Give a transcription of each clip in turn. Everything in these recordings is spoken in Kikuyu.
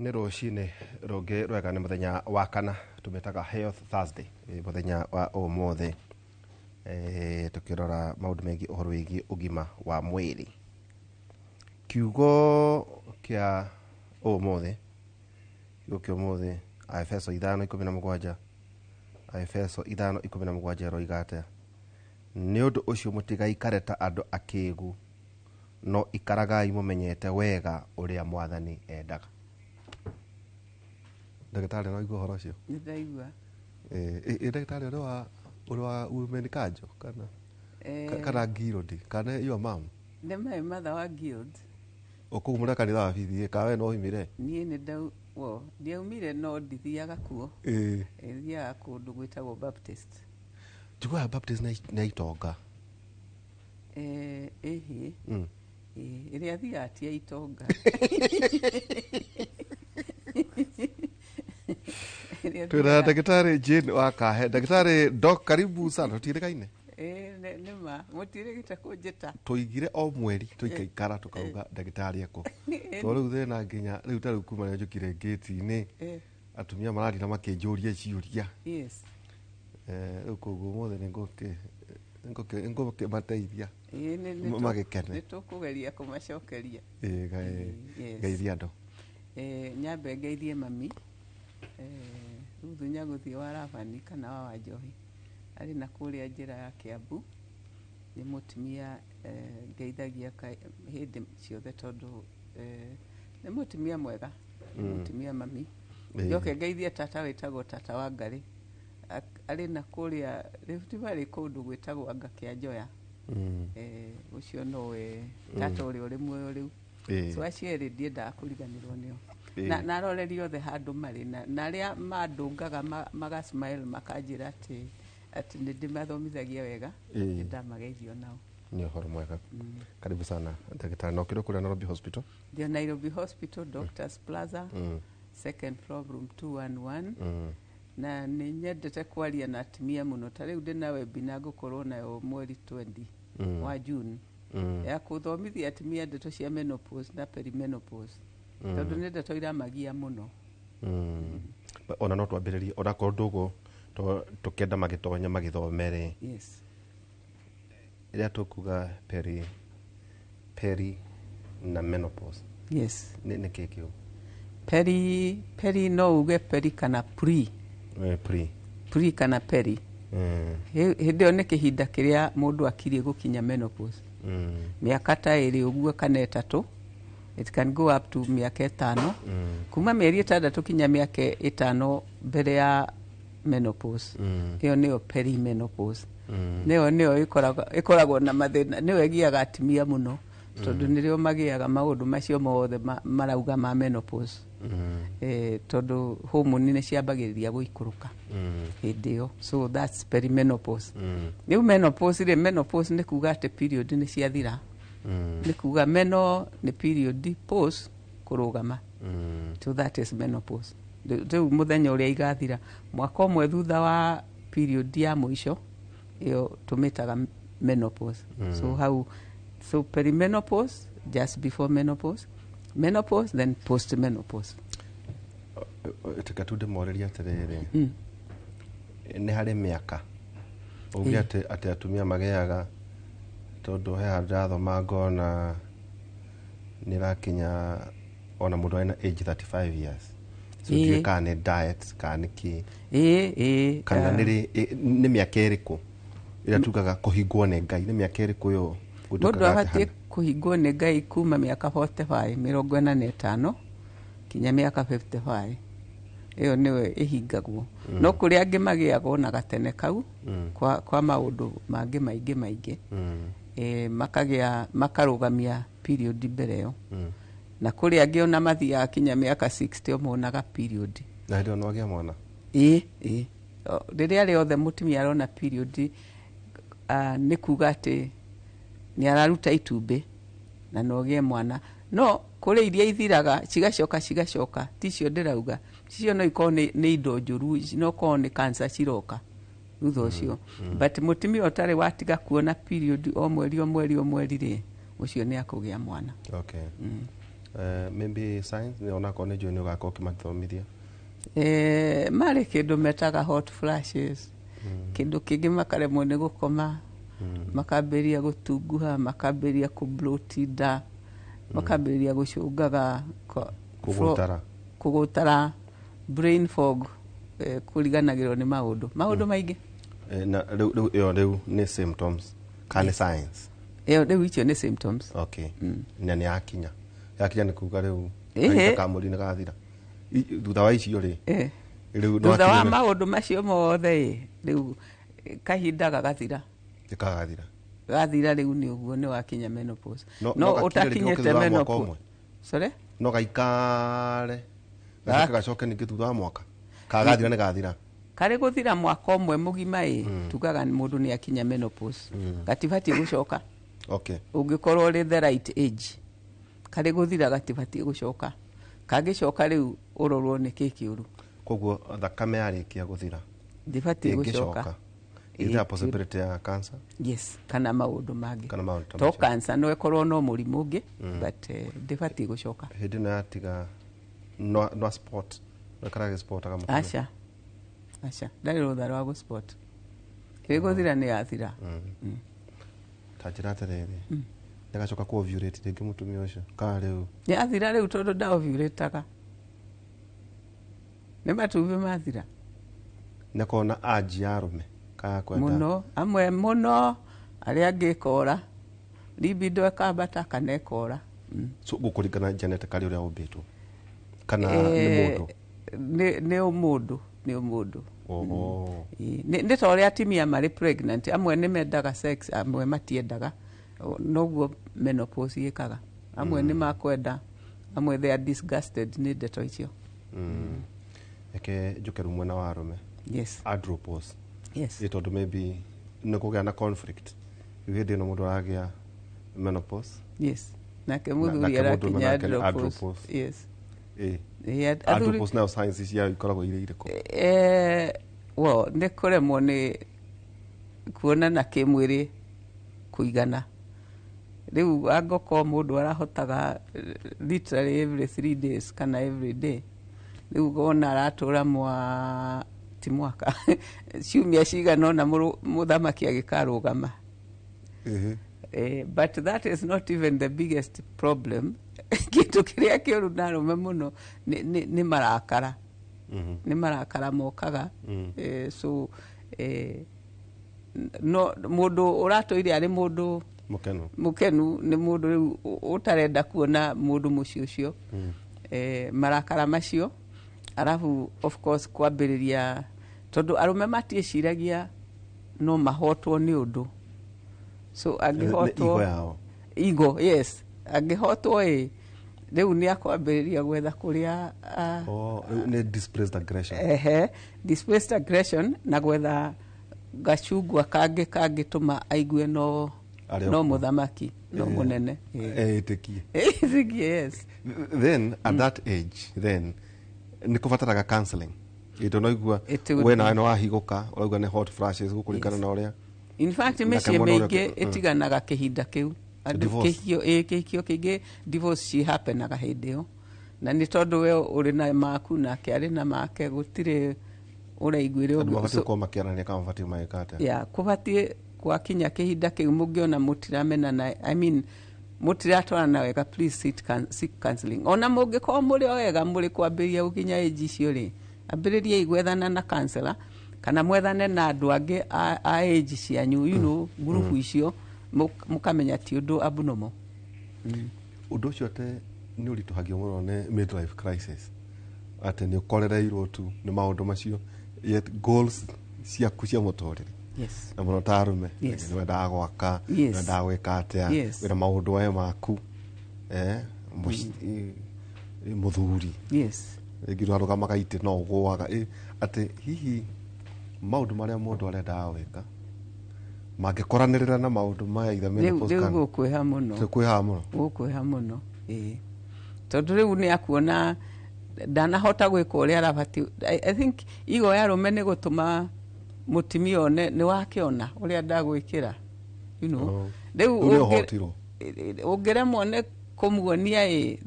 Nĩ rũcinĩ rũngĩ rwega, nĩ mũthenya wa kana, tũmĩtaga Health Thursday. Mũthenya wa ũmũthĩ tũkĩrora maũndũ megiĩ ũhoro wĩgiĩ ũgima wa mwĩrĩ. Kiugo kĩa ũmũthĩ, kiugo kĩa ũmũthĩ, Aefeso 5:17, Aefeso 5:17 ĩroiga atĩa? Nĩ ũndũ ũcio mũtigaikare ta andũ akĩgu, no ikaragai mũmenyete wega ũrĩa Mwathani endaga. Ndagĩtarĩ, no igua ũhoro ũcio? Nĩ ndaigua. Ĩ ndagĩtarĩ, ũrĩ wa women kanjo kana kana guild kana your mom? Nĩ my mother wa guild. Kũu mũrĩ kanitha wa PCEA kana we no oimire? Niĩ nĩ ndau wo ndiaumire, no ndithiaga kuo. Thiaga kũndũ gwĩtagwo Baptist. Njiguaga Baptist nĩ itonga. Ĩhĩ. Ĩrĩa thiaga ti ya itonga. Ĩrĩa Twĩna ndagĩtarĩ Jane wa Kahe. Ndagĩtarĩ Doc, karibu sana, tũtirĩkaine. Ĩ, nĩ ma mũtirĩgĩte kũnjĩta. Tũigire o mweri tũikaikara tũkauga ndagĩtarĩ ekũ, to rĩu thĩna nginya rĩu, ta rĩu kuma rĩrĩa njũkire ngĩti-inĩ, atumia maratinda makĩnjũria ciũria. Rĩu koguo ũmũthĩ nĩ ngũkĩmateithia. Ĩ, nĩ Magĩkene. Nĩ tũkũgeria kũmacokeria. Ĩ, Yes. Geithia andũ. Nyambe ngeithie mami, Ruthu Nyagũthiĩ wa Rabani kana wa Wanjohi, arĩ na kũrĩa njĩra ya Kiambu. Nĩ mũtumia ngeithagia hĩndĩ ciothe tondũ nĩ mũtumia mwega, nĩ mũtumia mami. Njoke ngeithie tata wĩtagwo tata wa Ngarĩ, arĩ na kũrĩa Rift Valley, kũndũ gwĩtagwo Anga kĩa Njoya. Ũcio nowe tata ũrĩa ũrĩ muoyo rĩu. So acio erĩ ndiendaga kũriganĩrwo nĩo. Na aroreri othe handũ marĩ na arĩa mandũngaga maga smile makanjĩra atĩ nĩ ndĩmathomithagia wega. Nĩ ndamageithio nao. Nĩ ũhoro mwega, karibu sana ndagĩtarĩ. Na ũkĩrĩ kũrĩa Nairobi Hospital? Ndio, Nairobi Hospital, Doctors Plaza, second floor, room 211. Na nĩ nyendete kwaria na atumia mũno. Ta rĩu ndĩna webinar ngũkorwo nayo mweri 20 wa June ya kũthomithia atumia ndeto cia menopause na perimenopause, tondũ nĩ ndeto iramagia mũno. Ona no twambĩrĩrie, onakorwo ndũgũ tũkĩenda magĩtonya magĩthome rĩ, rĩrĩa tũkuga peri na menopause, nĩ kĩ kĩu? Peri no uge peri kana pre. Pre. Pre kana peri. Hĩndĩ ĩyo nĩ kĩhinda kĩrĩa mũndũ akirie gũkinya menopause, mĩaka ta 2 ũguo kana 3. It can go up to mĩaka 5, kuma mĩeri 6 kinya mĩaka 5 mbere ya menopause. Ĩyo nĩyo perimenopause. Nĩyo ĩkoragwo na mathĩna, nĩyo ĩgiaga atumia mũno, tondũ nĩrĩo magĩaga maũndũ macio mothe marauga ma menopause, tondũ hormone nĩ ciambagĩrĩria gũikũrũka hĩndĩ ĩyo. So that's perimenopause. Rĩu menopause rĩ, menopause nĩ kuga atĩ period nĩ ciathira. Nĩ kuga meno nĩ period, pause kũrũgama. So that is menopause. Rĩu mũthenya ũrĩa igathira, mwaka ũmwe thutha wa period ya mũico, ĩyo tũmĩtaga menopause. So hau, so perimenopause, just before menopause, menopause, then postmenopause. Teka tu ndĩmorĩrie atĩrĩrĩ, nĩ harĩ mĩaka ũngĩ atĩ atumia magĩaga? Tondũ he handũ ndathoma ngona nĩ ĩrakinya ona mũndũ arĩ na age 35 years. So ndiũĩ kana nĩ diet kana nĩ kĩ. Ĩĩ. Kana nĩ nĩ mĩaka ĩrĩkũ ĩrĩa tugaga kũhingwo nĩ Ngai? Nĩ mĩaka ĩrĩkũ ĩyo Mũndũ gũtuĩkaga atĩ abatiĩ kũhingwo nĩ Ngai kuma mĩaka 45, 45 kinya mĩaka 55. Ĩyo nĩyo ĩhingagwo. No kũrĩ angĩ magĩagwo na gatene kau kwa maũndũ mangĩ maingĩ maingĩ. Makagĩa makarũgamia period mbere ĩyo. Na kũrĩ angĩ ona mathiaga kinya mĩaka 60 o monaga period. Na hĩndĩ ĩyo no agĩa mwana? Ĩĩ. Rĩrĩa rĩothe mũtumia arona period, nĩ kuga atĩ nĩ araruta itumbĩ na no ũgĩe mwana. No kũrĩ iria ithiraga cigacoka cigacoka, ticio ndĩrauga. Icio no ikorwo nĩ indo njũru, no korwo nĩ cancer ciroka thutha ũcio. But mũtumia ũtarĩ watiga kuona period o mweri o mweri o mweri rĩ, ũcio nĩ akũgĩa mwana. Okay. Maybe science nĩ onakorwo nĩ njũĩ nĩ ũgakorwo ũkĩmathomithia. Marĩ kĩndũ metaga hot flashes, kĩndũ kĩngĩ makaremwo nĩ gũkoma, makambĩrĩria gũtunguha, makambĩrĩria kũbloat nda, makambĩrĩria gũcũngaga Kũgũtara. Kũgũtara, brain fog, kũriganagĩrwo nĩ maũndũ maingĩ. Na rĩu ĩyo rĩu nĩ symptoms kana nĩ science? Ĩyo rĩu icio nĩ symptoms. Okay, na nĩ yakinya nĩ kuga rĩu Ĩhĩ. kahinda ka mweri nĩ gathira. Thutha wa icio rĩ, rĩu no Thutha wa akinyĩre- maũndũ macio mothe ĩ, rĩu kahinda gagathira. Gagathira. Gathira rĩu nĩ ũguo nĩ wakinya menopause. No No gakinya rĩngĩ ũtakinyĩte thutha wa mwaka menopause. ũmwe? Sorry? No gaikare gacoke gacoke ningĩ thutha wa mwaka kagathira nĩ gathira? Karĩ gũthira mwaka ũmwe mũgima ĩ, tugaga mũndũ nĩ akinya menopause, gatibatiĩ gũcoka. Ũngĩkorwo ũrĩ the right age, karĩ gũthira gatibatiĩ gũcoka. Kangĩcoka rĩu ũrorwo nĩ kĩ kĩũru. Koguo thakame yarĩkia gũthira Ndĩbatiĩ gũcoka. ĩngĩcoka, is there a possibility ya cancer? Yes, kana maũndũ mangĩ. Kana maũndũ ta to macio. Cancer no ĩkorwo no mũrimũ ũngĩ, but ndĩbatiĩ gũcoka. Hĩndĩ ĩno yatiga no sport no ĩkarage sport aga mũtumia? Aca, aca, ndarĩ rũtha rwa gũ sport. Ĩrĩ gũthira nĩ yathira. Ta njĩra atĩrĩrĩ, nĩagacoka ku ovulate rĩngĩ mũtumia ũcio kana rĩu? Nĩ yathira rĩu, tondũ ndaovulataga nĩ matumbĩ mathira. Nĩakorwo na anji ya arũme kana kwenda? Mũno, amwe mũno, arĩa angĩ ĩkora, libido ĩkambata kana ĩkora. So gũkũringana genetically ũrĩa ũmbĩtwo kana nĩ mũndũ? Nĩ ũmũndũ, nĩ ũmũndũ. Oho. Ĩĩ, nĩ ta ũrĩa atumia marĩ pregnant, amwe nĩ mendaga sex, amwe matiendaga. Noguo menopause ĩkaga, amwe nĩ makwenda, amwe they are disgusted nĩ ndeto icio. Reke njũke rĩu mwena wa arũme. Andropause. Ĩ tondũ maybe nĩ kũgĩa na conflict rĩu hĩndĩ ĩno mũndũ aragĩa menopause. Yes, nake mũthuri nake mũndũrũme arakinya nake nĩ andropause. andropause. Yes. Ĩ. Ĩ, athuri Andropause nayo science ciayo ikoragwo irĩ irĩkũ? Well, nĩ kũremwo nĩ kuonana kĩmwĩrĩ kũigana. Rĩu angĩkorwo mũndũ arahotaga literally every 3 days kana every day, rĩu wona aratũra mwa ti mwaka ciumia cigana ũna mũthamaki agĩkarũgama. But that is not even the biggest problem. Kĩndũ kĩrĩa kĩũru na arũme mũno nĩ marakara. Nĩ marakara mokaga. So no mũndũ ũratũire arĩ mũndũ mũkenu, mũkenu nĩ mũndũ rĩu ũtarenda kuona mũndũ mũciĩ ũcio. Marakara macio, arabu of course kwambĩrĩria, tondũ arũme matiĩciragia no mahotwo nĩ ũndũ, so nĩ angĩhotwo ego yao. Ego, yes. Angĩhotwo ĩ, rĩu nĩ akwambĩrĩria gwetha kũrĩa Oh, rĩu nĩ displaced aggression. Ehe, displaced aggression na gwetha gacungwa kangĩ kangĩtũma aigue no Arĩ no okuo. Mũthamaki no mũnene. Ĩtĩkie. Ĩtĩkie, yes. Then at that age then nĩ kũbataraga counseling ĩndũ no igua It would we be. nawe nĩ wahigũka ũrauga nĩ hot flashes gũkũringana na ũrĩa In fact, nake mĩciĩ mwana ũrĩa mĩingĩ ĩtiganaga kĩhinda kĩu. Andũ Divorce. kĩhikio, ĩ, kĩhikio kĩingĩ divorce cihapenaga hĩndĩ ĩyo, na nĩ tondũ we ũrĩ na maku nake arĩ na make, gũtirĩ ũraiguĩre andũ ũguo. mabatiĩ So, gũkorwo makĩaranĩria kana mabatiĩ magĩka atĩa? Ya kũbatiĩ gwakinya kĩhinda kĩu mũngĩona mũtiramenana, I mean mũtiratwarana wega, please seek counseling. Ona mũngĩkorwo mũrĩ o wega mũrĩ kwambĩrĩria gũkinya age icio rĩ, ambĩrĩriai gwethana na counselor kana mwethane na andũ angĩ a age cianyu, ngurubu icio mũkamenya ti ũndũ abnormal. Ũndũ ũcio atĩ nĩ ũritũhagio mũno nĩ midlife crisis, atĩ nĩ ũkorereirwo tu nĩ maũndũ macio, yet goals ciaku cia mũtũrĩre na mũno ta arũme nĩ wendaga gwaka, nĩ wendaga gwĩka atĩa, wĩna maũndũ we maku, mũthuri rĩngĩ ũrarũgamaga itĩ no ũgũaga. Atĩ hihi maũndũ marĩa mũndũ arendaga gwĩka mangĩkoranĩrĩra na maũndũ maya either rĩu menopause rĩu kana gũkwĩha mũno. Kwĩhaga mũno. Gũkwĩha mũno, ĩĩ, tondũ rĩu nĩ akuona ndanahota gwĩka ũrĩa arabatiĩ. I think igo ya arũme nĩ gũtũma mũtumia one nĩ wakĩona ũrĩa ndagwĩkĩra. Oh. Rĩu Rĩu nĩ ũhotirwo. Ũngĩremwo nĩ Kũmuonia ĩ,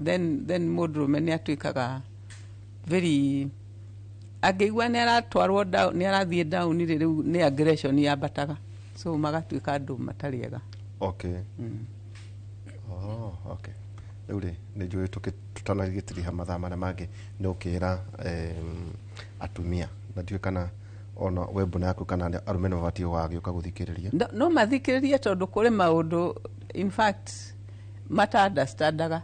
then mũndũrũme nĩ atuĩkaga very, angĩigua nĩ aratwarwo down, nĩ arathiĩ down rĩ, rĩu nĩ aggression yambataga, so magatuĩka andũ matarĩ ega. Okay. Oh, okay. Rĩu rĩ, nĩ njũĩ tũtanagĩtiriha mathaa marĩa mangĩ, nĩ ũkĩra atumia, na ndiũĩ kana ona webuna yaku kana arũme nĩ mabatiĩ gũgagĩũka gũthikĩrĩria. No mathikĩrĩrie, tondũ kũrĩ maũndũ in fact mata understandaga.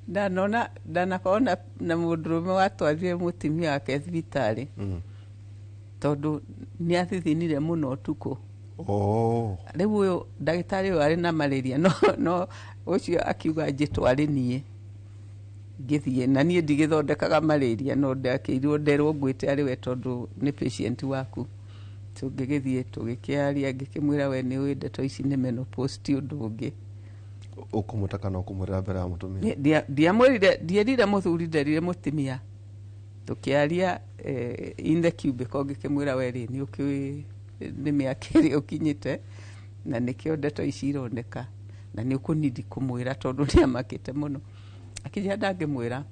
Ndanona ndanakorwo na mũndũrũme watwarire mũtumia wake thibitarĩ tondũ nĩ athithinire mũno ũtukũ. Rĩu ũyũ ndagĩtarĩ ũyũ arĩ na malaria, no ũcio akiuga njĩtware niĩ. Ngĩthiĩ na niĩ ndigĩthondekaga malaria, no ndakĩirwo nderwo ngwĩte arĩ we tondũ nĩ patient waku. So ngĩgĩthiĩ, tũgĩkĩaria, ngĩkĩmwĩra, we nĩ ũĩ ndeto ici nĩ menopause, ti ũndũ ũngĩ. Ũkũmũta kana ũkũmwĩrĩra mbere ya mũtumia? Ndiamwĩrire, ndierire mũthuri, nderire mũtumia. Tũkĩaria in the cubicle, ngĩkĩmwĩra, we rĩ, nĩ ũkĩũĩ nĩ mĩaka ĩrĩ ũkinyĩte na nĩkĩo ndeto ici ironeka, na nĩ ũkũnidi kũmwĩra tondũ nĩ amakĩte mũno. Akĩnjĩra ndangĩmwĩra,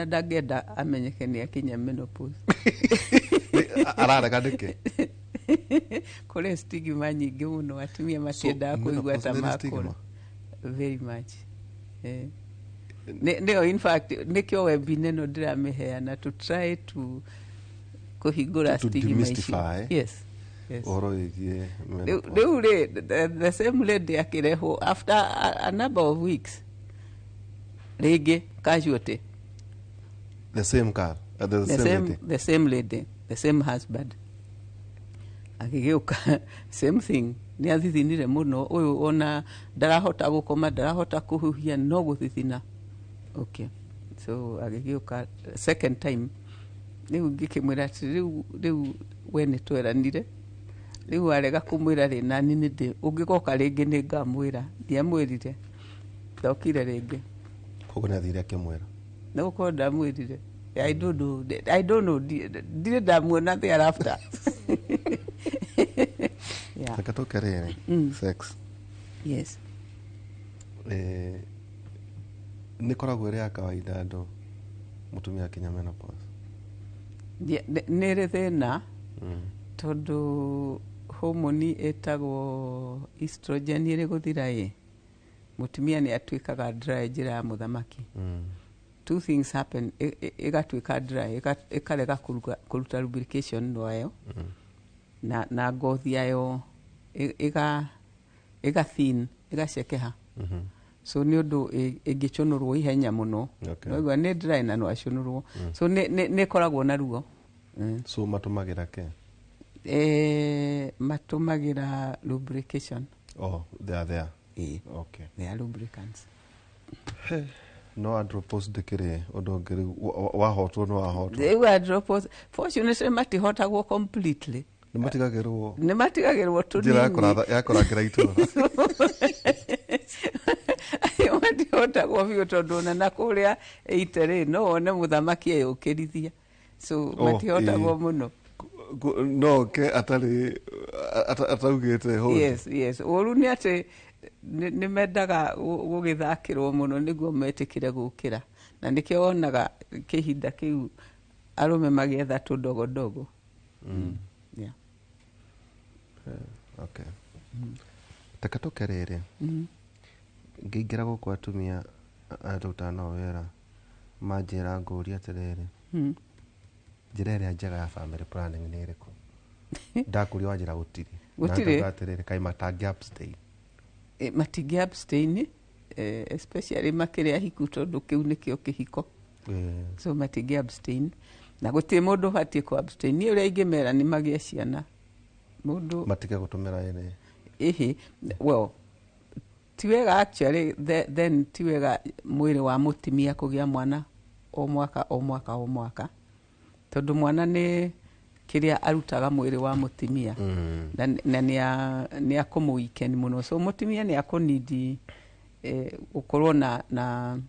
ndangĩenda amenyeke nĩ akinya menopause. Ararega nĩkĩ? Kũrĩ stigma nyingĩ mũno, atumia matiendaga kũigua ta menopause nĩ makũra. stigma? Very much. Nĩyo in fact nĩkĩo webinar ĩno ndĩramĩheana, to try to kũhingũra To stigma icio. demystify. Yes. Ũhoro wĩgiĩ menopause. Rĩu rĩ, the same lady akĩrehwo after a number of weeks rĩngĩ, casualty. The same car, the The same same, lady. The same lady, the same husband agĩgĩũka, same thing, nĩ athithinire mũno, ũyũ ona ndarahota gũkoma, ndarahota kũhuhia, no gũthithina. Okay, so agĩgĩũka second time, rĩu ngĩkĩmwĩra atĩ rĩu we nĩ tweranire, rĩu arega kũmwĩra rĩ, nani nĩ ndĩ ũngĩgoka rĩngĩ nĩ ngamwĩra. Ndiamwĩrire, ndokire rĩngĩ. Koguo nĩ athire akĩmwĩra? Nĩ gũkorwo ndamwĩrire, I don't know, I don't know, ndirĩ ndamuona thereafter, yeah. Reke tũke rĩrĩ, sex. Yes. Nĩ koragwo ĩrĩ ya kawaida andũ mũtumia akinya menopause? Nĩ ĩrĩ thĩna, tondũ homoni ĩtagwo estrogen ĩrĩ gũthira ĩ, mũtumia nĩ atuĩkaga dry njĩra ya mũthamaki. Two things happen: ĩgatuĩka dry, ĩkarega kũruta lubrication wayo, na ngothi yayo ĩga thin, ĩgacekeha. So nĩ ũndũ ĩngĩcũnũrwo ihenya mũno. Noigua nĩ dry na no acũnũrwo, so nĩ ĩkoragwo na ruo. So matũmagĩra ke? Matũmagĩra lubrication. Oh, they are there. Ĩĩ. Okay. They are lubricants. No andropause ndĩkĩrĩ ũndũ ũngĩ rĩu, wahotwo nĩ wahotwo. Rĩu andropause, fortunately, matihotagwo completely. Nĩ matigagĩrwo Nĩ matigagĩrwo njĩra ya tũnini. Ya kũrangĩra itũra. Matihotagwo biũ, tondũ ona na kũrĩa ĩite rĩ, no wone mũthamaki eyũkĩrithia, so Oh, matihotagwo ĩĩ. mũno. No ke atarĩ ataugĩte hold. Yes, ũru nĩ atĩ nĩ mendaga gũgĩthakĩrwo mũno nĩguo metĩkĩre gũkĩra, na nĩkĩo wonaga kĩhinda kĩu arũme magĩetha tũndogondogo. Yeah. Okay, reke tũke rĩrĩ, ngĩingĩra gũkũ atumia arĩa tũrutaga nao wĩra manjĩra ngũria atĩrĩrĩ, njĩra ĩrĩa njega ya family planning nĩ ĩrĩkũ? Ndakũria wanjĩra gũtirĩ. Gũtirĩ. Na ngauga atĩrĩrĩ, kaĩ matangĩ abstain? Matingĩ abstain, especially makĩrĩ ahiku, tondũ kĩu nĩkĩo kĩhiko. So matingĩ abstain, na gũtirĩ mũndũ ũbatiĩ kũ abstain. Niĩ ũrĩa ingĩmera nĩ magĩe ciana mũndũ Matige gũtũmĩra ĩrĩ. Ĩhĩ, well, ti wega actually, then ti wega mwĩrĩ wa mũtumia kũgĩa mwana o mwaka o mwaka o mwaka, tondũ mwana nĩ kĩrĩa arutaga mwĩrĩ wa mũtumia na nĩ akũmũikeni mũno, so mũtumia nĩ akũnidi gũkorwo na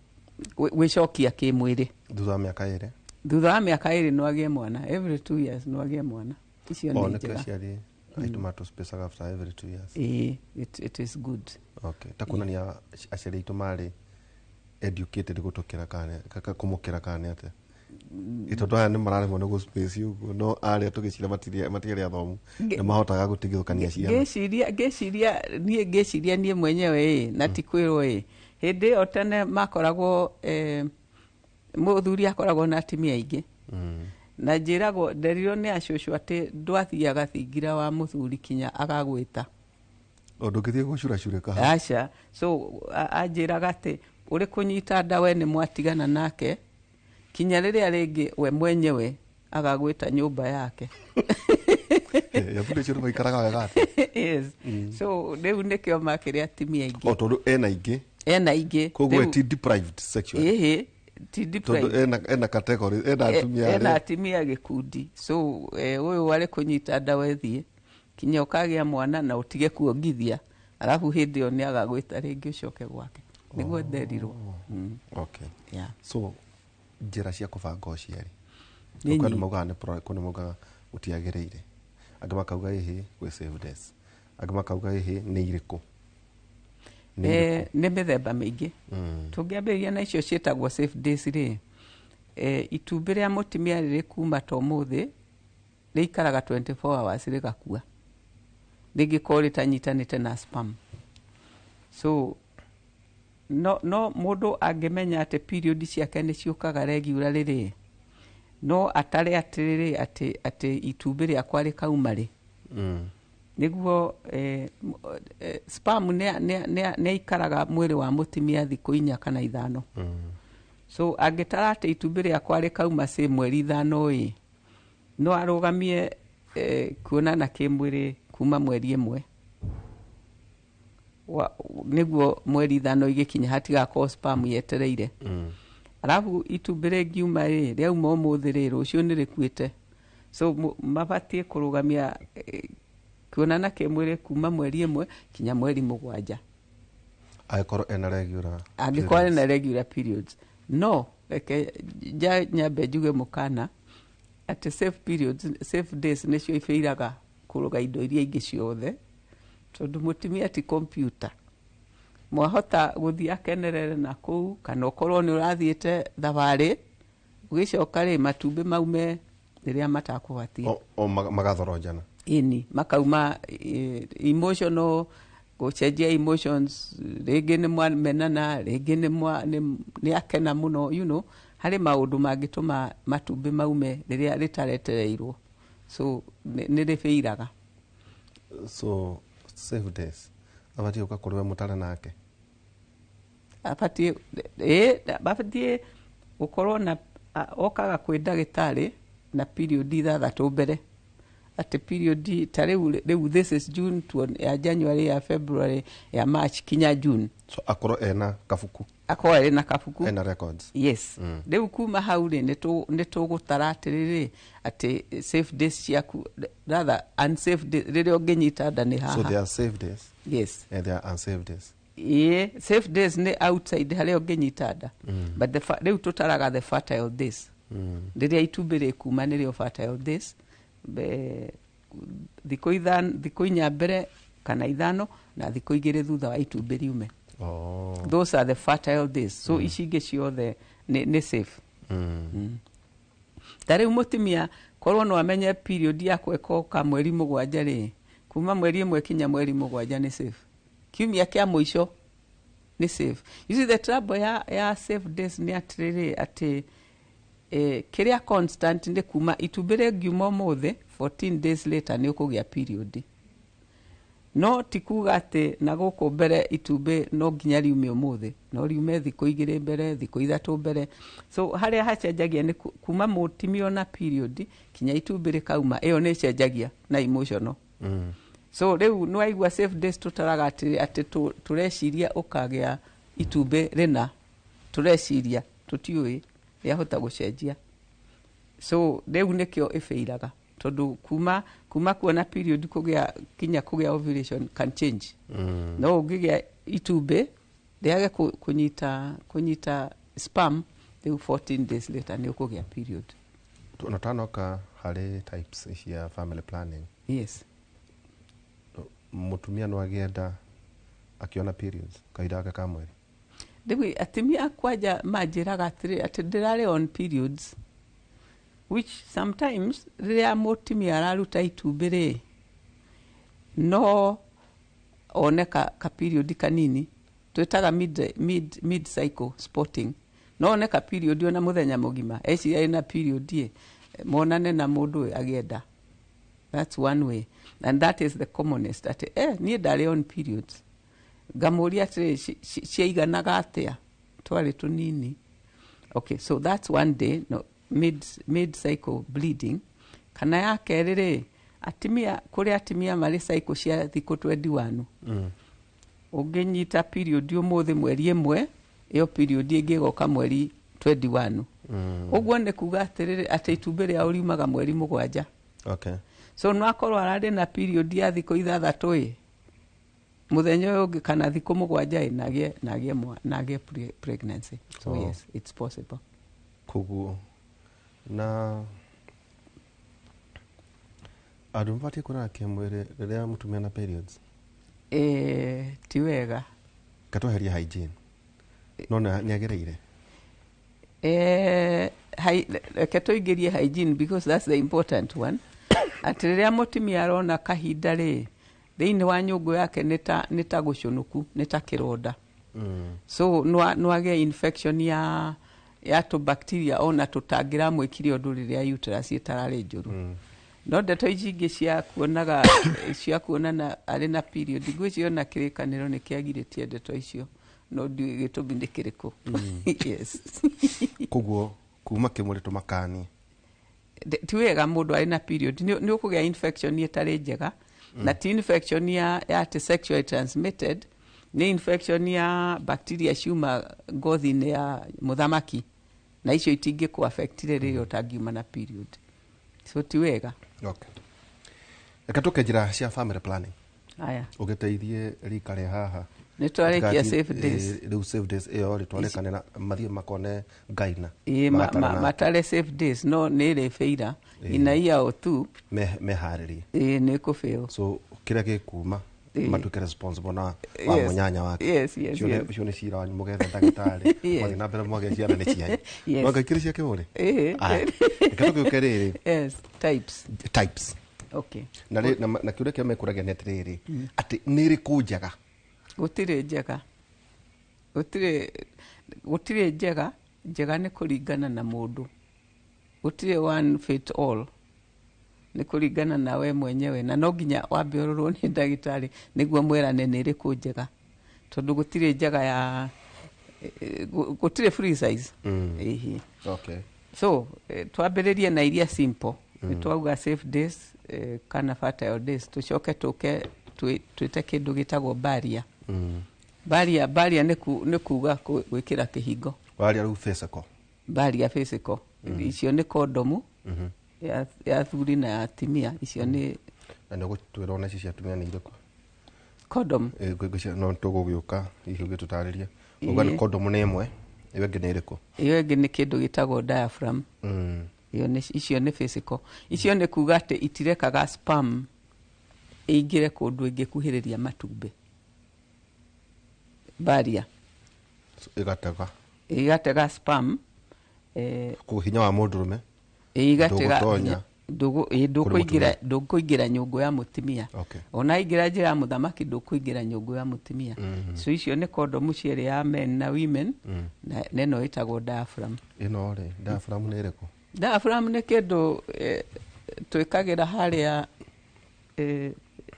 gwĩcokia kĩmwĩrĩ. Thutha wa mĩaka 2. Thutha wa mĩaka 2 no agĩe mwana, every 2 years no agĩe mwana. Icio O nĩ nĩkĩo njega. aciari Aitũ matũ after every 2 years. Ĩĩ, it is good. Okay, ta kuonania aciari aitũ marĩ educated gũtũkĩra kana kũmũkĩra kana nĩ atĩa? Tondũ aya nĩ mararemwo nĩ gũ-space ũguo, no arĩa tũgĩcira matiarĩ athomu, nĩ mahotaga gũtigithũkania ciana. Ngĩciria niĩ mwenyewe ĩ, na ti kwĩrwo ĩ, hĩndĩ ĩyo tene makoragwo mũthuri akoragwo na atumia aingĩ. Na njĩragwo, nderirwo nĩ acũcũ atĩ ndwathiaga thingira wa mũthuri kinya agagwĩta. O ndũngĩthiĩ gũcuracurĩka hau. Aca. So anjĩraga atĩ ũrĩ kũnyita nda we nĩ mwatigana nake kinya rĩrĩa rĩngĩ we mwenyewe agagwĩta nyũmba yake. Athuri acio nĩ maikaraga wega atĩa? Yes. So rĩu nĩkĩo makĩrĩ atumia aingĩ. O tondũ ena ingĩ. Ena ingĩ. Koguo ti deprived sexually. Ĩhĩ, ti tondũ deprived. Ena category, ena atumia ena arĩa atumia gĩkundi. So ũyũ warĩ kũnyita nda wethiĩ kinya ũkagĩa mwana na ũtige kuongithia, arabu hĩndĩ ĩyo nĩ agagwĩta rĩngĩ ũcoke gwake, nĩguo nderirwo. Okay. Yeah. So njĩra cia kũbanga ũciari? Nĩ Kwĩ andũ nyingĩ. maugaga nĩ kwĩ andũ maugaga gũtiagĩrĩire, angĩ makauga ĩhĩ gwĩ safe days, angĩ makauga ĩhĩ. Nĩ irĩkũ? Nĩ irĩkũ? Nĩ mĩthemba mĩingĩ. Tũngĩambĩrĩria na icio ciĩtagwo safe days rĩ, itumbĩ rĩa mũtumia rĩrĩ kuma ta ũmũthĩ rĩikaraga 24 hours rĩgakua rĩngĩkorwo rĩtanyitanĩte na sperm. So no mũndũ angĩmenya atĩ period ciake nĩ ciũkaga regular rĩrĩ, no atare atĩrĩrĩ atĩ itumbĩ rĩakwa rĩkauma rĩ, nĩguo sperm nĩ aikaraga mwĩrĩ wa mũtumia thikũ 4 kana 5. So angĩtara atĩ itumbĩ rĩakwa rĩkauma cĩ mweri 5 ĩ, no arũgamie kuonana kĩmwĩrĩ kuma mweri 1, nĩguo mweri 5 igĩkinya hatigakorwo sperm yetereire. Arabu itumbĩ rĩngiuma rĩ, rĩauma ũmũthĩ rĩ, rũciũ nĩ rĩkuĩte. So mabatiĩ kũrũgamia kuonana kĩmwĩrĩ kuma mweri 1 kinya mweri 7. Angĩkorwo ena regular Angĩkorwo periods. ena regular periods. No reke nyambe njuge mũkana atĩ safe periods, safe days nĩcio ibĩiraga kũrũga indo iria ingĩ ciothe, tondũ mũtumia ti computer. Mwahota gũthiĩ akenerere na kũu, kana ũkorwo nĩ ũrathiĩte thabarĩ, ũgĩcoka rĩ, matumbĩ maume rĩrĩa matakũbatiĩ. O magathoronjana. Ĩni, makauma emotional, gũcenjia emotions, rĩngĩ nĩ mwamenana, rĩngĩ nĩ akena mũno. Harĩ maũndũ mangĩtũma matumbĩ maume rĩrĩa rĩtaretereirwo. So nĩ rĩbĩiraga. So safe days abatiĩ gũka kũrĩ we mũtare nake? Abatiĩ gũkorwo na okaga kwĩ ndagĩtarĩ na period 6 mbere, atĩ period ta rĩu this is June to, ya January, ya February, ya March kinya June. So akorwo ena kabuku. Akorwo arĩ na kabuku. Ena records. Yes. Rĩu kuma hau rĩ, nĩ tũgũtara atĩrĩrĩ atĩ safe days ciaku, rather unsafe days, rĩrĩa ũngĩnyita nda nĩ So haha. there are safe days Yes. and there are unsafe days. Ĩĩ, safe days nĩ outside harĩa ũngĩnyita nda, but rĩu tũtaraga the fertile days, rĩrĩa itumbĩ rĩkuma nĩrĩo fertile days. Thikũ 5, thikũ 4 mbere kana 5 na thikũ 2 thutha wa itumbĩ riume. Those are the fertile days. So ici ingĩ ciothe nĩ safe. Ta rĩu mũtumia korwo no amenye period yakwa ĩkoka mweri 7 rĩ, kuma mweri 1 kinya mweri 7 nĩ safe, kiumia kĩa mũico nĩ safe. You see, the trouble ya safe days nĩ atĩrĩrĩ atĩ kĩrĩa constant nĩ kuma itumbĩ rĩngiuma ũmũthĩ, 14 days later nĩ ũkũgĩa period. No ti kuga atĩ na gũkũ mbere itumbĩ no nginya riume ũmũthĩ, no riume thikũ 2 mbere, thikũ 3 mbere. So harĩa hacenjagia nĩ kuma mũtumia ona period kinya itumbĩ rĩkauma, ĩyo nĩ ĩcenjagia na emotional. So rĩu nĩ waigua safe days tũtaraga atĩ tũreciria ũkagĩa itumbĩ rĩna, tũreciria, tũtiũĩ, rĩahota gũcenjia. So rĩu nĩkĩo ĩbĩiraga, tondũ kuma kuona period kũgĩa kinya kũgĩa ovulation can change. No ũngĩgĩa itumbĩ rĩage kũnyita sperm, rĩu 14 days later nĩ ũkũgĩa period. Ona tanoka harĩ types cia family planning. Yes. Mũtumia no agĩe nda akĩona periods kahinda gake ka mweri? Rĩu atumia kwanja manjĩraga atĩrĩ atĩ ndĩrarĩ on periods, which sometimes rĩrĩa mũtumia araruta itumbĩ rĩ, no one ka period kanini twĩtaga mid cycle spotting. No one ka period ona mũthenya mũgima eciria ena period ĩ monane na mũndũ agĩe nda. That's one way, and that is the commonest, atĩ niĩ ndarĩ on periods. Ngamũria atĩrĩ, ciaiganaga atĩa? Twarĩ tũnini. Okay, so that's one day, no, mid cycle bleeding. Kana ya kerĩ rĩ, atimia, kũrĩ atimia marĩ cycle cia thikũ 21. Ũngĩnyita period ũmũthĩ mweri 1, ĩyo period ĩngĩ ĩgoka mweri 21. Ũguo nĩ kuga atĩrĩrĩ atĩ itumbĩ rĩao riumaga mweri 7. Okay. So no akorwo ararĩ na period ya thikũ 6 ĩ, mũthenya ũyũ ũngĩ kana thikũ 7 ĩ, nagĩe pregnancy. So yes, it's possible. Koguo na andũ mabatiĩ kuonana kĩmwĩrĩ rĩrĩa mũtumia na periods? Ti wega. Katweheria hygiene. No nĩ agĩrĩire. Reke tũingĩrie hygiene because that's the important one. Atĩ rĩrĩa mũtumia arona kahinda rĩ, thĩinĩ wa nyũngũ yake nĩ ta gũcũnũku, nĩ ta kĩronda. So no agĩe infection ya tũ bacteria ona tũtangĩramwĩkire ũndũ rĩrĩa uterus ĩtararĩ njũru. No ndeto ici ingĩ cia kuonana arĩ na period, ngwĩciria ona kĩrĩkanĩro nĩ kĩagirĩtie ndeto icio, no ndiũĩ gĩtũmi nĩ kĩrĩkũ. Yes. Koguo kuma kĩmwĩrĩ tũmakanie. Ti wega mũndũ arĩ na period, nĩ ũkũgĩa infection ĩtarĩ njega, na ti infection ya atĩ sexually transmitted, nĩ infection ya bacteria ciuma ngothi-inĩ ya mũthamaki, na icio itingĩkũ affect rĩrĩa ũtangiuma na period. So ti wega. Okay. Reke tũke njĩra cia family planning. Aya. Ũgĩteithie rika rĩa haha. Nĩ twarĩkia safe days. Rĩu safe days ĩyo rĩ, twarĩkanĩra mathiĩ makone ngaina. Matare safe days, no nĩ ĩrĩ failure. Ina year or two. Meharĩrie. Nĩ kũfail. So kĩrĩa gĩkuma matuĩke responsible na wa mũnyanya wake. Yes, yes, yes. Ũcio nĩ cira wanyu mũgethe ndagĩtarĩ. Mwathiĩ na mbere mwagĩe ciana nĩ cianyu. No Ngai kĩrĩ cia kĩmũrĩ? Reke tũgĩũke rĩrĩ. Yes, types. Types. Okay. Na kĩũria kĩrĩa mekũragia nĩ atĩrĩrĩ, atĩ nĩ ĩrĩkũ njega? Gũtirĩ njega. Gũtirĩ njega. Njega nĩ kũringana na mũndũ. Gũtirĩ one fit all. Nĩ kũringana na we mwenyewe, na no nginya wambe ũrorwo nĩ ndagĩtarĩ nĩguo mwĩrane nĩ ĩrĩkũ njega, tondũ gũtirĩ njega ya gũtirĩ free size. Okay. So twambĩrĩrie na iria simple. Nĩ twauga safe days kana fertile days, tũcoke tũke twĩte kĩndũ gĩtagwo barrier. Barrier nĩ kuga gwĩkĩra kĩhingo. Barrier rĩu physical. Barrier physical. Icio nĩ kondomu ya athuri na ya atumia. Icio nĩ na nĩ ũgũtwĩra ona ici cia atumia nĩ irĩkũ? Condom. No tũgũgĩũka hihi ũgĩtũtarĩria. Uga nĩ condom nĩ ĩmwe, ĩyo ĩngĩ nĩ ĩrĩkũ? Ĩyo ĩngĩ nĩ kĩndũ gĩtagwo diaphragm. Icio nĩ physical. Icio nĩ kuga atĩ itirekaga sperm ĩingĩre kũndũ ĩngĩkuhĩrĩria matumbĩ. Barrier. Ĩgatega. Ĩgatega sperm. Hinya wa mũndũrũme. Ĩgatega ndũkũingĩra nyũngũ ya mũtumia. Ona ingĩra njĩra ya mũthamaki ndũkũingĩra nyũngũ ya mũtumia. So icio nĩ kondomu cierĩ ya men na women, na ĩno ĩtagwo diaphragm. Ĩno rĩ, diaphragm nĩ ĩrĩkũ? Diaphragm nĩ kĩndũ twĩkagĩra harĩa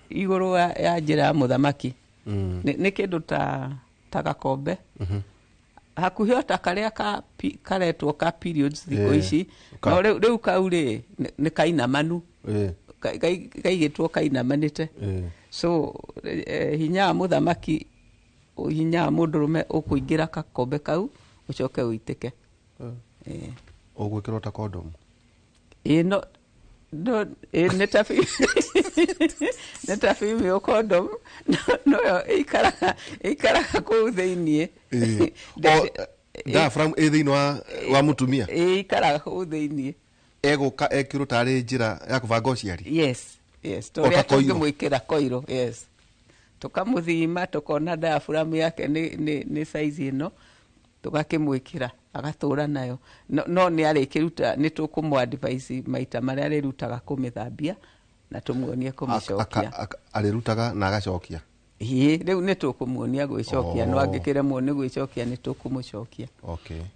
igũrũ ya njĩra ya mũthamaki. Nĩ kĩndũ ta gakombe. Hakuhĩ o ta karĩa karetwo ka periods thikũ ici, no rĩu kau rĩ nĩ kainamanu, kaigĩtwo kainamanĩte. So hinya wa mũthamaki, hinya wa mũndũrũme ũkũingĩra gakombe kau ũcoke ũitĩke. Ũgwĩkĩrwo ta kondomu? No nĩ ta female condom, no yo ĩikaraga kũu thĩiniĩ. Diaphragm ĩ thĩinĩ wa mũtumia? Ĩikaraga kũu thĩiniĩ. Egũka ekĩrwo tarĩ njĩra ya kũbanga ũciari? Yes, yes. Tũrĩa tũngĩmwĩkĩra koiro, yes. Tũkamũthima tũkona diaphragm yake nĩ size ĩno, tũgakĩmwĩkĩra agatũra nayo. No nĩ arĩkĩruta, nĩ tũkũmũ advise maita marĩa arĩrutaga kũmĩthambia na tũmuonie kũmĩcokia. Arĩrutaga na agacokia. Ĩĩ, rĩu nĩ tũkũmuonia gwĩcokia. No angĩkĩremwo nĩ gwĩcokia, nĩ tũkũmũcokia.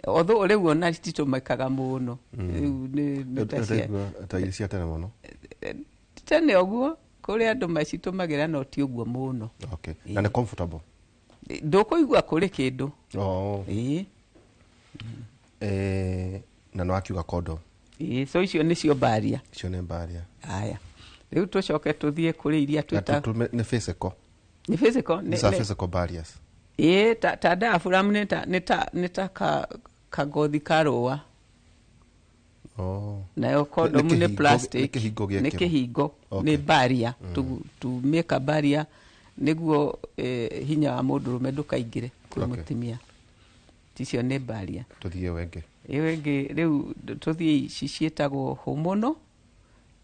Although rĩu ona cititũmĩkaga mũno rĩu, nĩ ta cia Ta iria cia tene mũno. Tene ũguo, kũrĩ andũ macitũmagĩra, no ti ũguo mũno. Okay. Na nĩ comfortable? Ndũkũigua kũrĩ kĩndũ. Ĩĩ. Na no akiuga condom. Ĩĩ, so icio nĩcio barrier. Icio nĩ barrier. Aya, rĩu tũcoke tũthiĩ kũrĩ iria Na twĩta nĩ physical. Nĩ physical These are physical barriers. Ĩĩ, ta diaphragm nĩ ta kagothi ka rũa. Nayo condom Nĩ nĩ kĩhingo- plastic. Nĩ kĩhingo Nĩ gĩekĩrwo. kĩhingo, nĩ barrier, to make a barrier nĩguo hinya wa mũndũrũme ndũkaingĩre kwĩ mũtumia. Icio nĩ barrier. Tũthiĩ wenge. Ĩyo ĩngĩ rĩu tũthiĩ ici ciĩtagwo hormonal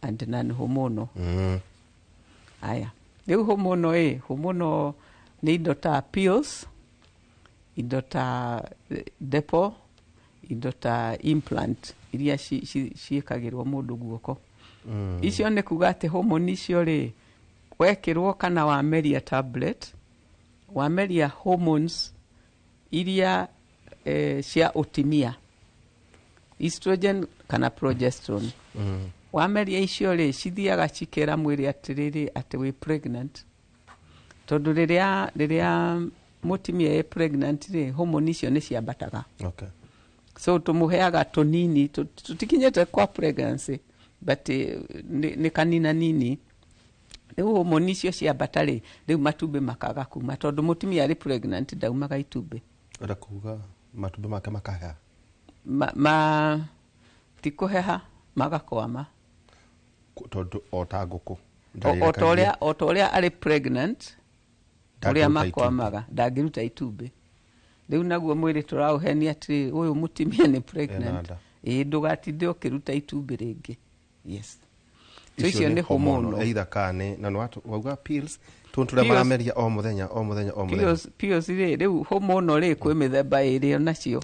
and non hormonal. Aya, rĩu hormonal, ĩ hormonal nĩ indo ta pills, indo ta depo, indo ta implant iria ciĩkagĩrwo mũndũ guoko. Icio nĩ kuga atĩ hormone icio rĩ, wekĩrwo kana wameria tablet, wameria hormones iria cia ũtimia, estrogen kana progesterone. Wameria icio rĩ, cithiaga cikera mwĩrĩ atĩrĩrĩ atĩ wĩ pregnant, tondũ rĩrĩa mũtumia ĩ pregnant rĩ, hormone icio nĩ ciambataga. So tũmũheaga tũnini, tũtikinyĩte kwa pregnancy, but nĩ kanina nini. Rĩu hormone icio ciambata rĩ, rĩu matumbĩ makaga kuma, tondũ mũtumia arĩ pregnant ndaumaga itumbĩ. Ũrenda kuga matumbĩ make makaheha? Ma ti kũheha, magakwama. Tondũ o ta ngũkũ. O ta ũrĩa arĩ pregnant ũrĩa Ndangĩruta. Makwamaga, ndangĩruta itumbĩ. Rĩu naguo mwĩrĩ tũraũhenia atĩrĩ, ũyũ mũtumia nĩ Ena pregnant, nda. Ĩĩ, ndũgatinde ũkĩruta itumbĩ rĩngĩ. Yes, so icio nĩ hormonal. Either ka nĩ na nĩ wauga pills tũndũ tũrĩa Pills. Marameria o mũthenya, o mũthenya, o mũthenya. Pills rĩ, rĩu hormonal rĩ, kwĩ mĩthemba ĩrĩ onacio.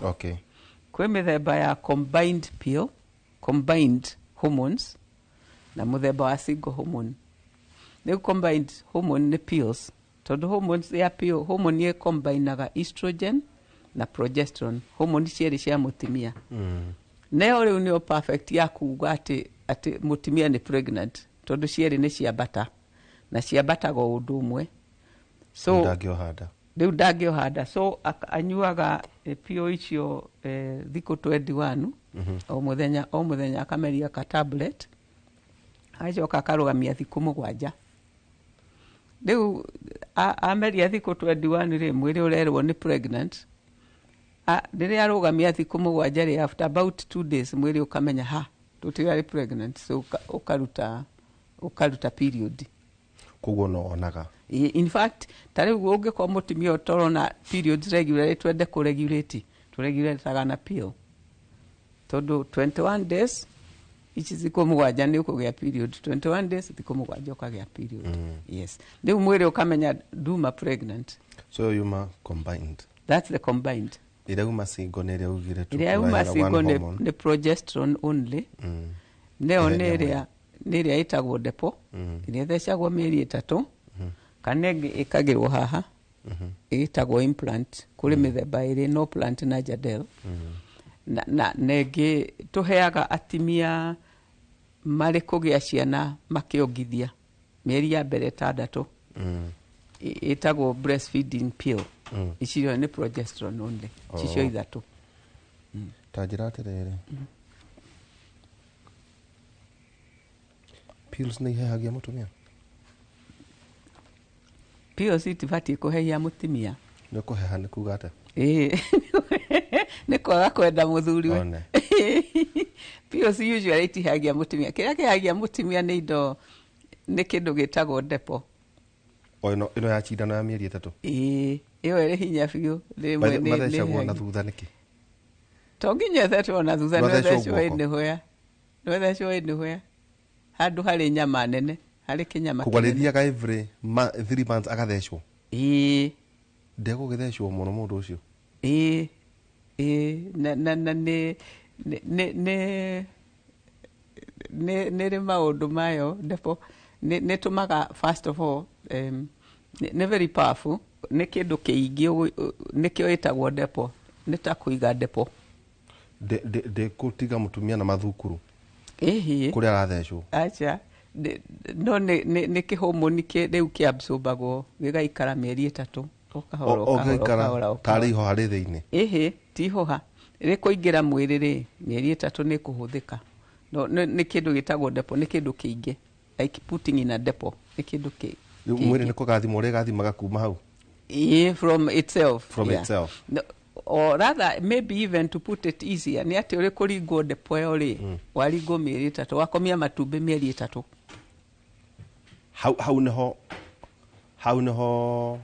Kwĩ mĩthemba ya combined pill, combined hormones, na mũthemba wa single hormone. Rĩu combined hormone nĩ pills, tondũ hormones ya pill, hormone ĩcombinaga estrogen na progesterone, hormone cierĩ cia mũtumia. Nayo rĩu nĩyo perfect ya kuga atĩ mũtumia nĩ pregnant, tondũ cierĩ nĩ ciambata na ciambataga o ũndũ ũmwe, so Ndangĩoha nda. Rĩu ndangĩoha nda, so anyuaga pill icio thikũ 21, o mũthenya o mũthenya akameria ka tablet, agacoka akarũgamia thikũ 7. Rĩu ameria thikũ 21 rĩ, mwĩrĩ ũrerwo nĩ pregnant. Rĩrĩa arũgamia thikũ 7 rĩ, after about 2 days mwĩrĩ ũkamenya ha tũtirarĩ pregnant, so ũkaruta period. Koguo no onaga. In fact, ta rĩu ũngĩkorwo mũtumia ũtorona periods regularly, twende kũregulate, tũregulataga na pill, tondũ 21 days ici, thikũ 7 nĩ ũkũgĩa period, 21 days, thikũ 7 ũkagĩa period. Yes, rĩu mwĩrĩ ũkamenya nduma pregnant. So yuma combined. That's the combined. Ĩrĩa yuma single nĩ ĩrĩa ugire tu. Ĩrĩa yuma tũrahera one single nĩ, hormone. nĩ progesterone only. Nĩyo nĩ Ĩheria. Ĩrĩa ĩtagwo depo, ĩrĩa ĩthecagwo mĩeri 3, kana ĩngĩ ĩkagĩrwo haha ĩtagwo implant. Kũrĩ mĩthemba ĩrĩ, no plant na Jadelle. Na ĩngĩ tũheaga atimia marĩ kũgĩa ciana makĩongithia mĩeri ya mbere 6, ĩtagwo breastfeeding pill. Icio nĩ progesterone only, cicio ithatũ. Ta njĩra atĩrĩrĩ, pills nĩ ihehagia mũtumia? Pills itibatiĩ kũhehia mũtumia. Nĩ kũheha nĩ kuga atĩa? Ĩĩ, nĩ kwaga kwenda mũthuriwe. One. Pills usually itihagia mũtumia. Kĩrĩa kĩhagia mũtumia nĩ indo, nĩ kĩndũ gĩtagwo depo. O ĩno ya cindano ya mĩeri 3? Ĩĩ, ĩyo ĩrĩ hinya biũ. Rĩmwe Mathecagwo na nĩ thutha nĩkĩ? To nginya ĩthecwo na thutha. No nĩ ĩthecwo ĩthecwo guoko? ĩnĩhwea, no ĩthecwo ĩnĩhwea handũ harĩ nyama nene, Harĩ kĩnyama Koguo kĩnene. arĩthiaga every 3 months agathecwo? Ĩĩ. Ndegũgĩthecwo mũno mũndũ ũcio? Ĩĩ, na nĩ rĩ maũndũ mayo. Depo nĩ tũmaga, first of all, nĩ very powerful, nĩ kĩndũ kĩingĩ, nĩkĩo ĩtagwo depo, nĩ ta kũiga depo. Ndĩkũtiga mũtumia na mathukuru Ĩhĩ. kũrĩa arathecwo? Acha, no nĩ kĩhomoni rĩu kĩabsorbagwo, gĩgaikara mĩeri 3, o kahora, o kahora, o Ũgaikara kahora, o tarĩ kahora. ihoha rĩ thĩinĩ? Ĩhĩ, ti ihũha rĩkũingĩra mwĩrĩ rĩ, mĩeri 3 nĩ kũhũthĩka. No nĩ kĩndũ gĩtagwo depo, nĩ kĩndũ kĩingĩ, like putting in a depo, nĩ kĩndũ Rĩu mwĩrĩ kĩingĩ. nĩ kũgathimwo ũrĩa ĩgathimaga kuma hau? Ĩĩ, from itself. From itself. No, or rather, maybe even to put it easier, nĩ atĩ ũrĩ kũringwo depo ĩyo rĩ, waringwo mĩeri 3, wakomia matumbĩ mĩeri 3. Hau nĩho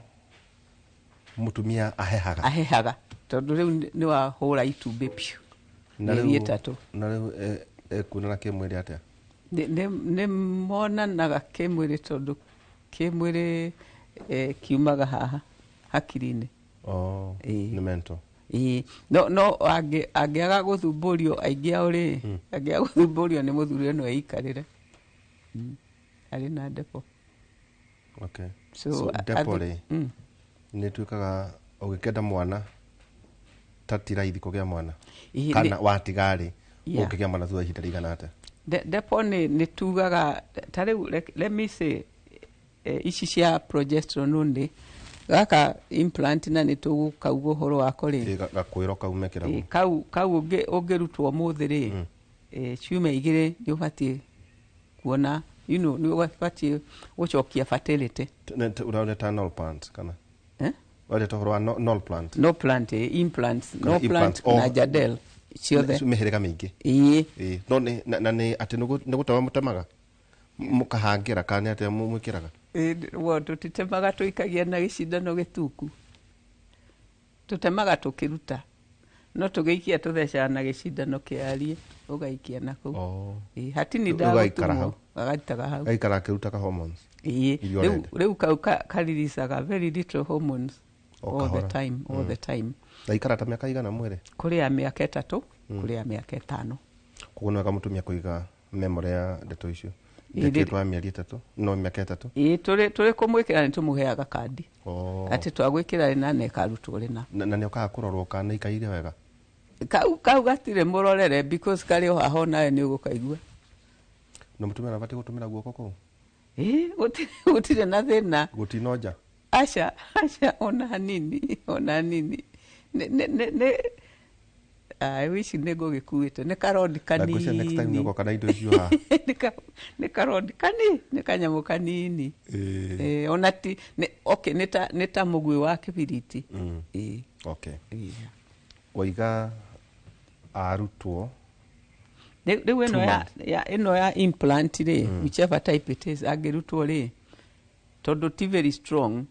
mũtumia ahehaga. Ahehaga tondũ rĩu nĩ wahũra itumbĩ piũ. Na Mĩeri rĩu 3. Na rĩu ekuonana kĩmwĩrĩ atĩa? Nĩ monanaga kĩmwĩrĩ tondũ kĩmwĩrĩ kiumaga haha hakiri-inĩ. Oh, Ĩĩ. nĩ mental. Ĩĩ, no angĩaga gũthumbũrio, aingĩ ao rĩ, angĩaga gũthumbũrio nĩ mũthuri, no eikarĩre arĩ na depo. Okay. So, So, depo rĩ, nĩ ĩtuĩkaga ũgĩkenda mwana ta ti raithi kũgĩa mwana? Ĩĩ, Kana watiga rĩ, ũngĩgĩa mwana thutha wa ihinda rĩigana atĩa? Depo nĩ tugaga ta rĩu, let me say, ici cia progesterone only, gaka implant, na nĩ tũgũkauga ũhoro wako rĩ. Ĩ, gakwĩro kau mekĩragwo. Ĩ, kau ũngĩrutwo ũmũthĩ rĩ, ciumia 2 nĩ ũbatiĩ kuona, nĩ ũbatiĩ gũcokia fertility. Ũraria ta Norplant kana? Eh? Waria ta ũhoro wa Norplant? Norplant, implants. Kana No plant. implants, oh. Na Jadelle ciothe. Mĩhĩrĩga mĩingĩ. Ĩĩ. Ĩ, no nĩ na nĩ atĩ nĩ gũtema mũtemaga mũkahangĩra kana nĩ atĩa mwĩkĩraga? Ĩ, wo tũtitemaga, tũikagia na gĩcindano gĩtuku. Tũtemaga tũkĩruta, no tũgĩikia tũthecaga na gĩcindano kĩarie, ũgaikia na kũu. Oh. Ĩ, hatini. Rĩu ũgaikara Ndagũtumwo hau. Gagaitaga hau. Gaikara akĩrutaga hormones Ĩĩ. iria Rĩu ũrenda. Rĩu kau kariricaga very little hormones. O all the kahora. time, all the time. Na ikara ta mĩaka igana mwĩrĩ? Kũrĩ ya mĩaka 3, kũrĩ ya mĩaka 5. Koguo nĩ wega mũtumia kũiga memory ya ndeto icio. Ĩ, Ndekĩtwo ya mĩeri 3, no mĩaka 3. Ĩĩ, tũrĩ kũmwĩkĩra nĩ tũmũheaga kandi Oh. atĩ twagwĩkĩra rĩna na ĩkarutwo rĩna. Na nĩ ũkaga kũrorwo kana ikaire wega? Kau gatirĩ mũrorere because karĩ o haha, onawe nĩ ũgũkaigua. Na mũtumia nabatiĩ gũtũmĩra guoko kũu? Ĩĩ, gũtirĩ na thĩna. Gũtinonja? Aca, aca, ona hanini, ona hanini. Nĩ I wish nĩ ngũgĩkuĩte, nĩ karodi Na ngwĩciria next time kanini. nĩ ũgoka na indo icio haha. Nĩ karodi kani, nĩ kanyamũ kanini. Ĩĩ. Ona ti nĩ, okay, nĩ ta mũguĩ wa kĩbiriti. Ĩĩ. Okay. Ĩĩ. Waiga arutwo Rĩu ĩno Two ya, months. ya ĩno ya implant rĩ, whichever type it is, angĩrutwo rĩ, tondũ ti very strong,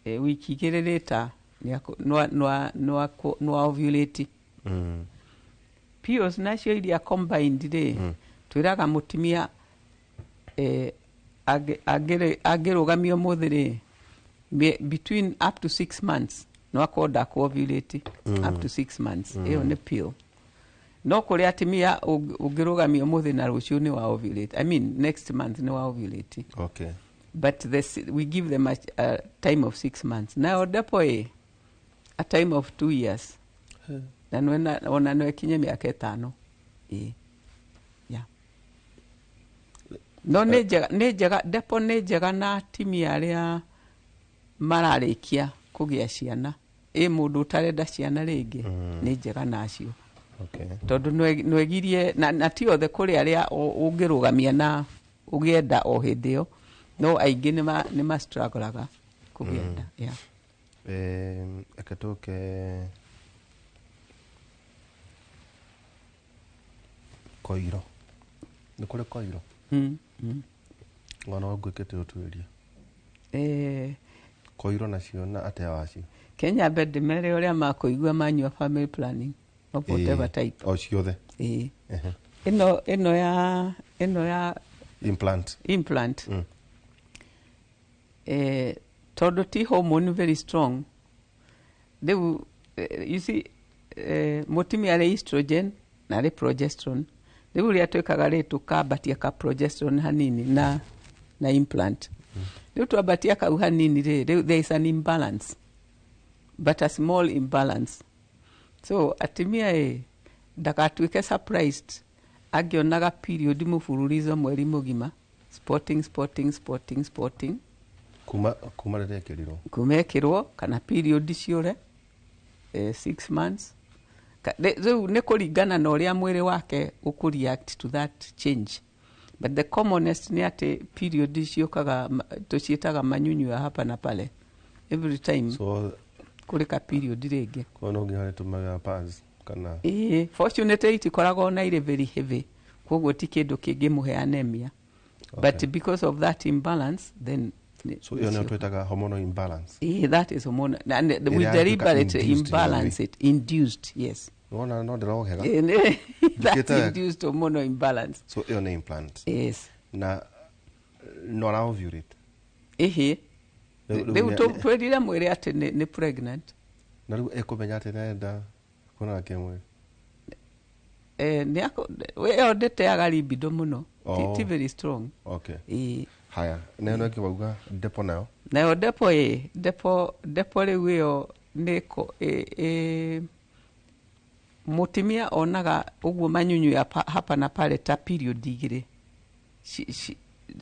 wiki 2 rĩta nĩ ovulate. Pills nacio iria combined rĩ, twĩraga mũtumia angĩrũgamio ũmũthĩ rĩ, between up to 6 months no akorwo ndakũ-ovulate up to 6 months. Ĩyo nĩ pill. No kũrĩ atumia ũngĩrũgamio ũmũthĩ na rũciũ nĩ wa ovulate, I mean next month nĩ wa ovulate. But we give them a time of 6 months. Nayo depo ĩ a time of 2 years na ona no ĩkinye mĩaka 5. Ĩ, yeah. No nĩ njega, nĩ njega, depo nĩ njega na atumia arĩa mararĩkia kũgĩa ciana, ĩ mũndũ ũtarenda ciana rĩngĩ, nĩ njega nacio. Tondũ nwegirie na ti othe, kũrĩ arĩa ũngĩrũgamia na ũgĩenda o hĩndĩ ĩyo, no aingĩ nĩ ma strugglaga kũgĩa nda, yeah. Reke tũke koiro, nĩ kũrĩ koiro. Ona ngwĩkĩte ũtuĩria. Koiro nacio na atĩa wacio? Kenya mbe ndĩmere ũrĩa makũigua manyua family planning of whatever type. O ciothe. Ĩĩ. Ehe. Ĩno ya Implant. Implant. Tondũ ti hormone very strong rĩu, you see, mũtumia arĩ estrogen na arĩ progesterone. Rĩu ũrĩa twĩkaga rĩ, tũkambatia ka progesterone hanini na implant. Rĩu twambatia kau hanini rĩ, rĩu there is an imbalance, but a small imbalance. So atumia ĩ, ndakatuĩke surprised angĩonaga period mũburulizo mweri mũgima, spotting, spotting, spotting, spotting. Kuma rĩrĩa ĩkĩrirwo. Kuma ĩkĩrwo, kana period ciũre 6 months. Rĩu nĩ kũringana na ũrĩa mwĩrĩ wake ũkũreact to that change, but the commonest nĩ atĩ period ciũkaga tũciĩtaga manyunyu ya hapa na pale every time. So kũrĩ ka period rĩngĩ. Kwa no nginya rĩtũmaga pads kana? Ĩĩ, fortunately itikoragwo na irĩ very heavy, koguo ti kĩndũ kĩngĩmũhe anemia. But because of that imbalance then So ĩyo nĩyo twĩtaga hormonal imbalance. Ĩĩ, that is hormonal and we Ĩrĩa yatuĩka deliberately induced in a imbalance way. it, induced, yes. Wona no ndĩrohega. Ĩĩ, that's Ndikĩte- induced hormonal imbalance. So ĩyo nĩ implant. Yes. Na no ara ovulate? Ĩhĩ. Rĩu Rĩu twĩrire mwĩrĩ atĩ nĩ pregnant. Na rĩu ĩkũmenya atĩ nĩarenda kuonana kĩmwĩrĩ? Ĩyo ndĩteaga libido mũno. Oh. Ti very strong. Okay. Ĩĩ. Haya, na ĩno ĩngĩ wauga depo nayo? Nayo depo ĩ, depo rĩu ĩyo nĩ ĩ mũtumia onaga ũguo manyunyu ya hapa na pale ta period igĩrĩ.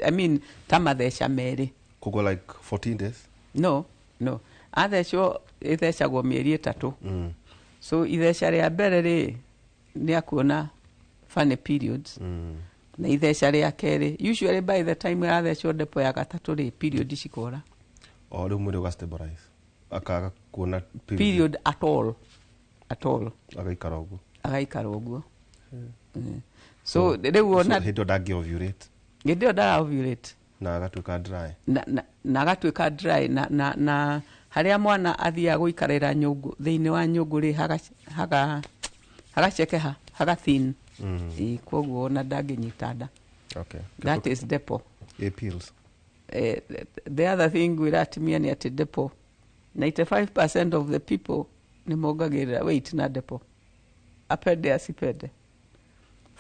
I mean ta matheca merĩ. Koguo like 14 days? No, athecwo ĩthecagwo mĩeri 3. So itheca rĩa mbere rĩ, nĩ akuona funny periods. Na itheca rĩa kerĩ, usually by the time athecwo depo ya gatatũ rĩ, period cikora. O rĩu mwĩrĩ ũga stabilize, akaga kuona period. Period at all, at all. Agaikara ũguo. Agaikara ũguo. So rĩu ona So hĩndĩ ĩyo ndangĩ ovulate? Hĩndĩ ĩyo ndara ovulate. Na agatuĩka dry. Na agatuĩka dry na harĩa mwana athiaga gũikarĩra nyũngũ, thĩinĩ wa nyũngũ rĩ, hagacekeha, haga thin. Ĩĩ, koguo ona ndangĩnyita nda. That is depo. A pills. The other thing ngwĩra atumia nĩ atĩ depo, 95% of the people nĩ mongagĩrĩra weight na depo, apende asipende.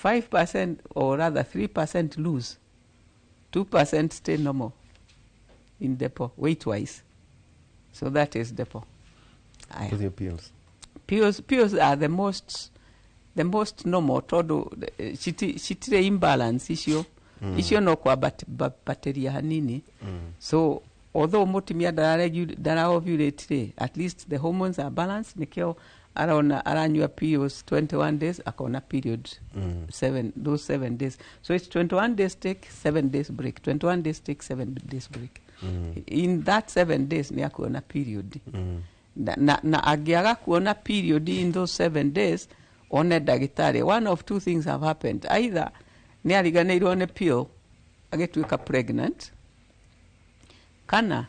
5% or rather 3% lose, 2% stay normal in depo weight wise. So that is depo. Aya. Tũthiĩ pills. Pills are the most normal tondũ citirĩ imbalance icio. Icio no kwambatĩria hanini. So although mũtumia ndara ovulate rĩ, at least the hormones are balanced. Nĩkĩo arona aranyua pills 21 days, akona period seven, those 7 days. So it's 21 days take, 7 days break, 21 days take, 7 days break. In that 7 days nĩ akuona period. Na angĩaga kuona period in those 7 days, one ndagĩtarĩ. One of two things have happened: either nĩ ariganĩirwo nĩ pill agĩtuĩka pregnant, kana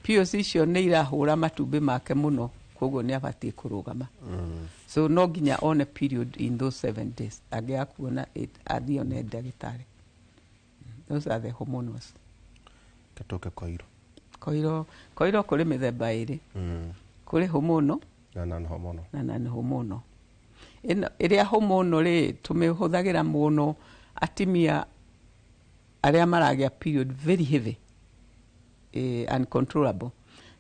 pills icio nĩ irahũra matumbĩ make mũno, koguo nĩ abatiĩ kũrũgama. So no nginya one period in those 7 days. Angĩaga kuona it, athiĩ one ndagĩtarĩ. Those are the hormonals. Tũke koiro. Koiro, koiro kũrĩ mĩthemba ĩrĩ. Kũrĩ hormonal Na non hormonal. Na non hormonal. Ĩno ĩrĩa hormonal rĩ, tũmĩhũthagĩra mũno atimia arĩa maragĩa period very heavy, uncontrollable.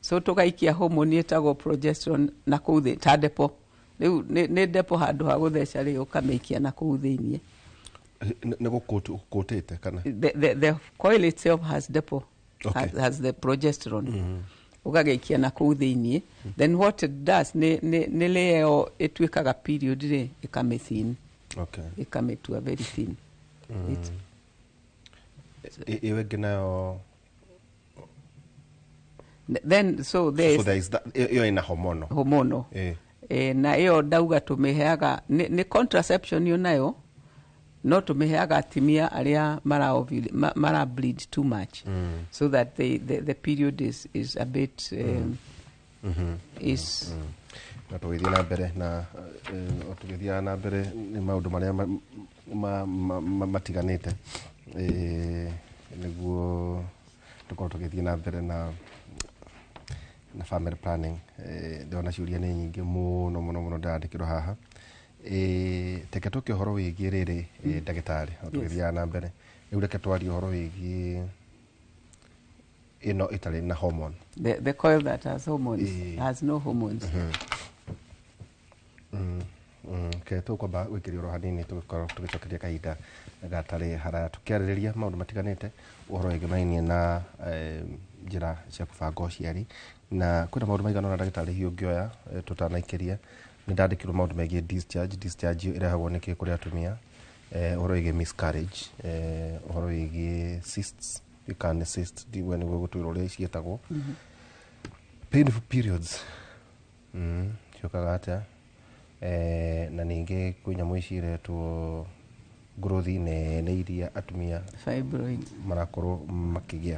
So tũgaikia hormone ĩtagwo progesterone na kũu thĩ ta depo. Rĩu nĩ depo, handũ ha gũtheca rĩ, ũkamĩikia na kũu thĩiniĩ. Nĩ gũkũtĩte kana? The coil itself has depo. Has the progesterone. Ũgagĩikia na kũu thĩiniĩ. Then what it does nĩ layer ĩyo ĩtuĩkaga period rĩ, ĩkamĩthin. Ĩkamĩtua very thin. Ĩyo ĩngĩ nayo? Then so there So is there is that, ĩyo ĩna hormonal. Hormonal. Na ĩyo ndauga tũmĩheaga nĩ contraception yo nayo, no tũmĩheaga atimia arĩa mara bleed too much, so that the period is a bit Is Na tũgĩthiĩ na mbere na tũgĩthiaga na mbere nĩ maũndũ marĩa matiganĩte, nĩguo tũkorwo tũgĩthiĩ na mbere na family planning. Ndĩrona ciũria nĩ nyingĩ mũno mũno mũno ndĩrandĩkĩrwo haha. Reke tũke ũhoro wĩgiĩ rĩrĩ, ndagĩtarĩ, o tũgĩthiaga na mbere rĩu, reke twarie ũhoro wĩgiĩ ĩno ĩtarĩ na hormone. The coil that has hormones, has no hormones. Ke tũkwamba gwĩkĩria oro hanini, tũgĩkorwo tũgĩcokeria kahinda gatarĩ haraya tũkĩarĩrĩria maũndũ matiganĩte ũhoro wĩgĩmainie na njĩra cia kũbanga ũciari, na kwĩna maũndũ maigana ũna, ndagĩtarĩ, hihi ũngĩoya tũtanaikĩria. Nĩ ndandĩkĩrwo maũndũ megiĩ discharge. Discharge ĩrehagwo nĩkĩ kũrĩ atumia? Ũhoro wĩgiĩ miscarriage, ũhoro wĩgiĩ cysts, kana cyst ndigwe nĩguo gũtwĩra ũrĩa ciĩtagwo, painful periods ciũkaga atĩa, na ningĩ kwĩ nyamũ ici iretwo growth nene iria atumia Fibroids. marakorwo makĩgĩa.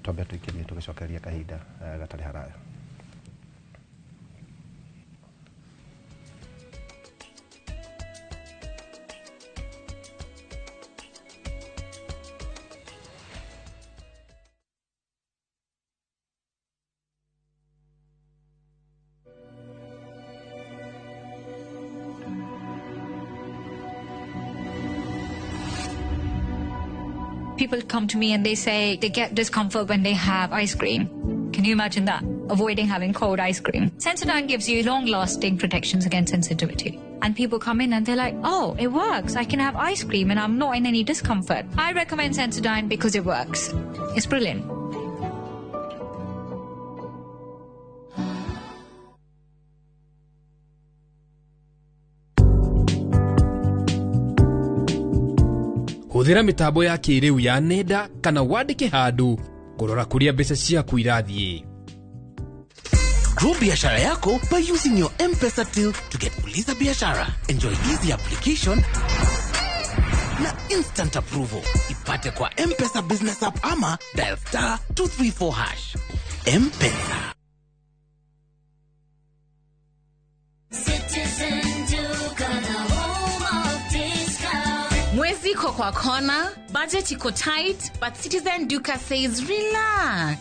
Twambe tũikĩrie, tũgĩcokeria kahinda gatarĩ haraya. People come to me and they say they get discomfort when they have ice cream. Can you imagine that? Avoiding having cold ice cream. Sensodyne gives you long-lasting protections against sensitivity. And people come in and they're like, "Oh, it works. I can have ice cream and I'm not in any discomfort." I recommend Sensodyne because it works. It's brilliant. Hũthĩra mĩtambo ya kĩrĩu ya nenda kana wandĩke handũ kũrora kũrĩa mbeca ciaku irathiĩ. Grow biashara yako by using your M-Pesa till to get Uliza Biashara. Enjoy easy application na instant approval. Ipate kwa M-Pesa Business App ama dial *234#. M-Pesa. Citizen Duka, the home of discount. Mwezi iko kwa kona, budget iko tight, but Citizen Duka says relax.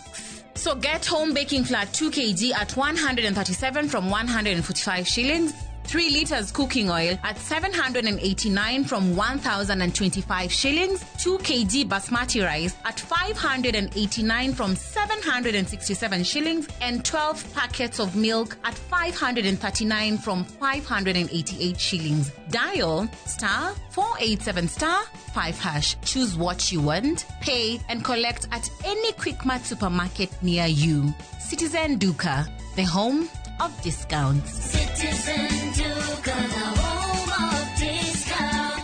So get home baking flour 2 kg at 137 from 145 shillings, 3 liters cooking oil at 789 from 1,025 shillings, 2 kg basmati rice at 589 from 767 shillings, and 12 packets of milk at 539 from 588 shillings. Dial *487*5#. Choose what you want, pay, and collect at any Quickmart supermarket near you. Citizen Duka, the home of discounts. Citizen Duka, the home of discount.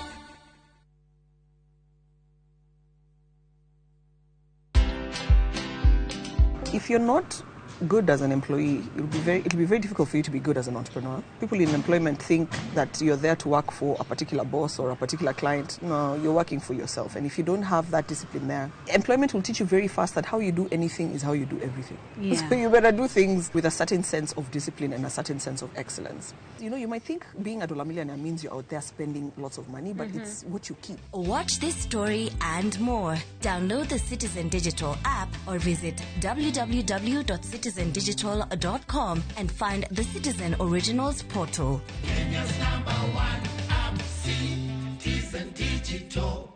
If you're not good as an employee, it'll be very difficult for you to be good as an entrepreneur. People in employment think that you're there to work for a particular boss or a particular client. No, you're working for yourself. And if you don't have that discipline there, employment will teach you very fast that how you do anything is how you do everything. So you better do things with a certain sense of discipline and a certain sense of excellence. You might think being a dollar millionaire means you're out there spending lots of money, but it's what you keep. Watch this story and more. Download the Citizen Digital app or visit www.citizendigital.com and find the Citizen Originals portal. Kenya's number one app, Citizen Digital.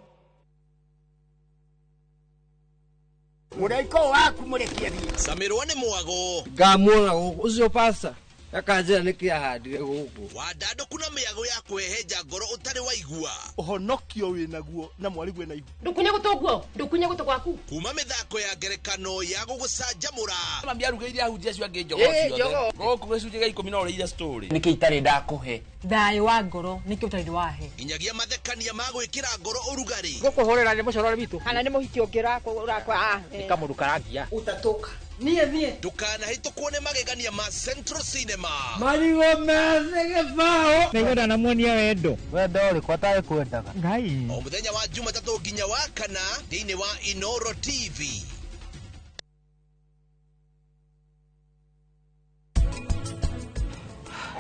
Mũraika waku mũrekie thiĩ. Camirwo nĩ mwago. Ngamuona gũkũ ũcio pasta akanjĩra nĩkĩ ahandire gũkũ. Wandandũku na mĩago ya kwĩhenja ngoro ũtarĩ waigua. Ũhonokio wĩnaguo na mwarigwe na ihu. Ndukunye gũtũ ndukunye gũtũ gwaku. Kuma mĩthako ya ngerekano ya gũgũcanjamũra. Mami arugĩire ahunjia acio angĩ njogoo ciothe gũkũ gĩcunjĩ gĩa 10 no ũrĩire story. Nĩkĩ itarĩ ndakũhe? Thayũ wa ngoro nĩkĩ ũtarĩ wahe? Nginyagia mathekania ma gwĩkĩra ngoro ũrugarĩ. Gũkũhũrĩra nĩ mũcorore witũ. Kana nĩ mũhiki ũngĩ ũrakwa? Nĩ kamũndũ karangia. Utatoka niĩ niĩ. Ndũkanahĩtũkwo nĩ magegania ma Central Cinema. Marigũ methĩ gĩbaũ. Nĩngwenda namuonia wendo. Wendo ũrĩkũ atarĩ kwendaga? Ngai. O mũthenya wa Jumatatũ nginya wa kana thĩinĩ wa Inoro TV.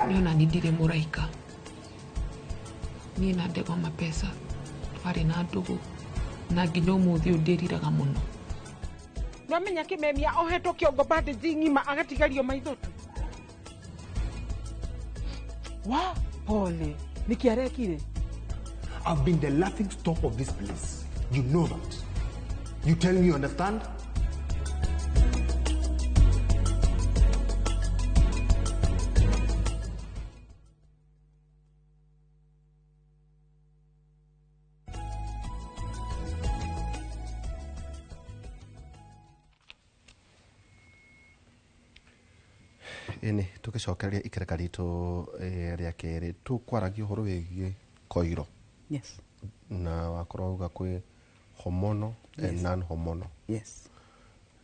Niĩ ona niĩ ndirĩ mũraika. Niĩ na Ndegwa Mapesa twarĩ na ndũgũ na nginya ũmũthĩ ũyũ ndĩriraga mũno. Nwamenya kimemia ohetwo kiongo bandage ng'ima agatigario maitho tu. Wa pole, nĩkĩ arekire? I've been the laughing stock of this place. You know that. You tell me you understand? Ĩni tũgĩcokereria ikereka ritũ rĩa kerĩ, tũkwaragia ũhoro wĩgiĩ koiro. Yes. Na wakorwo wauga kwĩ hormonal and non hormonal. Yes.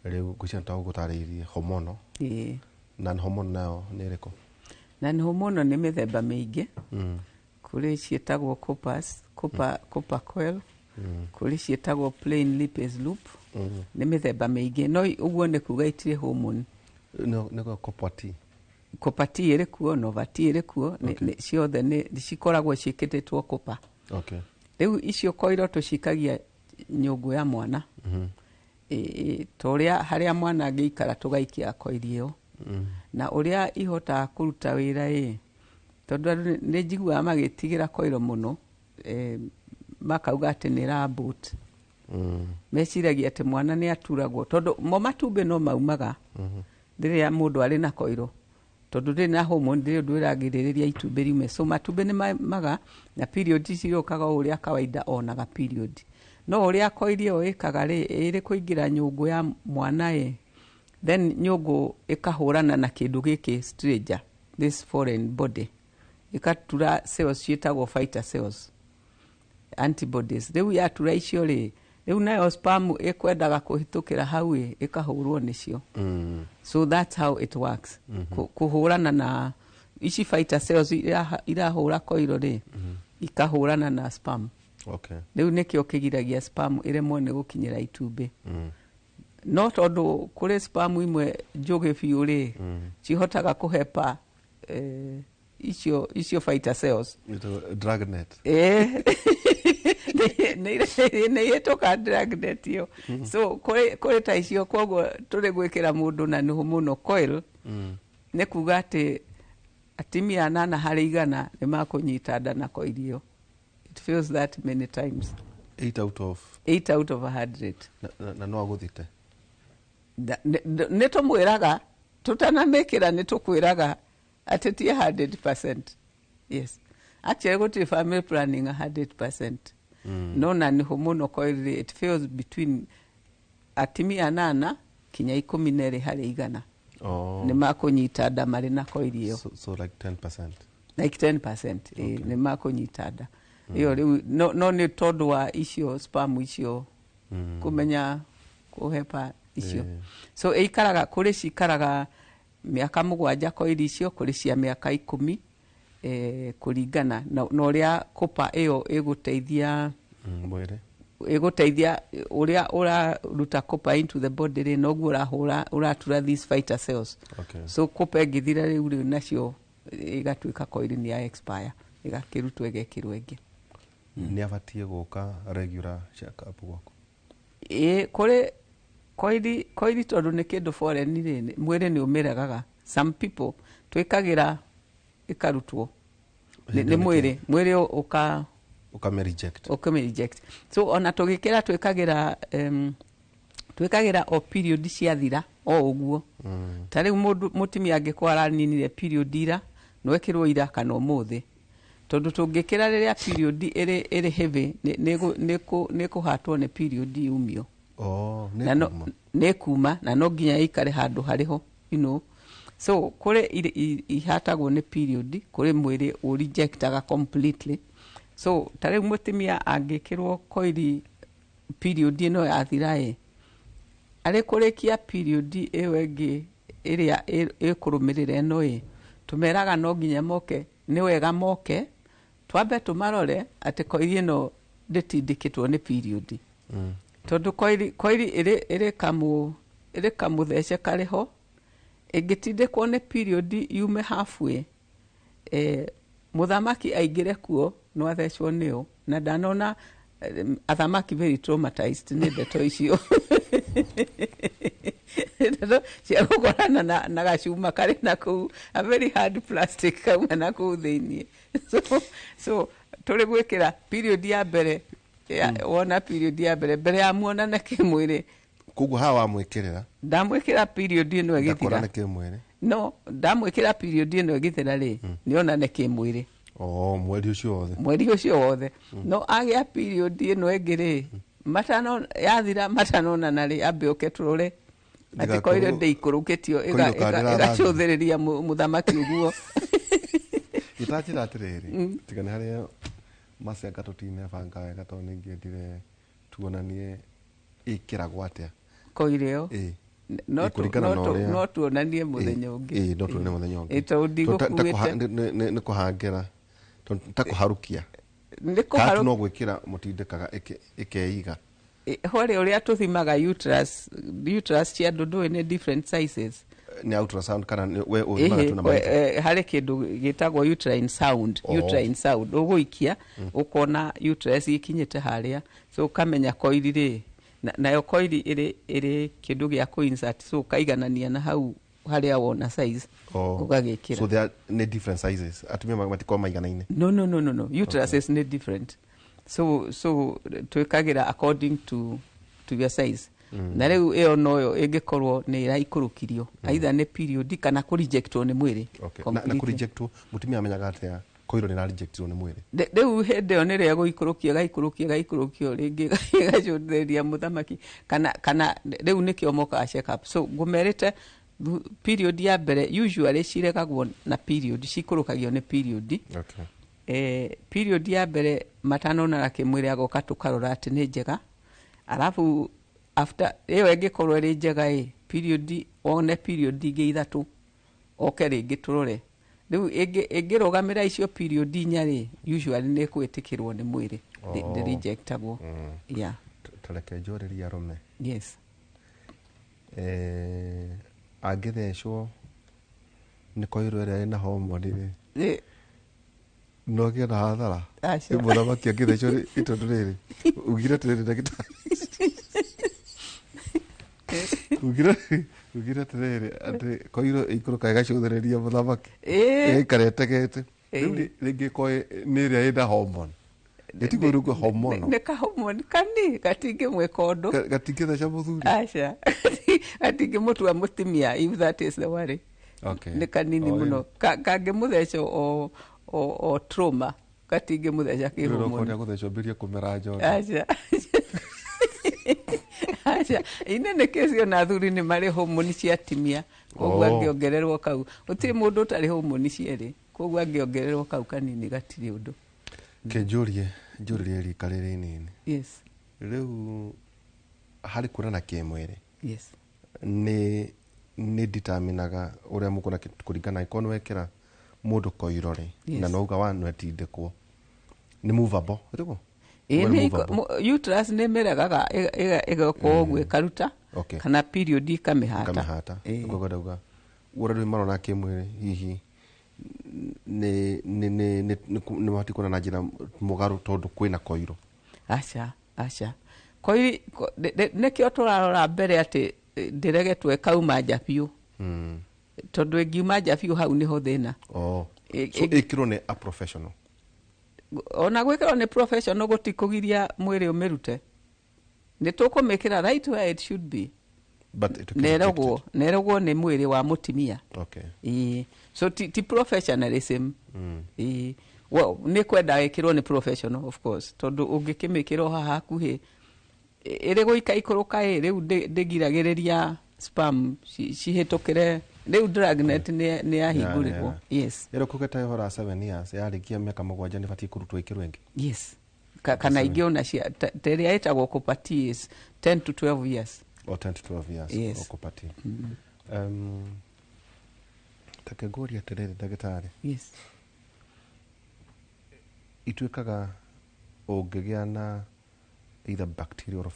Rĩu ngwĩciria nĩtagũgũtarĩirie hormonal. Ĩĩ. Non hormonal nayo nĩ ĩrĩkũ? Non hormonal nĩ mĩthemba mĩingĩ. Kũrĩ ciĩtagwo coppers, copper, copper coil, kũrĩ ciĩtagwo plain lipase loop. Nĩ mĩthemba mĩingĩ, no ũguo nĩ kuga itirĩ hormone. Nĩ copper T. Copper T ĩrĩ kuo, Nova T ĩrĩ kuo, ciothe nĩ cikoragwo ciĩkĩrĩtwo copper. Rĩu icio koiro tũcikagia nyũngũ ya mwana. Ta ũrĩa harĩa mwana angĩikara tũgaikia koiri ĩyo. Na ũrĩa ihotaga kũruta wĩra ĩ, tondũ andũ nĩ njiguaga magĩtigĩra koiro mũno, makauga atĩ nĩ ĩra-abort. Meciragia atĩ mwana nĩ aturagwo, tondũ mo matumbĩ no maumaga rĩrĩa mũndũ arĩ na koiro, tondũ ndĩrĩ na hormone, ndĩrĩ ũndũ ĩragirĩrĩria itumbĩ riume. So matumbĩ nĩ maumaga na period cirũkaga o ũrĩa kawaida onaga period. No ũrĩa koiri ĩyo ĩkaga rĩ, ĩrĩ kũingĩra nyũngũ ya mwana ĩ, then nyũngũ ĩkahũrana na kĩndũ gĩkĩ stranger, this foreign body, ĩkatura cells ciĩtagwo fighter cells, antibodies. Rĩu yatura icio rĩ, rĩu nayo sperm ĩkwendaga kũhĩtũkĩra hau ĩ, ĩkahũrwo nĩcio. So that's how it works. Kũhũrana na ici fighter cells irahũra koiro rĩ, ikahũrana na sperm. Rĩu nĩkĩo kĩgiragia sperm ĩremwo nĩ gũkinyĩra itumbĩ. No tondũ kũrĩ sperm imwe njũgĩ biũ rĩ, cihotaga kũhepa icio fighter cells. Ĩtagwo dragnet. Nĩ ihĩtũka dragnet ĩyo. So kũrĩ ta icio, koguo tũrĩ gwĩkĩra mũndũ na nĩ mũno coil, nĩ kuga atĩ atimia 8 harĩ 100 nĩ makũnyita nda na koiri ĩyo. It fails that many times. 8 out of 8 out of 100. Na no agũthite. Nĩ tũmwĩraga tũtanamĩkĩra, nĩ tũkwĩraga atĩ ti 100%. Yes. Actually gũtirĩ family planning 100%. No na nĩ hormonal coil rĩ, it fails between atimia 8 kinya 12 harĩ 100. Nĩ makũnyita nda marĩ na koiri ĩyo. So like 10%. Like 10%, nĩ makũnyita nda. Ĩyo rĩu no nĩ tondũ wa icio sperm icio kũmenya kũhepa icio. So ĩikaraga, kũrĩ cikaraga mĩaka 7 koiri icio, kũrĩ cia mĩaka 10, kũringana na ũrĩa copper ĩyo ĩgũteithia mwĩrĩ. Ĩgũteithia ũrĩa ũraruta copper into the body rĩ, noguo ũrahũra, ũratura these fighter cells. So copper ĩngĩthira rĩu rĩ, nacio ĩgatuĩka koiri nĩ ya expire, ĩgakĩrutwo ĩgekĩrwo ĩngĩ. Nĩ abatiĩ gũka regular check up gwaku? Ĩ, kũrĩ koiri tondũ nĩ kĩndũ foreign rĩ, mwĩrĩ nĩ ũmĩregaga. Some people twĩkagĩra ĩkarutwo nĩ mwĩrĩ, mwĩrĩ ũka Ũkame reject. Ũkame reject. So ona tũgĩkĩra twĩkagĩra o period ciathira o ũguo. Ta rĩu mũndũ mũtumia angĩkorwo araninire period ira, no ekĩrwo ira kana ũmũthĩ. Tondũ tũngĩkĩra rĩrĩa period ĩrĩ heavy, nĩ kũhatwo nĩ period yumio. Oh, nĩ Na no, kuma. nĩ kuma, na no nginya ĩikare handũ harĩho, you know. So kũrĩ ihatagwo nĩ period, kũrĩ mwĩrĩ ũrejectaga completely. So ta rĩu mũtumia angĩkĩrwo koiri period ĩno yathira ĩ, arĩ kũrĩkia period ĩyo ĩngĩ ĩrĩa ĩkũrũmĩrĩra ĩno ĩ, tũmeraga no nginya moke, nĩ wega moke, twambe tũmarore atĩ koiri ĩno ndĩtindĩkĩtwo nĩ period. Tondũ koiri ĩrĩ kamũthece karĩho, ĩngĩtindĩkwo nĩ period yume halfway, Mũthamaki aingĩre kuo no athecwo nĩo, na ndanona athamaki very traumatized nĩ ndeto icio, ndeto cia gũkorana na gacuma karĩ na kũu, a very hard plastic kauma na kũu thĩiniĩ. So tũrĩ gwĩkĩra period ya mbere ya, wona period ya mbere mbere ya muonane kĩmwĩrĩ. Koguo haha wamwĩkĩrĩra, ndamwĩkĩra period ĩno ĩgĩthira, ndakorane kĩmwĩrĩ. No ndamwĩkĩra period ĩno ĩgĩthira rĩ, nĩonane kĩmwĩrĩ. Oh, mweri ũcio wothe? Mweri ũcio wothe. No agĩa period ĩno ĩngĩ rĩ, matano yathira, matanonana rĩ, ambe ũke tũrore atĩ koiro ndĩikũrũkĩtio koiro kana ndĩrathamio. Ĩgacũthĩrĩria mũthamaki ũguo. Gĩtanjĩra atĩrĩrĩ, tiga nĩ harĩa macenga tũtinebanga wega, tondũ nĩingĩendire tuonanie ĩkĩragwo atĩa. Koiro ĩyo? Ĩĩ. No Ĩ, kũringana na ũrĩa no tuonanie mũthenya ũngĩ. Ĩĩ, no tuonanie mũthenya ũngĩ. Ĩ, tondũ ndigũkuĩte. Nĩ kũhangĩra. Tondũ ta kũharukia. Nĩ Kana tu no gwĩkĩra mũtindĩkaga ĩkeiga? Horĩ ũrĩa tũthimaga uterus cia andũ, ndũĩ nĩ different sizes. Nĩ ultrasound kana nĩ we ũthimaga Ĩhĩ, tu na maitho? Harĩ kĩndũ gĩtagwo uterine sound. Oh. Uterine sound ũgũikia, ũkona uterus ikinyĩte harĩa, so ũkamenya koiri rĩ, nayo koiri ĩrĩ kĩndũ gĩa kũ-insert, so ũkaiganania na hau harĩa wona size, Oh. ũgagĩkĩra. So there are nĩ different sizes, atumia matikoragwo maiganaine? No, uteruses nĩ different, so twĩkagĩra according to your size. Na rĩu ĩyo noyo ĩngĩkorwo nĩ ĩraikũrũkirio, either nĩ period kana kũrejectwo nĩ mwĩrĩ Okay. Na completely. kũrejectwo, mũtumia amenyaga atĩa koiro nĩ rejectirwo nĩ mwĩrĩ? Rĩu hĩndĩ ĩyo nĩrĩo ĩgũikũrũkio, ĩgaikũrũkio, ĩgaikũrũkio rĩngĩ, ĩgacũthĩrĩria mũthamaki, kana rĩu nĩkĩo mokaga check up. So ngũmerĩte period ya mbere usually ciregagwo na period, cikũrũkagio nĩ period. Period ya mbere matanonana kĩmwĩrĩ, agoka tũkarora atĩ nĩ njega, alafu after ĩyo ĩngĩkorwo ĩrĩ njega ĩ, period one period ingĩ ithatũ, oke rĩngĩ tũrore. Rĩu ĩngĩrũgamĩra icio period inya rĩ, usually nĩ ĩkwĩtĩkĩrwo nĩ mwĩrĩ. Ndĩrejectagwo. Yeah. Tareke njũrĩrie arũme. Yes. Angĩthecwo nĩ koiro ĩrĩa ĩna homoni rĩ, no gĩe na hathara? Aca. Ĩ, mũthamaki angĩthecwo nĩ tondũ rĩrĩ, ugire atĩrĩrĩ, ndagĩtarĩ, ugire atĩrĩrĩ atĩ koiro ĩikũrũka ĩgacũthĩrĩria mũthamaki, ĩgaikara ĩtegete. Rĩu rĩngĩ ko nĩ ĩrĩa ĩna hormone, ĩtigwo rĩu hormonal. Nĩ kahomoni kani gatingĩmwĩka ũndũ. Gatingĩtheca mũthuri? Aca, gatingĩmũtua mũtimia, if that is the worry. Nĩ kanini Oh, mũno. Kangĩmũtheca o trauma, gatingĩmũtheca Rĩu no kĩhomoni. kũrĩa gũthecwo mbĩrie kũmera njono. Aca, inene kĩcio, na athuri nĩ marĩ homoni cia atimia, koguo angĩongererwo kau, gũtirĩ mũndũ ũtarĩ homoni cierĩ, koguo angĩongererwo kau kanini gatirĩ ũndũ. Kĩnjũrie, njũrĩrie rika rĩrĩ inini. Yes. Rĩu harĩ kuonana kĩmwĩrĩ, nĩ determinaga ũrĩa mũkuona kũringana angĩkorwo nĩ wekĩra mũndũ koiro rĩ, na nauga wa nĩetindĩkwo, nĩ movable ĩtiguo? Ĩĩ, Nĩ nĩ movable. Uterus nĩ mĩregaga ĩgoka ũguo ĩkaruta, kana period ikamĩhata. Ikamĩhata. Koguo ndauga ũrĩa rĩu marona kĩmwĩrĩ, hihi nĩ mabatiĩ kuona na njĩra mũgarũ tondũ kwĩna koiro? Aca, koiri nĩkĩo tũrarora mbere atĩ ndĩregetwo ĩkauma nja biũ, tondũ ĩngiuma nja biũ, hau nĩho thĩna. Oh. So ĩkĩrwo nĩ a professional? Ona gwĩkĩrwo nĩ professional gũtikũgiria mwĩrĩ ũmĩrute. Nĩ tũkũmĩkĩra right where it should be. But it Nerogwo nĩ mwĩrĩ wa mũtimia. Ĩĩ. So ti professionalism. Ĩĩ. Well, nĩ kwenda ĩkĩrwo nĩ professional, of course, tondũ ũngĩkĩmĩkĩra o haha hakuhĩ, ĩrĩ gũika ikũrũka ĩ, rĩu ndĩgiragĩrĩria sperm cihĩtũkĩre, rĩu dragnet nĩ yahingũrĩrwo. Yes. Ĩrĩ kũgeta ũhoro wa 7 years, yarĩkia mĩaka 7 nĩ batiĩ kũrutwo ĩkĩrwo ĩngĩ? Yes. Kana ingĩ ona cia ta ĩrĩa ĩtagwo Copper T is 10 to 12 years. Or 10 to 12 years. Yes. O Copper T. Take ngũrie atĩrĩrĩ, ndagĩtarĩ. Yes. Ituĩkaga ũngĩgĩa na either bacterial or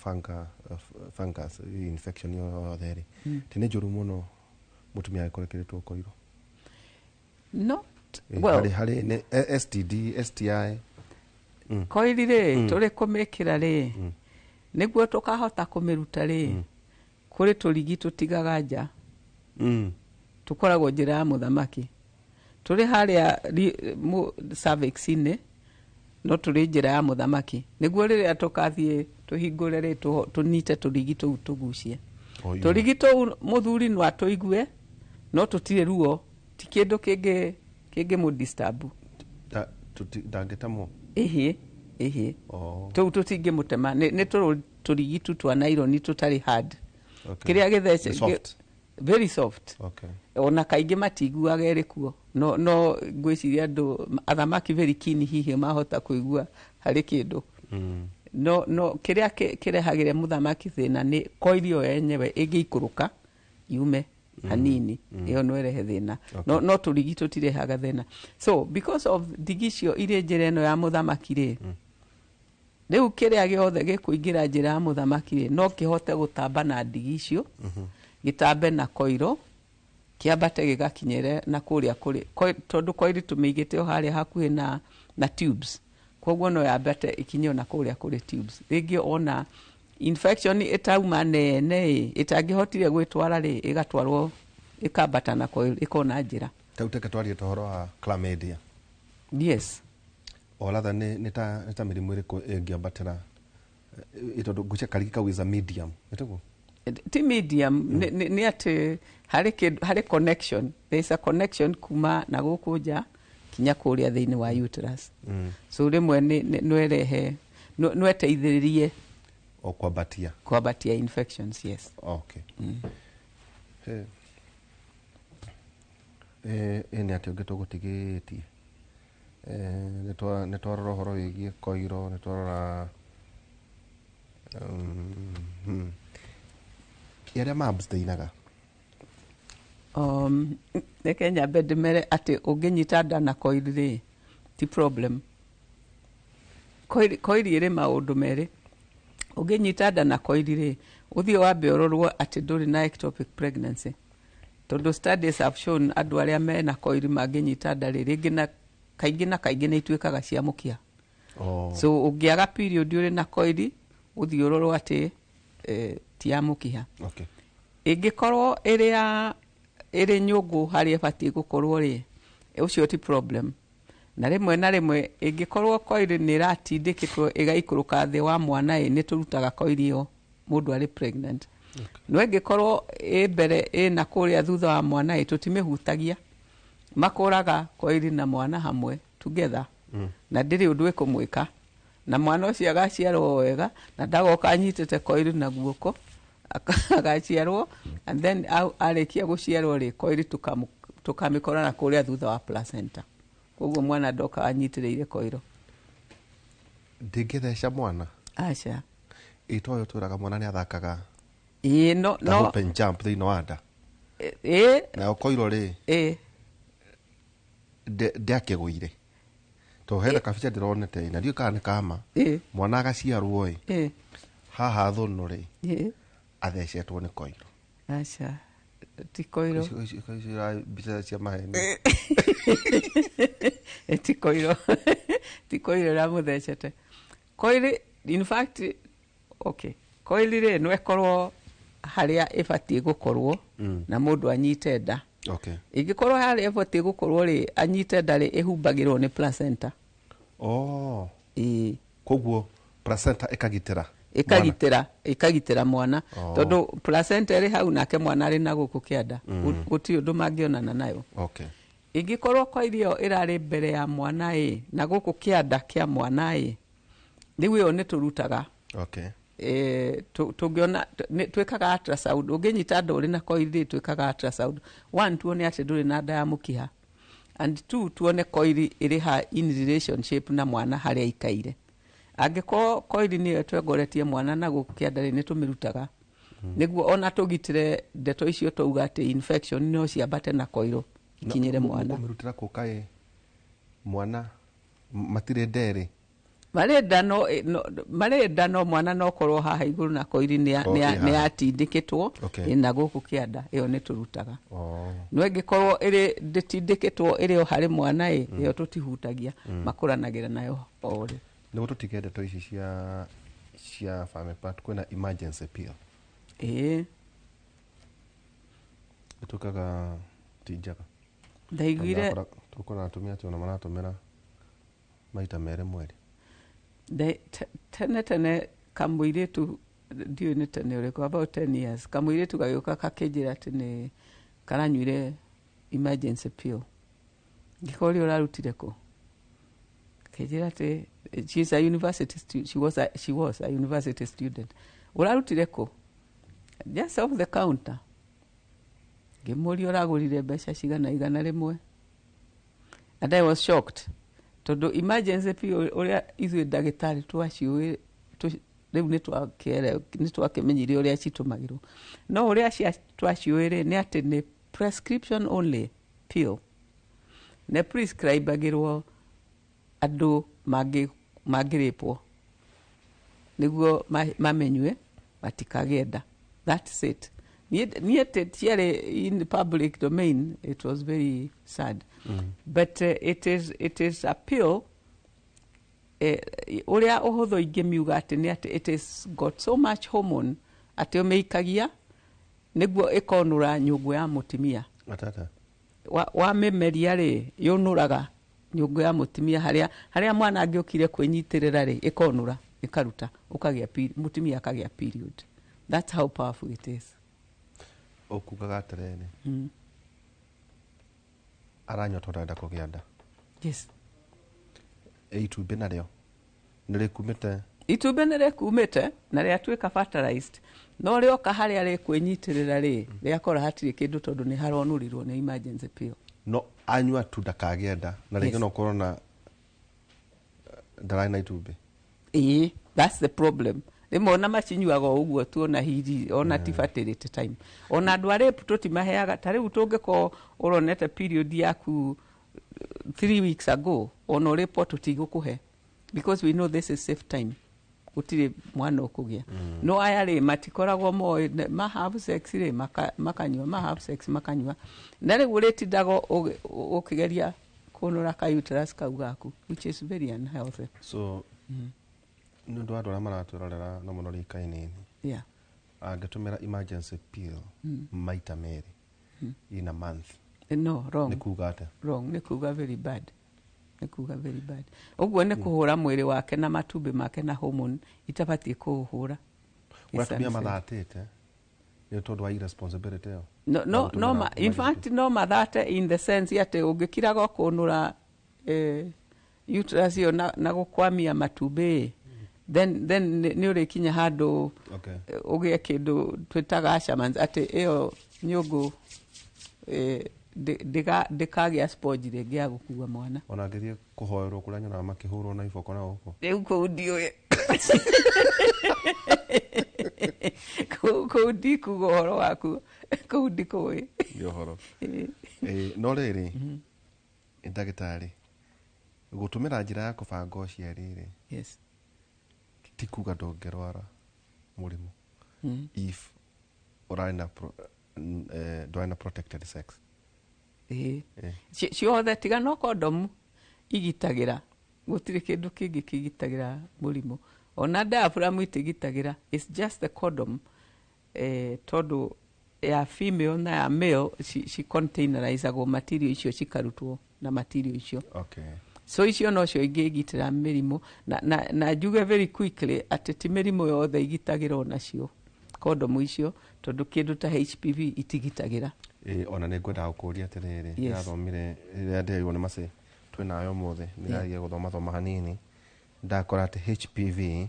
fungus infection yothe rĩ, ti nĩ njũru mũno mũtumia angĩkorwo ĩkĩrĩtwo koiro? No. Well- Harĩ harĩ nĩ STD, STI. Koiri rĩ, tũrĩ kũmĩkĩra rĩ, nĩguo tũkahota kũmĩruta rĩ, kũrĩ tũrigi tũtigaga nja. Tũkoragwo njĩra ya mũthamaki, tũrĩ harĩa cervix-inĩ, no tũrĩ njĩra ya mũthamaki, nĩguo rĩrĩa tũkathiĩ tũhingũre rĩ, tũnyite tũrigi tũu tũgucie. Oh, you- Tũrigi tũu mũthuri no atũigue, no tũtirĩ ruo, ti kĩndũ kĩngĩ kĩngĩmũdisturb. Ndangĩtemwo? Ĩhĩ, ĩhĩ. Oh. Tũu tũtingĩmũtema, nĩ tũrigi tu twa naironi tũtarĩ hard. Kĩrĩa gĩthece Nĩ soft. Very soft. Ona kaingĩ matiguaga ĩrĩ kuo, no ngwĩciria andũ athamaki very keen hihi mahota kũigua harĩ kĩndũ. No kĩrĩa kĩrehagĩre mũthamaki thĩna nĩ koiri ĩyo yenyewe ĩngĩikũrũka yume hanini, ĩyo no ĩrehe thĩna. No tũrigi tũtirehaga thĩna. So because of ndigi icio irĩ njĩra ĩno ya mũthamaki rĩ, rĩu kĩrĩa gĩothe gĩkũingĩra njĩra ya mũthamaki rĩ, no kĩhote gũtamba na ndigi icio, gĩtambe na koiro, kĩambate gĩgakinyĩre na kũrĩa kũrĩ tondũ koiri tũmĩigĩte o harĩa hakuhĩ na tubes, koguo no yambate ĩkinye ona kũrĩa kũrĩ tubes. Rĩngĩ ona infection ĩtauma nene ĩ, ĩtangĩhotire gwĩtwara rĩ, ĩgatwarwo ĩkambata na coil ĩkona njĩra. Rĩu teke twarie ũhoro wa chlamydia. Yes. O rather nĩ ta mĩrimũ ĩrĩkũ ĩngĩambatĩra, tondũ ngwĩciria karigi kau is a medium, ĩtĩguo? Ti medium, nĩ atĩ harĩ kĩndũ, harĩ connection, there is a connection kuma na gũkũ nja kinya kũrĩa thĩinĩ wa uterus. So rĩmwe no ĩrehe, no ĩteithĩrĩrie o kwambatia. Kwambatia infections, yes. Okay. He. Ĩ nĩ atĩ ũngĩ tũgũtigĩtie? Nĩ twarora ũhoro wĩgiĩ koiro, nĩ twarora arĩa ma abstainaga. Reke nyambe ndĩmere atĩ ũngĩnyita nda na koiri rĩ, ti problem. Koiri ĩrĩ maũndũ merĩ. Ũngĩnyita nda na koiri rĩ, ũthiĩ wambe ũrorwo atĩ ndũrĩ na ectopic pregnancy, tondũ studies have shown andũ arĩa mena koiri mangĩnyita nda rĩ, rĩngĩ na kaingĩ na kaingĩ nĩ ituĩkaga cia mũkiha. So ũngĩaga period ũrĩ na koiri, ũthiĩ ũrorwo atĩ ti ya mũkiha. Ĩngĩkorwo ĩrĩ ya ĩrĩ nyũngũ harĩa ĩbatiĩ gũkorwo rĩ, ũcio ti problem. Na rĩmwe na rĩmwe ĩngĩkorwo koiri nĩ ĩratindĩkĩtwo ĩgaikũrũka thĩ wa mwana ĩ, nĩ tũrutaga koiri ĩyo mũndũ arĩ pregnant. No ĩngĩkorwo ĩ mbere ĩna kũrĩa thutha wa mwana ĩ, tũtimĩhutagia, makũraga koiri na mwana hamwe together. Na ndĩrĩ ũndũ ĩkũmwĩka, na mwana ũcio agaciarwo wega na ndagoka anyitĩte koiri na guoko. Agaciarwo and then arĩkia gũciarwo rĩ, koiri tũkamĩkora na kũrĩa thutha wa placenta, koguo mwana ndoka anyitĩrĩire koiro. Ndĩngĩtheca mwana? Aca. Ĩ toyo twĩraga mwana nĩ athakaga Ĩĩ, no. ta No. hope and jump thĩinĩ wa nda. Ĩĩ. Nayo koiro rĩ, ndĩakĩgũire to hena kabica ndĩronete na ndiũĩ kana nĩ kama, mwana agaciarwo ĩ, haha thũnũ rĩ, athecetwo nĩ koiro. Aca, ti koiro. Icio mbica cia maheni. Ti koiro, ti koiro ĩramũthecete. Koiri, in fact, okay, koiri rĩ, no ĩkorwo harĩa ĩbatiĩ gũkorwo na mũndũ anyite nda. Ĩngĩkorwo harĩa ĩbatiĩ gũkorwo rĩ, anyite nda rĩ, ĩhumbagĩrwo nĩ placenta. Oh. Ĩĩ. Koguo placenta ĩkagitĩra Ĩkagitĩra mwana. Oh. Tondũ placenta ĩrĩ hau nake mwana arĩ na gũkũ kĩanda, gũtirĩ ũndũ mangĩonana nayo. Ĩngĩkorwo koiri ĩyo ĩrarĩ mbere ya mwana ĩ, na gũkũ kĩanda kĩa mwana ĩ, rĩu ĩyo nĩ tũrutaga. Tũngĩona twĩkaga ultrasound. Ũngĩnyita nda ũrĩ na koiri rĩ, twĩkaga ultrasound, one, tuone atĩ ndũrĩ na nda ya mũkiha, and two, tuone koiri ĩrĩ ha in relationship na mwana harĩa aikaire. Angĩkorwo koiri nĩyo ĩtongoretie mwana na gũkũ kĩanda rĩ, nĩ tũmĩrutaga nĩguo ona tũgitĩre ndeto icio twauga atĩ infection no ciambate na koiro ikinyĩre mwana. Mũkũmĩrutĩra kũ kaĩ mwana matirĩ nderĩ? Marĩ nda no, no marĩ nda no mwana no korwo haha igũrũ na koiri nĩ Okay, nĩ haha. yatindĩkĩtwo. Okay. Na gũkũ kĩanda ĩyo nĩ tũrutaga. Oh. No ĩngĩkorwo ĩrĩ ndĩtindĩkĩtwo ĩrĩ o harĩ mwana ĩ, ĩyo tũtihutagia, makũranagĩra nayo o ũrĩ. Nĩguo tũtige ndeto ici cia family part, kwĩna emergency pill. Ĩĩ. Ĩtuĩkaga ti njega. Ndaiguire. Tũkona atumia atĩ ona maratũmĩra maita 2 mweri. Tene tene kamũirĩtu, ndiũĩ nĩ tene ũrĩkũ, about 10 years, kamũirĩtu gagĩũka kakĩnjĩra atĩ nĩ karanyuire emergency pill. Ngĩkoria, "Ũrarutire kũ?" Akĩnjĩra atĩ she's a university stu- she was a, she was a university student. "Ũrarutire kũ?" "Just off the counter." Ngĩmũria, "Ũragũrire mbeca cigana?" 100. And I was shocked tondũ emergency pill ũrĩa ithuĩ ndagĩtarĩ twaciũĩ rĩu nĩ twakĩmenyire ũrĩa citũmagĩrwo, no ũrĩa twaciũĩ rĩ, nĩ atĩ nĩ prescription only pill, nĩ prescribagĩrwo andũ mangĩrĩpwo nĩguo mamenywe matikagĩe nda. That's it. Niĩ tiarĩ in the public domain. It was very sad. But it is a pill ũrĩa ũhũthũ ingĩmiuga atĩ nĩ atĩ it is got so much hormone atĩ ũmĩikagia nĩguo ĩkonũra nyũngũ ya mũtumia. Atata. Wamĩmeria rĩ, yũnũraga nyũngũ ya mũtumia harĩa mwana angĩũkire kwĩnyitĩrĩra rĩ, ĩkonũra ĩkaruta, ũkagĩa mũtumia akagĩa period. That's how powerful it is. Ũkugaga atĩrĩrĩ, aranyua tondũ arenda kũgĩa nda? Yes. Ĩ itumbĩ narĩo nĩ rĩkumĩte? Itumbĩ nĩ rĩkumĩte na rĩatuĩka fertilized, no rĩoka harĩa rĩkwĩnyitĩrĩra rĩ, rĩakora hatirĩ kĩndũ tondũ nĩ haronũrirwo nĩ emergency pill. No anyua tu ndakagĩe nda na rĩngĩ? Yes. No ũkorwo na ndararĩ na itumbĩ. Ĩĩ, that's the problem. Rĩmwe ona macinyuaga o ũguo tu, ona hiri ona ti fertility time. Ona andũ a rape tũtimaheaga. Ta rĩu tũngĩkorwo ũronete period yaku 3 weeks ago, ona ũrĩpwo tũtigũkũhe because we know this is safe time, gũtirĩ mwana ũkũgĩa. No aya rĩ, matikoragwo moĩ ma have sex rĩ, makanyua, ma have sex makanyua, na rĩu ũrĩtindaga ũkĩgeria kũnũra ka uterus kau gaku, which is very unhealthy. So nĩ ũndũ wa andũ arĩa maratwĩrorera na mũno rika inini, angĩtũmĩra emergency pill maita 2 in a month, No, wrong. nĩ kuga atĩa? Wrong, nĩ kuga very bad, nĩ kuga very bad. Ũguo nĩ kũhũra mwĩrĩ wake na matumbĩ make na hormone itabatiĩ kũũhũra. Kũrĩa atumia It's unsafe. mathatĩte nĩ tondũ wa irresponsibility ĩyo. No, no, no, ma, in fact no mathate in the sense atĩ ũngĩkiraga kũnũra uterus ĩyo na gũkwamia matumbĩ, then nĩ ũrĩkinya handũ ũgĩe kĩndũ twĩtaga Asherman's, atĩ ĩyo nyũngũ ndĩkagĩa sponge rĩngĩ ya gũkua mwana. Ona angĩthiĩ kũhoerwo kũrĩa nyonaga makĩhũrwo na iboko na gũkũ? Rĩu kũu ndiũĩ, kũu ndikuga ũhoro waku, kũu ndikũĩ. Nĩ ũhoro. No rĩrĩ, ndagĩtarĩ, gũtũmĩra njĩra ya kũbanga ũciari rĩ, ti kuga ndũngĩrwara mũrimũ if ũrarĩ na ndwarĩ na protected sex? Ĩĩ. Ciothe tiga no kondomu igitagĩra, gũtirĩ kĩndũ kĩngĩ kĩgitagĩra mũrimũ. Ona diaphragm itigitagĩra. It's just the condom, tondũ ya female na ya male ci containerizagwo material icio, cikarutwo na material icio. So icio nocio ingĩgitĩra mĩrimũ na njuge very quickly atĩ ti mĩrimũ yothe igitagĩrwo nacio kondomu icio, tondũ kĩndũ ta HPV itigitagĩra. Ĩ, ona nĩ ngwendaga gũkũria atĩrĩrĩ. Ndĩrathomire rĩrĩa ndĩrirwo nĩ macĩ twĩnayo ũmũthĩ, ndĩrageria gũthoma thoma hanini, ndakora atĩ HPV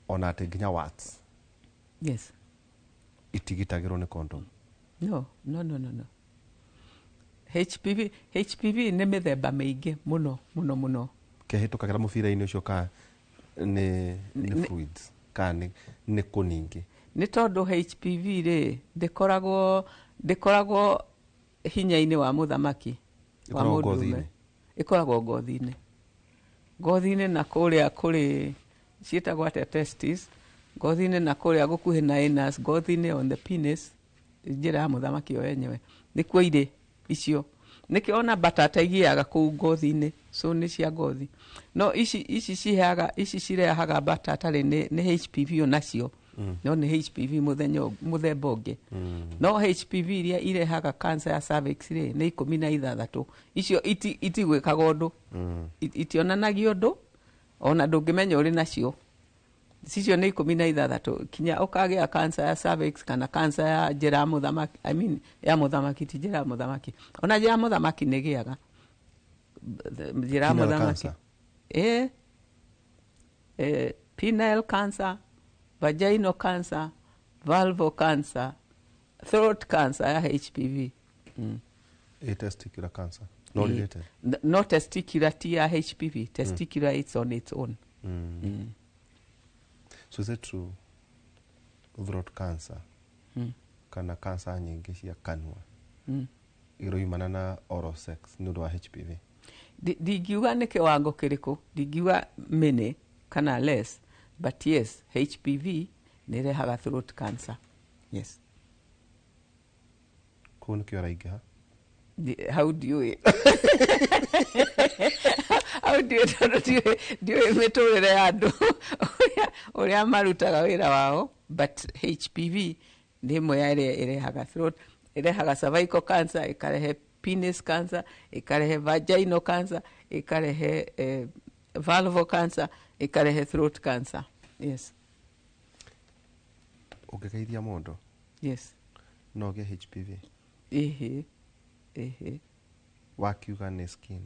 ona atĩ nginya warts itigitagĩrwo nĩ condom. No, no, no, no, no. HPV, HPV nĩ mĩthemba mĩingĩ mũno mũno mũno. Kĩhĩtũkagĩra mũbira-inĩ ũcio ka nĩ fluids ka nĩ kũ ningĩ? Nĩ tondũ HPV rĩ, ndĩkoragwo hinya-inĩ wa mũthamaki wa Ĩkoragwo mũndũrũme. ngothi-inĩ? Ĩkoragwo ngothi-inĩ. Ngothi-inĩ na kũrĩa kũrĩ ciĩtagwo atĩa, testis, ngothi-inĩ na kũrĩa gũkuhĩ na anus, ngothi-inĩ on the penis, njĩra ya mũthamaki yo yenyewe nĩkuo irĩ icio. Nĩkĩo ona mbatata igĩaga kũu ngothi-inĩ, so nĩ cia ngothi. No ici ciheaga, ici cirehaga mbatata rĩ, nĩ HPV onacio. No nĩ HPV mũthenya mũthemba ũngĩ. No HPV iria irehaga cancer ya cervix rĩ, nĩ 16. Icio itigwĩkaga ũndũ. Itionanagia ũndũ, ona ndũngĩmenya ũrĩ nacio. Cicio nĩ 16 kinya ũkagĩa cancer ya cervix kana cancer ya njĩra ya mũthamaki, I mean ya mũthamaki, ti njĩra ya mũthamaki. Ona njĩra ya mũthamaki nĩ ĩgĩaga njĩra ya Penile mũthamaki. cancer. Penile cancer, vaginal cancer, vulval cancer, throat cancer ya HPV. A testicular cancer no related? No, testicular ti ya HPV. Testicular, it's on its own. So is it true throat cancer kana cancer nyingĩ cia kanua iroimana na oral sex nĩ ũndũ wa HPV? Ndingiuga nĩ kĩwango kĩrĩkũ, ndingiuga many kana less, but yes, HPV nĩ ĩrehaga throat cancer, yes. Kũu nĩkĩo araingĩha. Hau ndiũĩ, hau ndiũĩ, tondũ ndiũĩ mĩtũrĩre ya andũ ũrĩa marutaga wĩra wao, but HPV nĩ ĩmwe ya ĩrĩa ĩrehaga throat, ĩrehaga cervical cancer, ĩkarehe penis cancer, ĩkarehe vaginal cancer, ĩkarehe vulval cancer, ĩkarehe throat cancer, yes. Ũngĩgeithia mũndũ no ũgĩe HPV? Ĩhĩ. Wakiuga nĩ skin.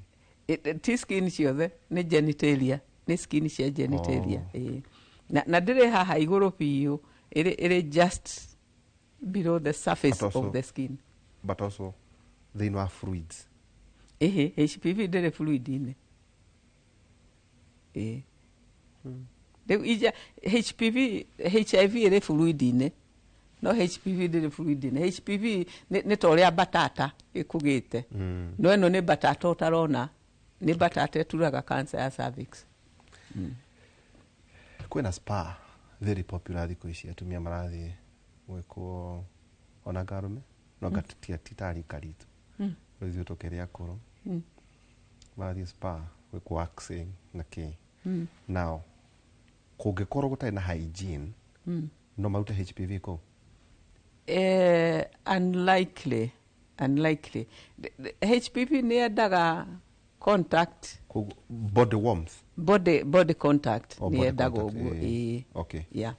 Ti skin ciothe, nĩ genitalia, nĩ skin cia genitalia. Oh. Ĩĩ. Na ndĩrĩ haha igũrũ biũ, ĩrĩ just below the surface But also, of the skin. But also thĩinĩ wa fluids. Ĩhĩ, HPV ndĩrĩ fluid-inĩ. Ĩĩ. Rĩu ija HPV, HIV ĩrĩ fluid-inĩ, no HPV ndĩrĩ fluid-inĩ. HPV nĩ ta ũrĩa mbatata ĩkũgĩte. No ĩno nĩ mbatata ũtarona, nĩ mbatata ĩturaga cancer ya cervix. Kwĩna spa very popular thikũ ici, atumia marathiĩ gwĩkwo, ona ngarume no ti ta rika ritũ. Ithuĩ tũkĩrĩ akũrũ. Marathiĩ spa gwĩkwo waxing na kĩ. Now kũngĩkorwo gũtarĩ na hygiene, no marute HPV kũu? Unlikely, unlikely. HPV nĩ yendaga contact. Koguo body warmth. Body contact. Oh, nĩ body yendaga contact, ũguo. Eh. Ĩĩ. Okay. Yeah,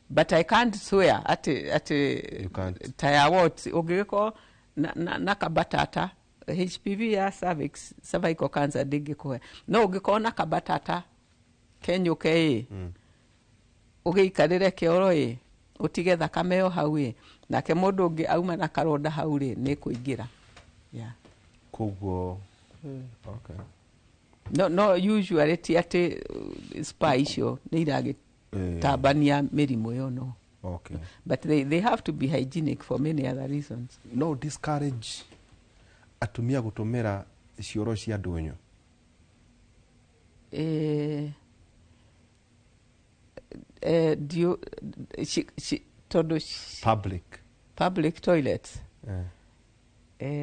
but I can't swear atĩ You can't. Ta ya what ũngĩgĩkorwo na kabatata, HPV ya cervix, cervical cancer ndĩngĩkũhe, no ũngĩkorwo na kabatata kenyũke ĩ, ũgĩikarĩre kĩoro ĩ, ũtige thakame o hau ĩ, nake mũndũ ũngĩ auma na karonda hau rĩ, nĩ kũingĩra, yeah. Koguo okay. No usually ti atĩ spa icio nĩ iragĩtambania mĩrimũ ĩyo, no. Okay. But they have to be hygienic for many other reasons. No discourage atumia gũtũmĩra cioro cia ndũnyũ? Ndiũ tondũ Public. Public toilets.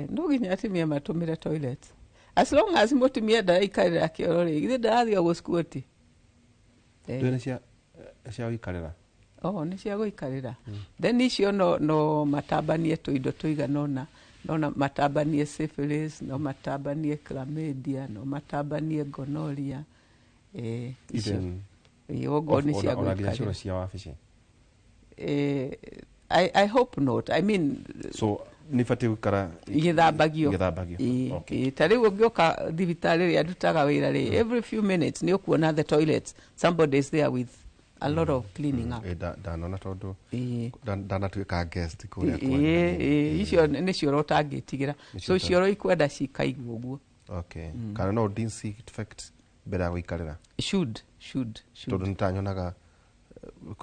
No nginya atumia matũmĩre toilets, as long as mũtumia ndaraikarĩra kĩoro rĩ, githĩ ndarathiĩ gũsquat? Ndũĩ cia gũikarĩra. Oh, nĩ cia gũikarĩra. Then icio no matambanie tũindo tũigana ũna, no na matambanie syphilis, no matambanie chlamydia, no matambanie gonorrhea, icio. Even Ĩĩ, okorwo nĩ cia ona nginya cioro gũikarĩra. cia wabici? I hope not. I mean, So nĩ ibatiĩ gũikara igĩthambagio. Igĩthambagio. Ĩĩ, Okay. ĩĩ, ta rĩu ũngĩũka thibitarĩ ĩrĩa ndutaga wĩra rĩ, every few minutes nĩ ũkuona the toilets, somebody is there with a lot of cleaning up. Ndanona tondũ ndanatuĩka guest kũrĩa Ĩĩ, kwanyu. ĩĩ, icio nĩ cioro ũtangĩtigĩra. Nĩ So cioro. cioro ikwenda cikaigwo ũguo. Okay. Kana no disinfect mbere ya gũikarĩra? Should. Tondũ nĩtanyonaga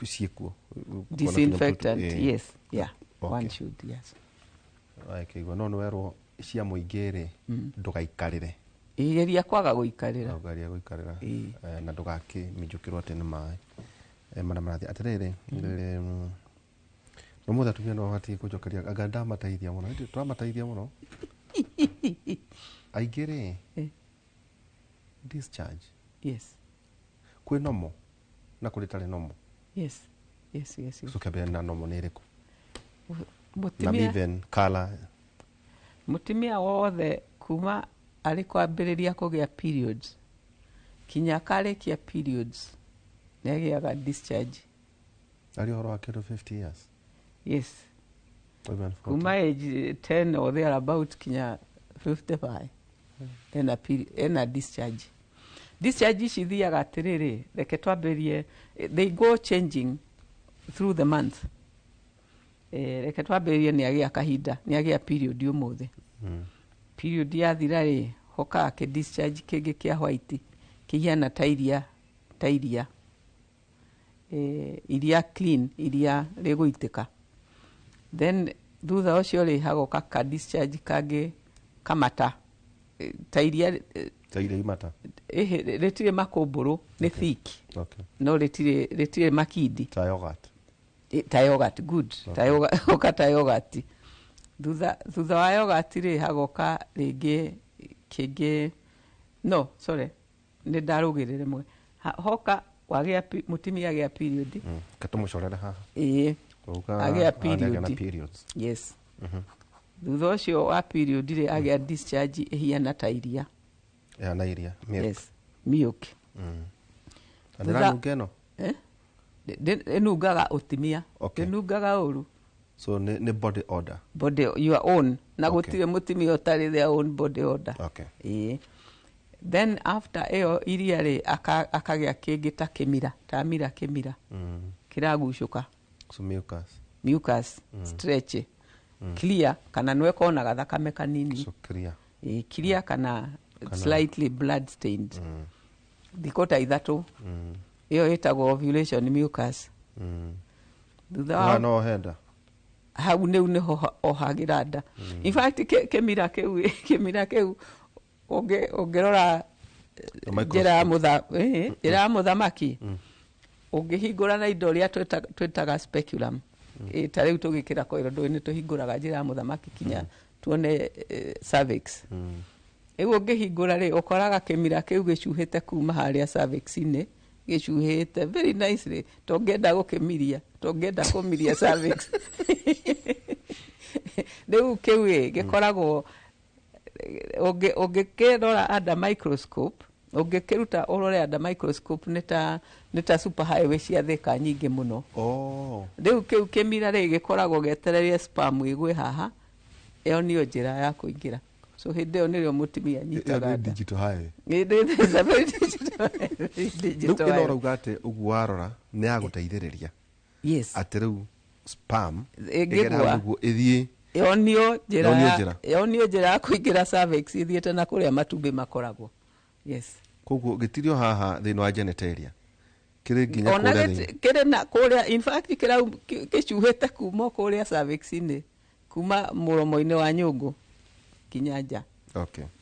ciĩkuo. Disinfectant, yes, yeah. Okay. One should, yes. Wakĩigua no nĩwerwo cia mũingĩ rĩ, ndũgaikarĩre. Geria kwaga gũikarĩra. Geria gũikarĩra na ndũgakĩminjũkĩrwo atĩ nĩ maĩ marĩa marathiĩ. Atĩrĩrĩ, ũmũthĩ atumia no mabatie kũnjokeria, anga ndamateithia mũno, ĩndĩ tũramateithia mũno aingĩ rĩ. Discharge. Yes. Kwĩ normal na kũrĩ tarĩ normal. Yes. So kĩambĩrĩria na normal nĩ ĩrĩkũ na Mũtumia even color? Mũtumia wothe kuma arĩ kwambĩrĩria kũgĩa periods kinya akarĩkia periods nĩ agĩaga discharge. Arĩ ũhoro wa kĩndũ 50 years? Yes. Or even 40. Kuma age 10 or thereabout kinya 55 ena period, ena discharge. Discharge ici ithiaga atĩrĩrĩ, reke twambĩrĩrie, they go changing through the month. Reke twambĩrĩrie nĩ agĩa kahinda, nĩ agĩa period ũmũthĩ. Period yathira rĩ, hokaga kĩ discharge kĩngĩ kĩa white kĩhiana ta iria, ta iria iria clean, iria rĩgũitĩka. Then thutha ũcio rĩ, hagoka ka discharge kangĩ kamata, ta iria ta iria imata. Ĩhĩ, rĩtirĩ makũmbũrũ, nĩ thick. No rĩtirĩ makindi. Ta yogurt. Ta yogurt, good. Ta yogurt, hoka ta yogurt. Thutha wa yogurt rĩ, hagoka rĩngĩ kĩngĩ, no sorry, nĩ ndarũgĩrĩre mwe. Hoka wagĩa mũtumia agĩa period. Katũmũcorere haha. Ĩĩ. Ũka Agĩa agĩa na period. Periods. Yes. Thutha ũcio wa period rĩ, agĩa discharge ĩhiana ta iria. Ya na iria milk. Yes, milk. Na ndĩranunga ĩno? Eh? Ĩnungaga ũtimia. Ĩnungaga ũru. So nĩ body odor. Body your own na gũtirĩ mũtumia ũtarĩ their own body odor. Ĩĩ. Then after ĩyo iria rĩ, akagĩa kĩngĩ ta kĩmira, ta mira kĩmira kĩragucũka. So mucus. Mucus stretch clear kana nĩ kona gathakame kanini. So clear. Ĩĩ, clear kana slightly blood stained. Thikũ ta 3. Ĩyo ĩtagwo ovulation mucus. Thutha wa no henda hau nĩu nĩho ohagĩra nda. In fact, kĩmira kĩu, kĩmira kĩu ũngĩrora njĩra ya njĩra ya mũthamaki, ũngĩhingũra na indo ũrĩa twĩtaga speculum. Ta rĩu tũgĩkĩra koiro ndũĩ nĩ tũhingũraga njĩra ya mũthamaki kinya tuone cervix. Rĩu ũngĩhingũra rĩ, ũkoraga kĩmira kĩu gĩcuhĩte kuma harĩa cervix-inĩ, gĩcuhĩte very nicely, tũngĩenda gũkĩmiria, tũngĩenda kũmiria cervix. Rĩu kĩu ĩ gĩkoragwo ũngĩkĩrora under microscope, ũngĩkĩruta ũrore under microscope, nĩ ta super highway cia Thika nyingĩ mũno. Rĩu kĩu kĩmira rĩ, gĩkoragwo gĩetereire sperm ĩgwe haha, ĩyo nĩyo njĩra ya kũingĩra. So hĩndĩ ĩyo nĩrĩo mũtumia Ĩyo anyitaga nĩ nda. Digital highway. It is a very digital, very Rĩu digital ĩno highway. ũrauga atĩ ũguo warora nĩ ya gũteithĩrĩria Yes. atĩ rĩu sperm Ĩngĩgwa. ĩgere hau nĩguo ĩthiĩ. Yonio njĩra Yonio ya njĩra. Yonio njĩra ya kũingĩra cervix ĩthiĩte na kũrĩa matumbĩ makoragwo. Yes. Koguo gĩtirio haha thĩinĩ wa genitalia, kĩrĩ nginya Ona kũrĩa thĩinĩ. kĩrĩ na kũrĩa, in fact kĩcuhĩte kuma kũrĩa cervix-inĩ, kuma mũromo-inĩ wa nyũngũ kinya nja.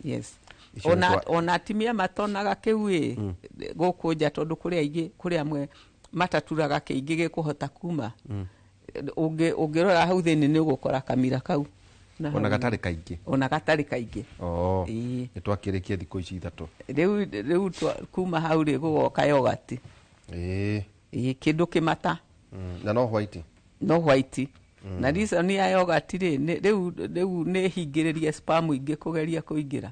Yes. Icio Ona nĩ ona atumia matonaga kĩu ĩ gũkũ nja, tondũ kũrĩ aingĩ, kũrĩ amwe mataturaga kĩingĩ gĩkũhota kuma. Ũngĩrora hau thĩinĩ nĩ ũgũkora kamira kau. Na Ona hau- gatarĩ kaingĩ. Ona gatarĩ kaingĩ. Oh. Ĩĩ. Nĩ twakĩrĩkia thikũ ici 3. Rĩu kuma hau rĩ, gũgoka yogurt. Ĩĩ, kĩndũ kĩmata. Na no white. No white. Na reason ya yogurt rĩ, rĩu nĩ hingĩrĩrie sperm ingĩ kũgeria kũingĩra.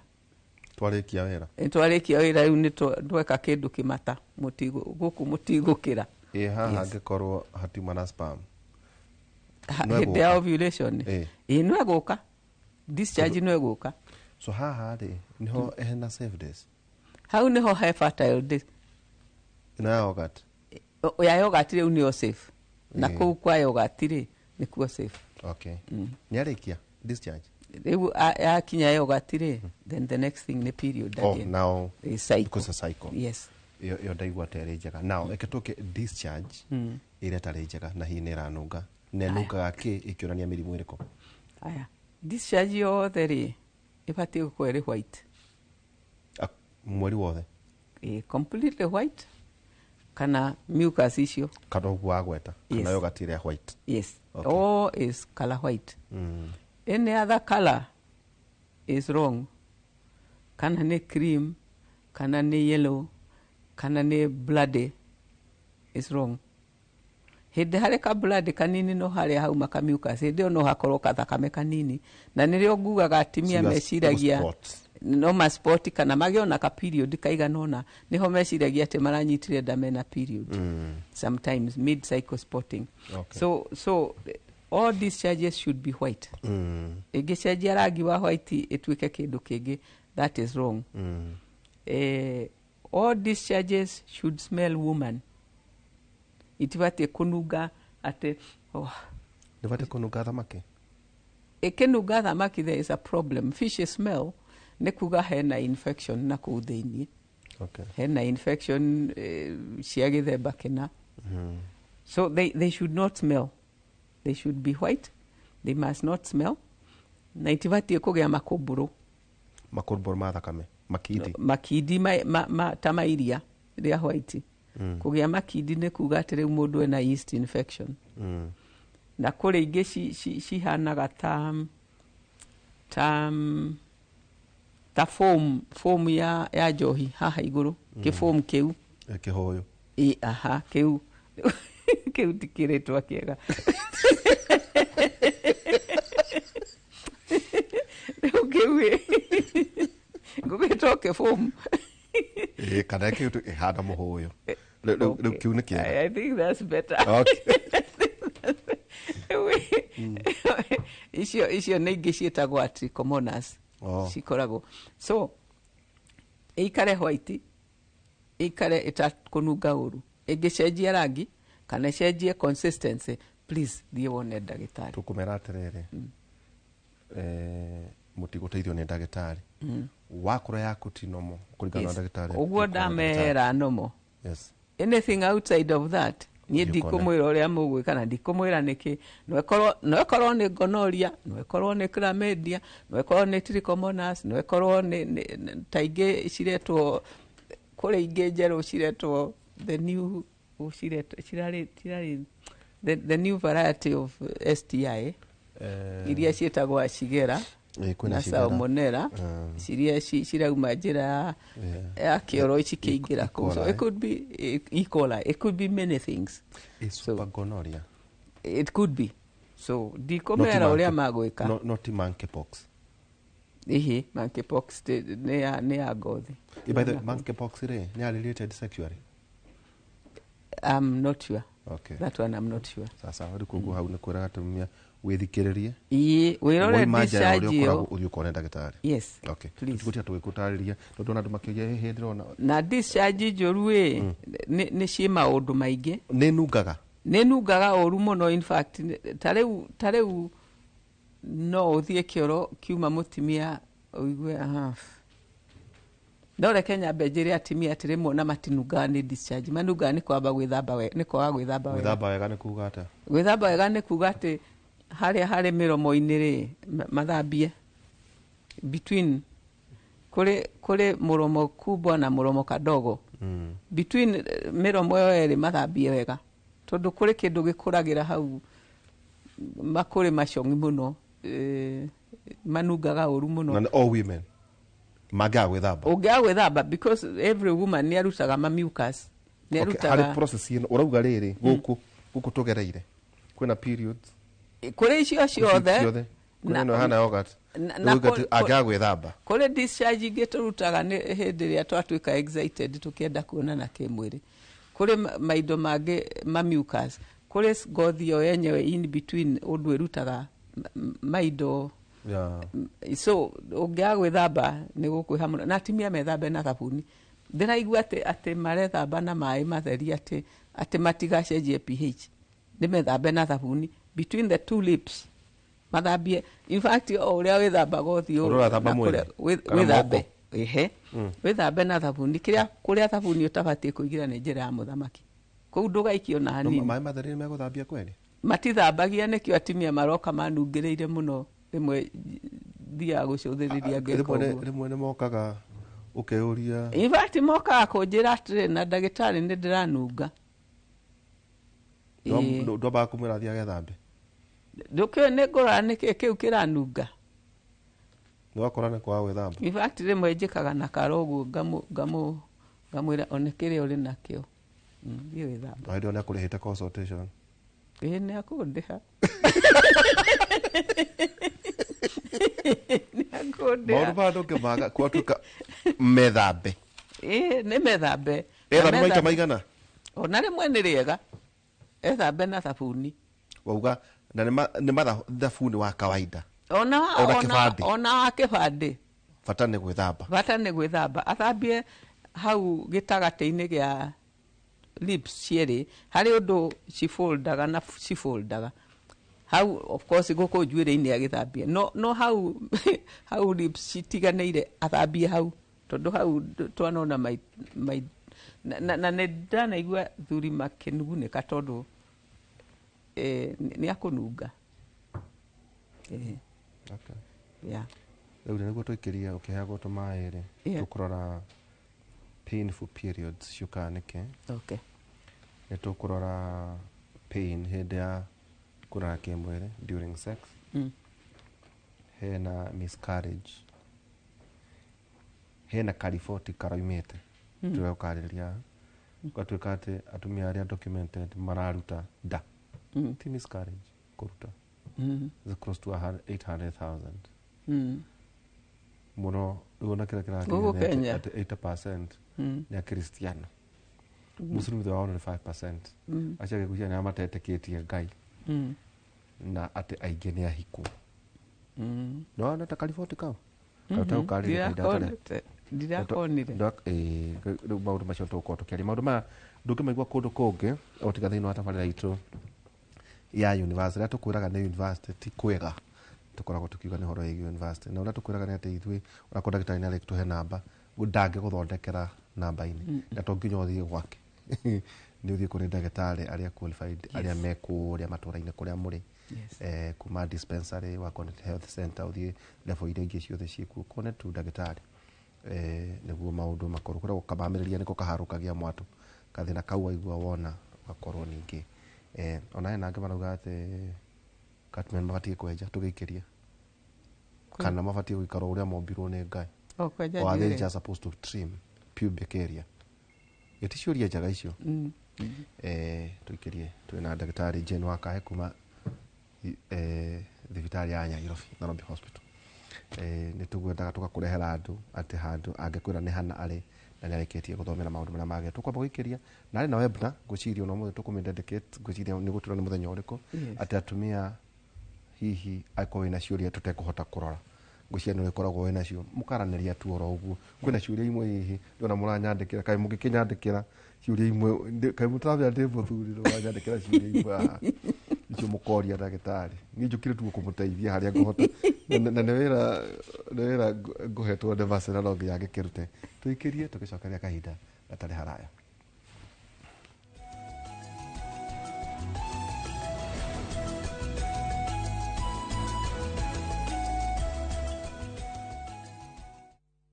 Twarĩkia wĩra. Nĩ twarĩkia wĩra, rĩu nĩ tweka kĩndũ kĩmata, gũkũ mũtigũkĩra. Ĩ haha angĩkorwo hatiuma na sperm? No Hĩndĩ ya ĩgũka. ovulation? Ĩĩ. Ĩĩ, no ĩgũka, discharge no ĩgũka. So haha rĩ, nĩho hena safe days? Hau nĩho he fertile days. Ĩno ya yogurt. Ya yogurt rĩu nĩyo safe na Ĩĩ. kũu kwa yogurt rĩ, nĩkuo safe. Okay, nĩ arĩkia discharge. Rĩu yakinya yogurt rĩ, then the next thing nĩ period again. Now Ĩ, cycle. Because a cycle. Yes. Ĩyo ndaigua ta ĩrĩ njega. Now reke tũke discharge ĩrĩa ĩtarĩ njega na hihi nĩ ĩranunga, na ĩnungaga kĩ, ĩkĩonania mĩrimũ ĩrĩkũ? Aya, discharge yothe rĩ, ĩbatiĩ gũkorwo ĩrĩ white. Mweri wothe. Completely white kana mucus icio kana ũguo wagweta kana yogurt ĩrĩa white. Yes. Okay. All is color white. Any other color is wrong. Kana nĩ cream, kana nĩ yellow, kana nĩ bloody is wrong. Hĩndĩ harĩ ka blood kanini no harĩa hauma ka mucus, hĩndĩ ĩyo no hakorwo kathakame kanini, na nĩrĩo ngugaga atimia meciragia no ma spot kana magĩo na ka period kaigana ũna, nĩho meciragia atĩ maranyitire nda mena period. Sometimes mid cycle spotting. Okay. So all discharges should be white. Ĩngĩcenjia rangi wa white ĩtuĩke kĩndũ kĩngĩ, that is wrong. All discharges should smell woman. Itibatiĩ kũnunga atĩ oh. Ndĩbatiĩ kũnunga thamaki. Ĩkĩnunga thamaki there is a problem. Fish smell nĩ kuga hena infection na kũu thĩiniĩ. Okay. Hena infection cia gĩthemba kĩna. So they should not smell. They should be white. They must not smell. Na itibatiĩ kũgĩa makũmbũrũ. Makũmbũrũ ma thakame. Makindi. Makindi ta mairia rĩa white. Kũgĩa makindi nĩ kuga atĩ rĩu mũndũ ena yeast infection. Na kũrĩ ingĩ cihanaga ta foam ya njohi haha igũrũ. Kĩfoam kĩu. Kĩhũyũ. Aha, kĩu. Kĩu ti kĩrĩtwa kĩega. Rĩu kĩu ngũgĩtwo kĩfoam. Kana kĩu ĩhana mũhũyũ. Rĩu kĩu nĩ kĩega. I think that's better. Okay. Icio nĩ ingĩ ciĩtagwo trichomonas. Cikoragwo. So ĩikare white, ĩikare ĩtakũnunga ũru. Ĩngĩcenjia rangi kana ĩcenjie consistency, please thiĩ wone ndagĩtarĩ. Tũkũmera atĩrĩrĩ, mũtigũteithio nĩ ndagĩtarĩ. Wakorwo yaku ti normal kũringana na ndagĩtarĩ. Ũguo ndamera normal. Yes. Anything outside of that, niĩ ndikũmwĩra ũrĩa mũgwĩka na ndikũmwĩra nĩkĩ. No ĩkorwo nĩ gonorrhea, no ĩkorwo nĩ chlamydia, no ĩkorwo nĩ trichomonas, no ĩkorwo nĩ ta ingĩ ciretwo, kũrĩ ingĩ njerũ ciretwo the new cirarĩ the new variety of STI iria ciĩtagwo Shigella na Salmonella, ciria cirauma njĩra ya kĩoro cikĩingĩra kũu. So it could be E. coli, it could be many things. Super gonorrhea. It could be. So ndikũmera ũrĩa magwĩka. Not monkeypox. Ihi, monkeypox nĩ ya ngothi. By the monkeypox rĩ, nĩ related sexually? I'm not sure. Okay. That one I'm not sure. Sasa rĩu koguo hau nĩ kwĩraga atumia wĩthikĩrĩrie. Ĩĩ, wĩrore discharge ĩyo. Ũthiĩ ũkone ndagĩtarĩ. Yes. Okay. Tũgũtiga tũgĩkũtarĩria tondũ ona andũ makĩũria hĩndĩ ndĩrona. Na discharge njũru ĩ, nĩ ciĩ maũndũ maingĩ. Nĩ nungaga. Nĩ nungaga ũru mũno in fact. Ta rĩu no ũthiĩ kĩoro kiuma mũtumia ũigue aha. No reke nyambe njĩre atumia atĩ rĩmwe ona matinungaga nĩ discharge, manungaga nĩ kwamba gwĩthamba wega, nĩ kwaga gwĩthamba wega. Gwĩthamba wega nĩ kuga atĩa? Gwĩthamba wega nĩ kuga atĩ harĩa harĩ mĩromo-inĩ rĩ, mathambie between, kũrĩ mũromo kubwa na mũromo kadogo. Between mĩromo ĩyo ĩrĩ mathambie wega, tondũ kũrĩ kĩndũ gĩkũragĩra hau makũrĩ macong'i mũno, manungaga ũru mũno. Na all women mangĩaga gwĩthamba. Ũngĩaga gwĩthamba because every woman nĩ arutaga ma mucus. Nĩ arutaga. Harĩ process ĩno ũrauga rĩrĩ gũkũ tũgereire kwĩna periods. Kũrĩ icio ciothe. Kũrĩ ĩno ĩhana yogurt. Angĩaga gwĩthamba. Kũrĩ discharge ingĩ tũrutaga nĩ hĩndĩ ĩrĩa twatuĩka excited tũkĩenda kuonana kĩmwĩrĩ. Kũrĩ maindo mangĩ ma mucus. Kũrĩ ngothi ĩyo yenyewe in between ũndũ ĩrutaga maindo. Yeah. So ũngĩaga gwĩthamba nĩ gũkwĩha mũno. Na atumia methambe na thabuni. Ndĩraigua atĩ marethamba na maĩ matheri atĩ matigacenjie pH. Nĩ methambe na thabuni between the two lips. Mathambie. In fact o ũrĩa wĩthambaga ũthiũ wĩthambe. Ehe. Wĩthambe na thabuni. Kũrĩa thabuni ũtabatiĩ kũingĩra nĩ njĩra ya mũthamaki. Kũu ndũgaikio na hanini. Maĩ matheri nĩ megũthambia kweli? Matithambagia nĩkĩo atumia maroka manungĩrĩire mũno. Rĩmwe thiaga gũcũthĩrĩria ngeka ũguo. Rĩmwe nĩ mokaga Ũkeyũria. In fact mokaga kũnjĩra atĩrĩ, na ndagĩtarĩ, nĩ ndĩranunga. Ĩĩ. Ndwambaga kũmwĩra athiĩ agethambe? Ndũkĩũĩ nĩ ngũrora nĩkĩ kĩu kĩranunga. Nĩwakora nĩ kwaga gwĩthamba. In fact rĩmwe njĩkaga na karo ũguo, ngamwĩra one kĩrĩa ũrĩ nakĩo. Thiĩ wĩthambe. Na hĩndĩ ĩyo nĩakũrĩhĩte consultation? Ĩĩ, nĩ akũndĩha. Nĩ akũndĩha. Maũndũ maya ndũngĩmaga kwatuĩka methambe. Ĩĩ, nĩ methambe. Ethambe maita maigana? Ona rĩmwe nĩ rĩega ethambe na thabuni. Wauga na nĩ thabuni wa kawaida? Ona Ona kĩbandĩ? Ona wa kĩbandĩ. Bata nĩ gwĩthamba. Bata nĩ gwĩthamba, athambie hau gĩtagatĩ-inĩ gĩa lips cierĩ, harĩ ũndũ cifoldaga na cifoldaga hau. Of course gũkũ njuĩrĩ-inĩ agĩthambie, no hau lips citiganĩire, athambie hau, tondũ hau twanona mai, mai, na nĩ ndanaigua thuri makĩnugunĩka tondũ nĩ akũnunga. Okay. Yeah. Rĩu nĩguo tũikĩrie ũkĩheagwo tũmaĩ rĩ, tũkũrora painful periods ciũkaga nĩkĩ. Okay. Nĩ tũkũrora pain hĩndĩ ya kũrora kĩmwĩrĩ, during sex. Hena miscarriage, hena kariboti karaumĩte tũgũkarĩria, gatuĩka atĩ atumia arĩa documented mararuta nda, ti miscarriage, kũruta, is close to 800,000 mũno. Rĩu ona kĩrĩa Gũkũ kĩrakinya nĩ Kenya. atĩ 80% nĩ akristiano. Muslim thĩ wao nĩ 5%. Acio angĩ ngwĩciria nĩ arĩa matetĩkĩtie Ngai, na atĩ aingĩ nĩ ahiku. Nĩwona ta kariboti kau? Kau kahinda gatarĩ- Ndirakonete. Ndirakonire. Rĩu maũndũ macio tũgũkorwo tũkĩaria, maũndũ maya ndũngĩmaigua kũndũ kũngĩ o tiga thĩinĩ wa tabarĩra itũ ya university. Rĩrĩa tũkwĩraga nĩ university, ti kwega tũkoragwo tũkiuga nĩ ũhoro wĩgiĩ university, na ũrĩa tũkwĩraga nĩ atĩ ithuĩ onakorwo ndagĩtarĩ nĩ arĩtũhe namba, ndangĩgũthondekera namba-inĩ, na to nginya ũthiĩ gwake, nĩ ũthiĩ kũrĩ ndagĩtarĩ arĩa qualified, arĩa me kũrĩa matũra-inĩ kũrĩa mũrĩ. Kuma dispensary wa Connect Health Center, ũthiĩ level iria ingĩ ciothe ciĩkuo, kuone tu ndagĩtarĩ, nĩguo maũndũ makorwo kũrĩa gũkamamĩrĩria nĩko kaharũkagia mwatũ kathĩna kau waigua wona ũgakorwo ningĩ. Ona hena angĩ marauga atĩ atumia nĩ mabatiĩ kwenja tũgĩikĩria, kana mabatiĩ gũikara ũrĩa mombirwo nĩ Ngai. O kwenja Or are they njuĩrĩ? just supposed to trim pubic area? Gĩti ciũria njega icio. Tũikĩrie twĩna ndagĩtarĩ Jane Wakahe kuma thibitarĩ ya Nairobi, Nairobi Hospital. Nĩ tũgwendaga tũgakũrehera andũ atĩ handũ angĩkwĩra nĩ hana arĩ na nĩ arĩkĩtie gũthomera maũndũ marĩa magĩrĩire. Tũkwamba gũikĩria na arĩ na webinar, ngwĩciria ona ũmũthĩ tũkũmĩ dedicate, ngwĩciria nĩ gũtura nĩ mũthenya ũrĩkũ, atĩ atumia hihi angĩkorwo wĩna ciũria tũtekũhota kũrora, ngwĩciria nĩ ũrĩkoragwo wĩnacio, mũkaranĩria tu oro ũguo. Kwĩna ciũria imwe hihi ndĩrona mũranyandĩkĩra, kaĩ mũngĩkĩnyandĩkĩra ciũria imwe, kaĩ mũtaramenya ndĩ mũthuri, mũranyandĩkĩra ciũria imwe haha icio mũkoria ndagĩtarĩ. Niĩ njũkire tu kũmũteithia harĩa ngũhota. Na nĩ wĩra ngũhetwo nĩ Marcel, no nginya ngĩkĩrute. Tũikĩrie tũgĩcokeria kahinda gatarĩ haraya.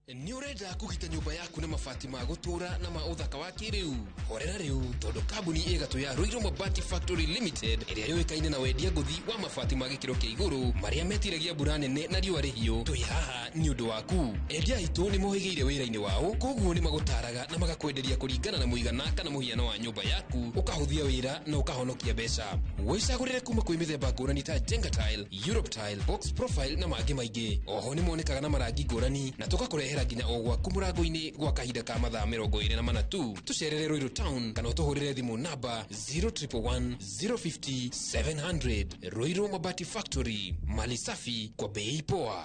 Nĩ ũrenda kũgita nyũmba yaku na mabati ma gũtũũra na ma ũthaka wa kĩrĩu? Horera rĩu, tondũ kambuni ĩgatũ ya Ruiru Mabati Factory Limited, ĩrĩa yũĩkaine na wendia ngũthi wa mabati ma gĩkĩro kĩa igũrũ marĩa metiragia mbura nene na riũa rĩhiũ, twĩ haha nĩ ũndũ waku. Endia aitũ nĩ mohĩgĩire wĩra-inĩ wao, koguo nĩ magũtaraga na magakwenderia kũringana na mũigana kana mũhiano wa nyũmba yaku, ũkahũthia wĩra na ũkahonokia mbeca. Wĩcagũrĩre kuma kwĩ mĩthemba ngũrani ta Jenga Tile, Europe Tile, Box Profile na mangĩ maingĩ. Oho nĩ monekaga na marangi ngũrani na tũgakũrehera nginya o gwaku mũrango-inĩ gwa kahinda ka mathaa 24 tu. Tũcerere Ruiru Town kana ũtũhũrĩre thimũ namba 0111 050 700. Ruiru Mabati Factory, mali safi kwa bei poa.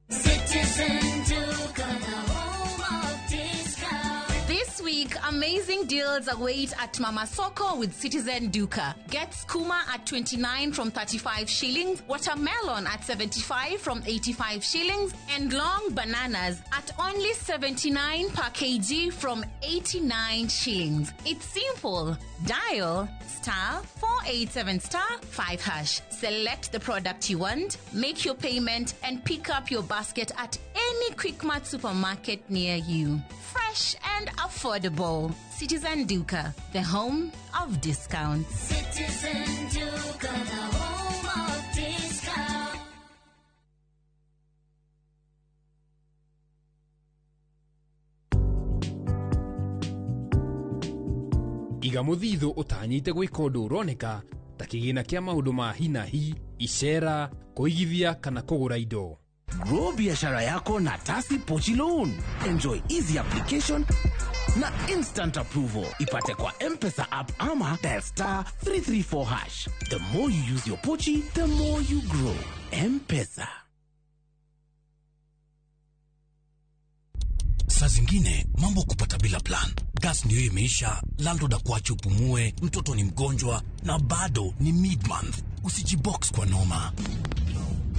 Citizen Duka, the home of discount. This week, Amazing deals await at Mama Soko with Citizen Duka. Get skuma at 29 from 35 shillings, watermelon at 75 from 85 shillings, and long bananas at only 79 per kg from 89 shillings. It's simple. Dial star 487 star 5 hash. Select the product you want, make your payment, and pick up your basket at any Quickmart supermarket near you. Fresh and affordable. Citizen Duka, the home of discounts. Citizen Duka, the home of discounts. Iga muthithu utanyite gwika undu uroneka ta kigina kia maundu ma hi na hi, icera, kuigithia kana kugura indo. Grow biashara yako na Tasi Pochi Loan. Enjoy easy application na instant approval. Ipate kwa M-Pesa app ama dial star 334 hash. The more you use your Pochi, the more you grow. M-Pesa. Saa zingine mambo kupata bila plan. Gas ndio imeisha, landlord akuache upumue, mtoto ni mgonjwa na bado ni mid-month. Usijibox kwa noma.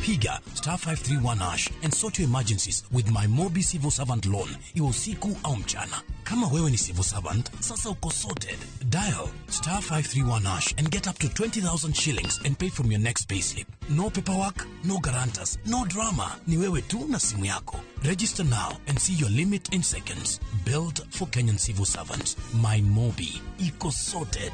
Piga star 531 hash and sort your emergencies with my Mobi Civil Servant Loan, iwe usiku au mchana. Kama wewe ni civil servant, sasa uko sorted. Dial star 531 hash and get up to 20,000 shillings and pay from your next payslip. No paperwork, no guarantors, no drama. Ni wewe tu na simu yako. Register now and see your limit in seconds. Built for Kenyan civil servants. My Mobi. Iko sorted.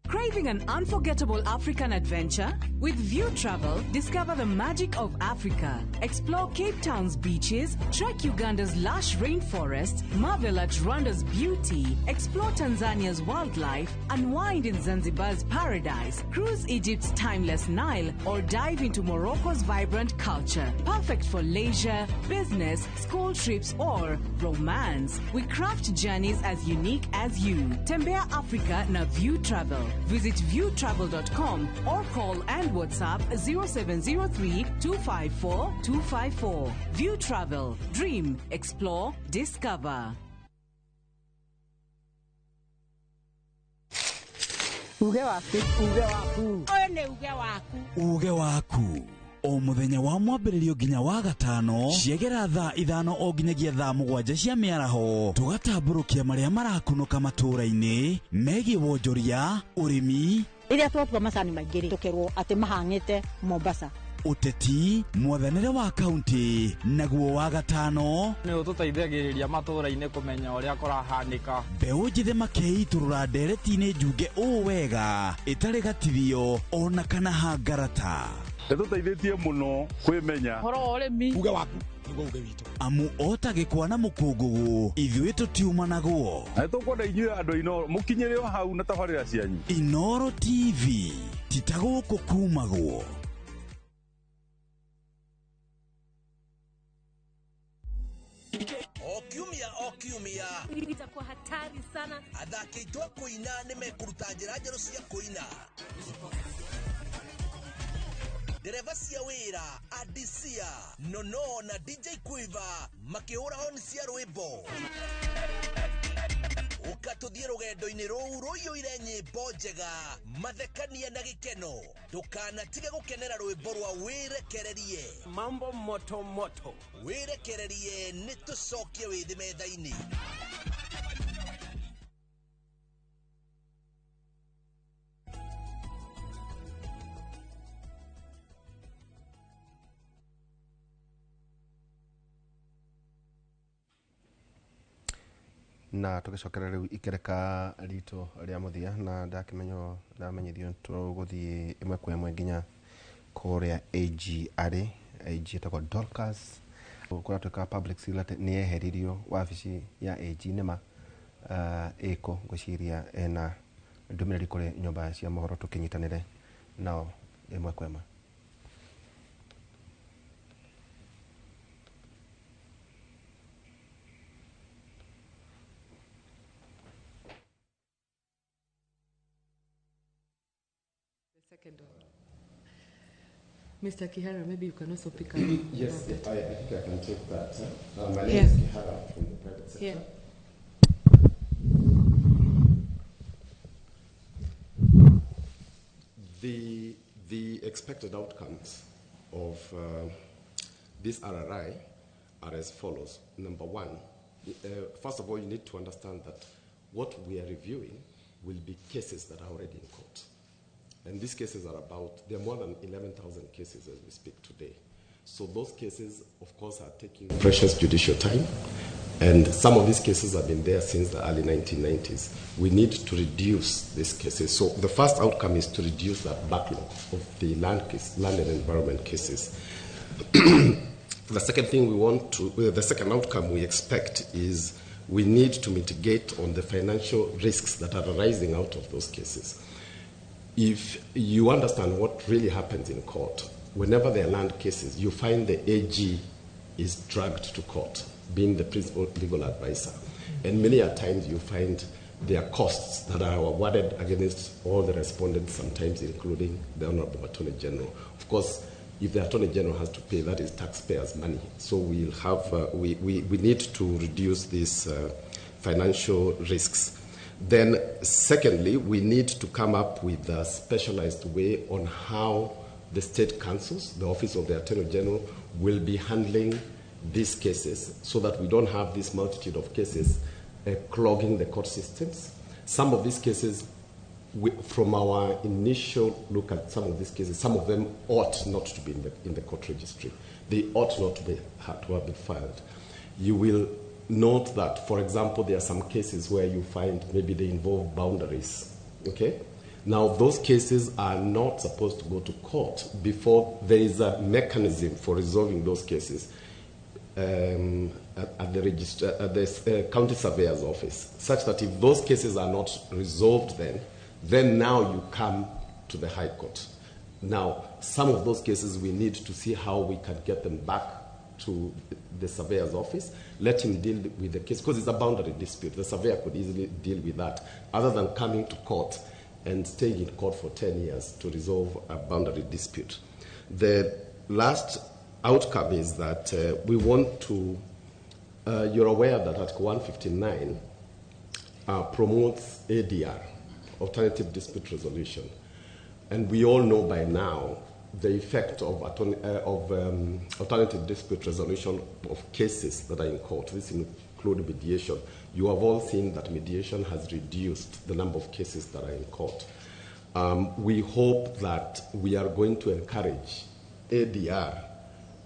Craving an unforgettable African adventure? With View Travel, discover the magic of Africa. Explore Cape Town's beaches, trek Uganda's lush rainforests, marvel at Rwanda's beauty, explore Tanzania's wildlife, unwind in Zanzibar's paradise, cruise Egypt's timeless Nile, or dive into Morocco's vibrant culture. Perfect for leisure, business, school trips, or romance. We craft journeys as unique as you. Tembea Africa na View Travel. Visit viewtravel.com or call and WhatsApp 0703 254 254. View Travel. Dream, explore, discover. Uge waku. Uge waku. Ũyũ nĩ uge waku. Uge waku. O muthenya wa mwambĩrĩrio nginya wa gatano ciegera thaa 5 o nginyagia thaa 7 cia mĩaraho tũgatambũrũkia marĩa marakunũka matũũra-inĩ megiĩ wonjoria, ũrĩmi. Rĩrĩa twatua macani maingĩ rĩ, tũkerwo atĩ mahang'ĩte Mombasa. Ũteti, mwathanĩre wa kaunti, naguo wa gatano nĩ ũtũteithagĩrĩria matũũra-inĩ kũmenya ũrĩa kũrahanĩka. Mbeũ njĩthĩ makeitũrũra ndereti-inĩ njunge ũũ wega ĩtarĩ gatithio ona kana hangarata. Nĩtũteithĩtie mũno kwĩmenya ũhoro wa ũrĩmi. Uge waku nĩguo uge witũ. Amu ota gĩkwa na mũkũngũgũ ithuĩ tũtiumanagwo. Na nĩtũkwenda inyuĩ andũ Inooro mũkinyĩre o hau na tabarĩra cianyu. Inooro TV ti ta gũkũ kumagwo. O kiumia itakuwa hatari sana. Athaki aitũ a kũina nĩmekũruta njĩra njerũ cia kũina. Dereva cia wĩra Adisia Nono na DJ Quiver makĩhũra honi cia rwĩmbo. Ũka tũthiĩ rũgendo-inĩ rũu rũiyũire nyĩmbo njega, mathekania na gĩkeno. Ndũkanatige gũkenera rwĩmbo rwa wĩrekererie. Mambo moto moto. Wĩrekererie nĩ tũcokie wĩthĩ metha-inĩ. Na tũgĩcokera rĩu ikereka ritũ rĩa mũthia na ndakimenyo ndamenyithio tũgũthiĩ ĩmwe kwa ĩmwe nginya kũrĩa AG arĩ. AG etagwo Dorcas kũratuĩka public seal atĩ nĩ eheririo wabici ya AG nĩma ĩko ngwĩciria ena ndũmĩrĩri kũrĩ nyũmba cia mohoro tũkĩnyitanĩre nao ĩmwe kwa ĩmwe. Mr. Kihara, maybe you can also pick up. Yes, I think I can take that. My name is Kihara from the private sector. Yeah. The expected outcomes of this RRI are as follows. Number one, first of all, you need to understand that what we are reviewing will be cases that are already in court. And these cases are about, there are more than 11,000 cases as we speak today. So those cases, of course, are taking precious judicial time. And some of these cases have been there since the early 1990s. We need to reduce these cases. So the first outcome is to reduce that backlog of the land and environment cases. The second thing we want to, the second outcome we expect is we need to mitigate on the financial risks that are arising out of those cases. If you understand what really happens in court, whenever there are land cases, you find the AG is dragged to court, being the principal legal advisor. And many a times you find there are costs that are awarded against all the respondents, sometimes including the Honorable Attorney General. Of course, if the Attorney General has to pay, that is taxpayers' money. So we'll have, we need to reduce these financial risks. Then, secondly, we need to come up with a specialized way on how the state councils, the Office of the Attorney General, will be handling these cases so that we don't have this multitude of cases clogging the court systems. Some of these cases, from our initial look at some of these cases, some of them ought not to be in the court registry. They ought not to have been filed. You will note that, for example, there are some cases where you find maybe they involve boundaries, okay? Now, those cases are not supposed to go to court before there is a mechanism for resolving those cases at the county surveyor's office, such that if those cases are not resolved then now you come to the High Court. Now, some of those cases we need to see how we can get them back to the surveyor's office, let him deal with the case, because it's a boundary dispute. The surveyor could easily deal with that, other than coming to court and staying in court for 10 years to resolve a boundary dispute. The last outcome is that we want to, you're aware that Article 159 promotes ADR, Alternative Dispute Resolution. And we all know by now the effect of alternative dispute resolution of cases that are in court. This includes mediation. You have all seen that mediation has reduced the number of cases that are in court. We hope that we are going to encourage ADR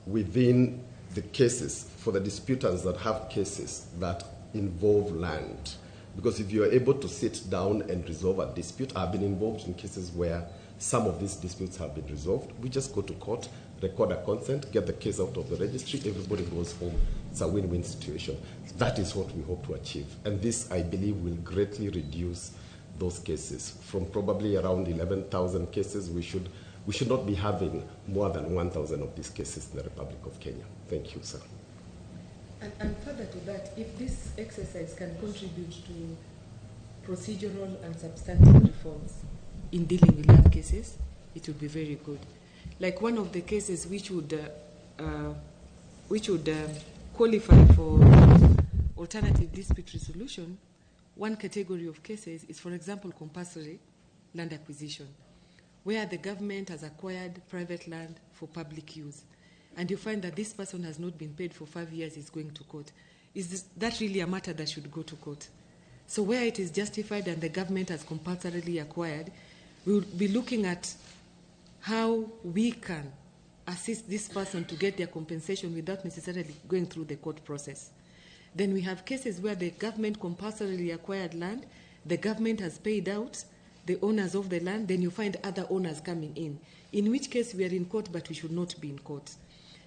within the cases for the disputants that have cases that involve land. Because if you are able to sit down and resolve a dispute, I've been involved in cases where some of these disputes have been resolved. We just go to court, record a consent, get the case out of the registry, everybody goes home. It's a win-win situation. That is what we hope to achieve. And this, I believe, will greatly reduce those cases. From probably around 11,000 cases, we should not be having more than 1,000 of these cases in the Republic of Kenya. Thank you, sir. And further to that, if this exercise can contribute to procedural and substantive reforms in dealing with land cases, it would be very good. Like one of the cases which would qualify for alternative dispute resolution, one category of cases is, for example, compulsory land acquisition, where the government has acquired private land for public use. And you find that this person has not been paid for 5 years, is going to court. Is that really a matter that should go to court? So where it is justified and the government has compulsorily acquired, we will be looking at how we can assist this person to get their compensation without necessarily going through the court process. Then we have cases where the government compulsorily acquired land, the government has paid out the owners of the land, then you find other owners coming in which case we are in court, but we should not be in court.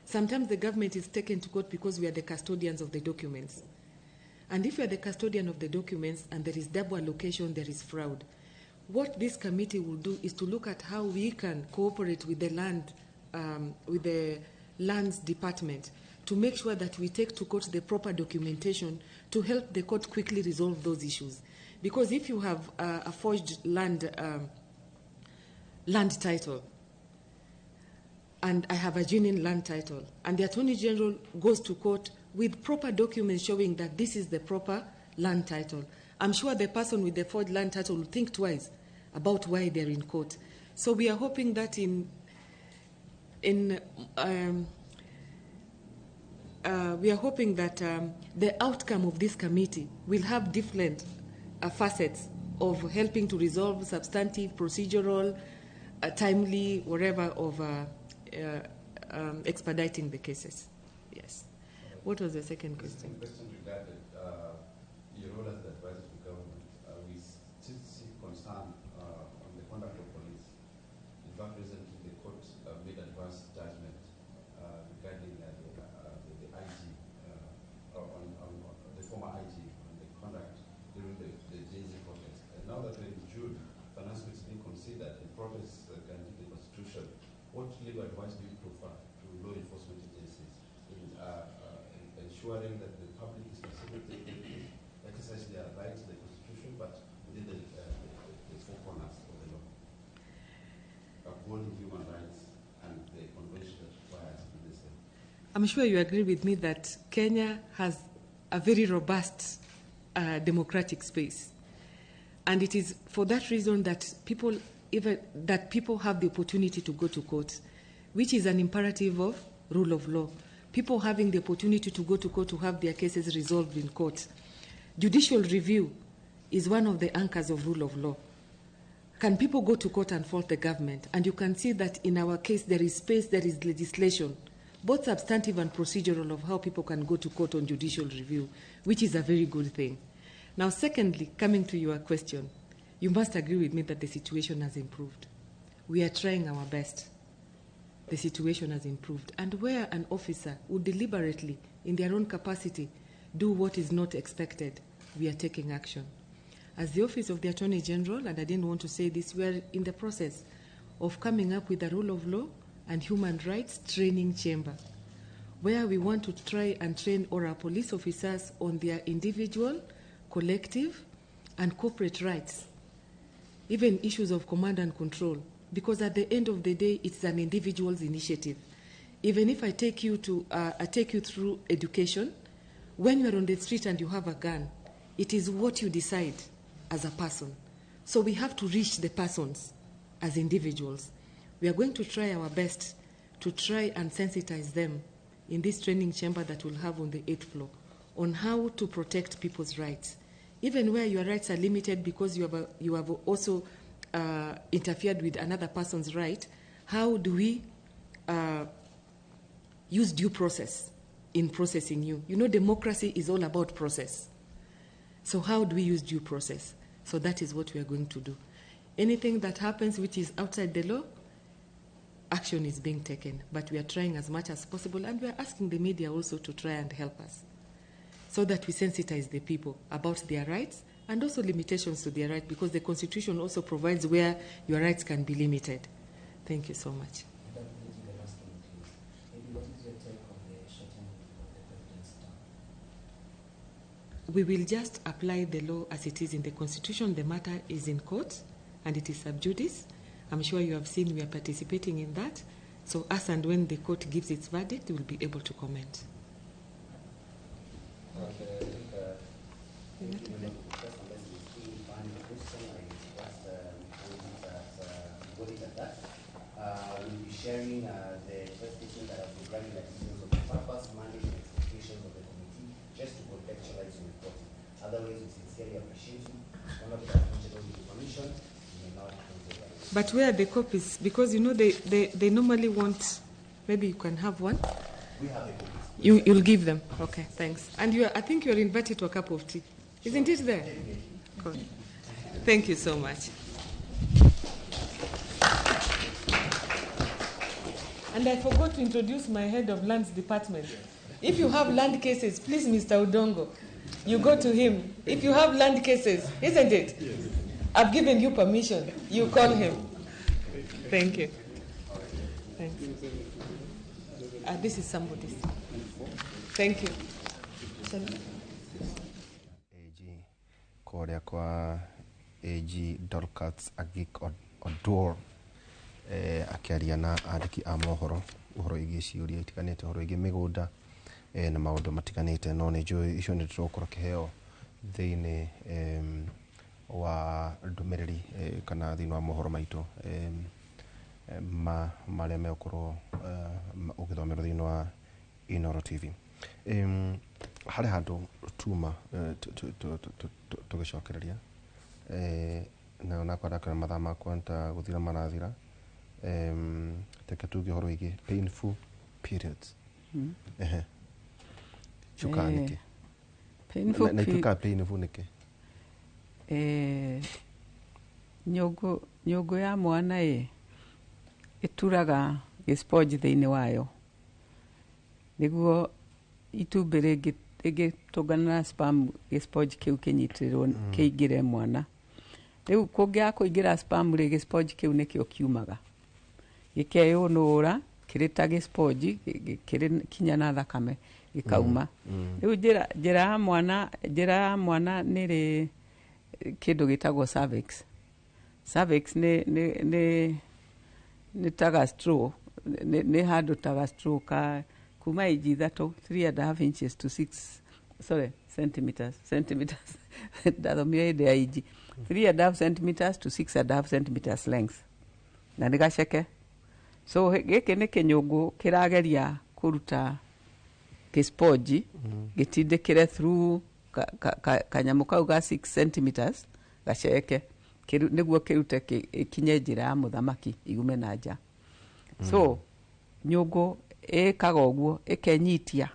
Sometimes the government is taken to court because we are the custodians of the documents. And if we are the custodian of the documents and there is double allocation, there is fraud. What this committee will do is to look at how we can cooperate with the land, with the lands department to make sure that we take to court the proper documentation to help the court quickly resolve those issues. Because if you have a forged land, land title, and I have a genuine land title, and the Attorney General goes to court with proper documents showing that this is the proper land title, I'm sure the person with the forged land title will think twice about why they're in court. So we are hoping that the outcome of this committee will have different facets of helping to resolve substantive, procedural, timely, whatever, of expediting the cases. Yes. What was the second question? The second question regarded your role as the advisor to government. We still see concern on the conduct of police. In fact, recently the court made adverse judgment regarding the IG, on the former IG, on the conduct during the Gen Z protest. And now that we're in June, finance is being considered and protests guarantee the Constitution. What legal advice do you prefer to law enforcement agencies in ensuring that the public is facilitated to exercise their rights to the Constitution, but within the four corners of the law, upholding human rights and the convention that requires to do the same? I'm sure you agree with me that Kenya has a very robust democratic space. And it is for that reason that people have the opportunity to go to court, which is an imperative of rule of law. People having the opportunity to go to court to have their cases resolved in court. Judicial review is one of the anchors of rule of law. Can people go to court and fault the government? And you can see that in our case there is space, there is legislation, both substantive and procedural, of how people can go to court on judicial review, which is a very good thing. Now, secondly, coming to your question, you must agree with me that the situation has improved. We are trying our best. The situation has improved. And where an officer would deliberately, in their own capacity, do what is not expected, we are taking action. As the Office of the Attorney General, and I didn't want to say this, we are in the process of coming up with a rule of law and human rights training chamber, where we want to try and train all our police officers on their individual, collective, and corporate rights, even issues of command and control, because at the end of the day, it's an individual's initiative. Even if I take you to, I take you through education, when you're on the street and you have a gun, it is what you decide as a person. So we have to reach the persons as individuals. We are going to try our best to try and sensitize them in this training chamber that we'll have on the 8th floor on how to protect people's rights. Even where your rights are limited because you have also interfered with another person's right, how do we use due process in processing you? You know, democracy is all about process. So how do we use due process? So that is what we are going to do. Anything that happens which is outside the law, action is being taken. But we are trying as much as possible, and we are asking the media also to try and help us so that we sensitize the people about their rights and also limitations to their rights, because the Constitution also provides where your rights can be limited. Thank you so much. We will just apply the law as it is in the Constitution. The matter is in court and it is sub judice. I'm sure you have seen we are participating in that. So as and when the court gives its verdict, we will be able to comment. We'll be sharing the presentation that has been running the details of the purpose, mandate, and expectations of the committee, just to contextualize your reporting. Otherwise, we sincerely appreciate you. One of the attention of the commission, you may now close the. But where are the copies? Because you know they normally want, maybe you can have one. We have the copies. You'll give them. Okay, thanks. And you are, I think you're invited to a cup of tea. Isn't it there? Cool. Thank you so much. And I forgot to introduce my head of lands department. If you have land cases, please, Mr. Odongo, you go to him. If you have land cases, isn't it? Yes. I've given you permission. You call him. Thank you. Thanks. This is somebody's. Thank you. AG kũrĩa kwa AG Dorcas Agik Oduor. Akĩaria na andĩki a mohoro ũhoro wĩgiĩ ciũria itiganĩte, ũhoro wĩgiĩ mĩgũnda na maũndũ matiganĩte. No nĩ njũĩ icio nĩ tũgũkorwo kĩheo thĩinĩ wa ndũmĩrĩri kana thĩinĩ wa mohoro maitũ ma marĩa megũkorwo ũgĩthomerwo thĩinĩ wa Inooro TV. Harĩ handũ tuma tũgĩcokereria na onakwa ndakĩona mathaa makwa nĩ ta gũthira marathira. Reke tuge ũhoro wĩgiĩ painful periods. Ehe, ciũkaga nĩkĩ? Painful Na ituĩkaga painful nĩkĩ? Nyũngũ ya mwana ĩ ĩturaga gĩsponge thĩinĩ wayo nĩguo itumbĩ rĩngĩtũngana na sperm, gĩsponge kĩu kĩnyitĩrĩrwo kĩingĩre mwana. Rĩu kũngĩaga kũingĩra sperm rĩ, gĩsponge kĩu nĩkĩo kiumaga gĩkeyũnũra kĩrĩ ta gĩsponge kĩrĩ kinya na thakame gĩkauma. Rĩu njĩra ya mwana nĩ rĩ kĩndũ gĩtagwo cervix. Cervix nĩ ta ga straw, nĩ handũ ta ga straw ka kuma inji 3, 3.5 inches to 6, sorry, centimeters, ndathomire hĩndĩ ya inji, 3.5 centimeters to 6.5 centimeters length, na nĩ gaceke. So gĩkĩ nĩ kĩnyũngũ kĩrageria kũruta gĩsponge gĩtindĩkĩre through kanyamũ kau ga 6 centimeters gaceke nĩguo kĩrute ĩkinye njĩra ya mũthamaki igume na nja. So nyũngũ ĩkaga ũguo ĩkenyitia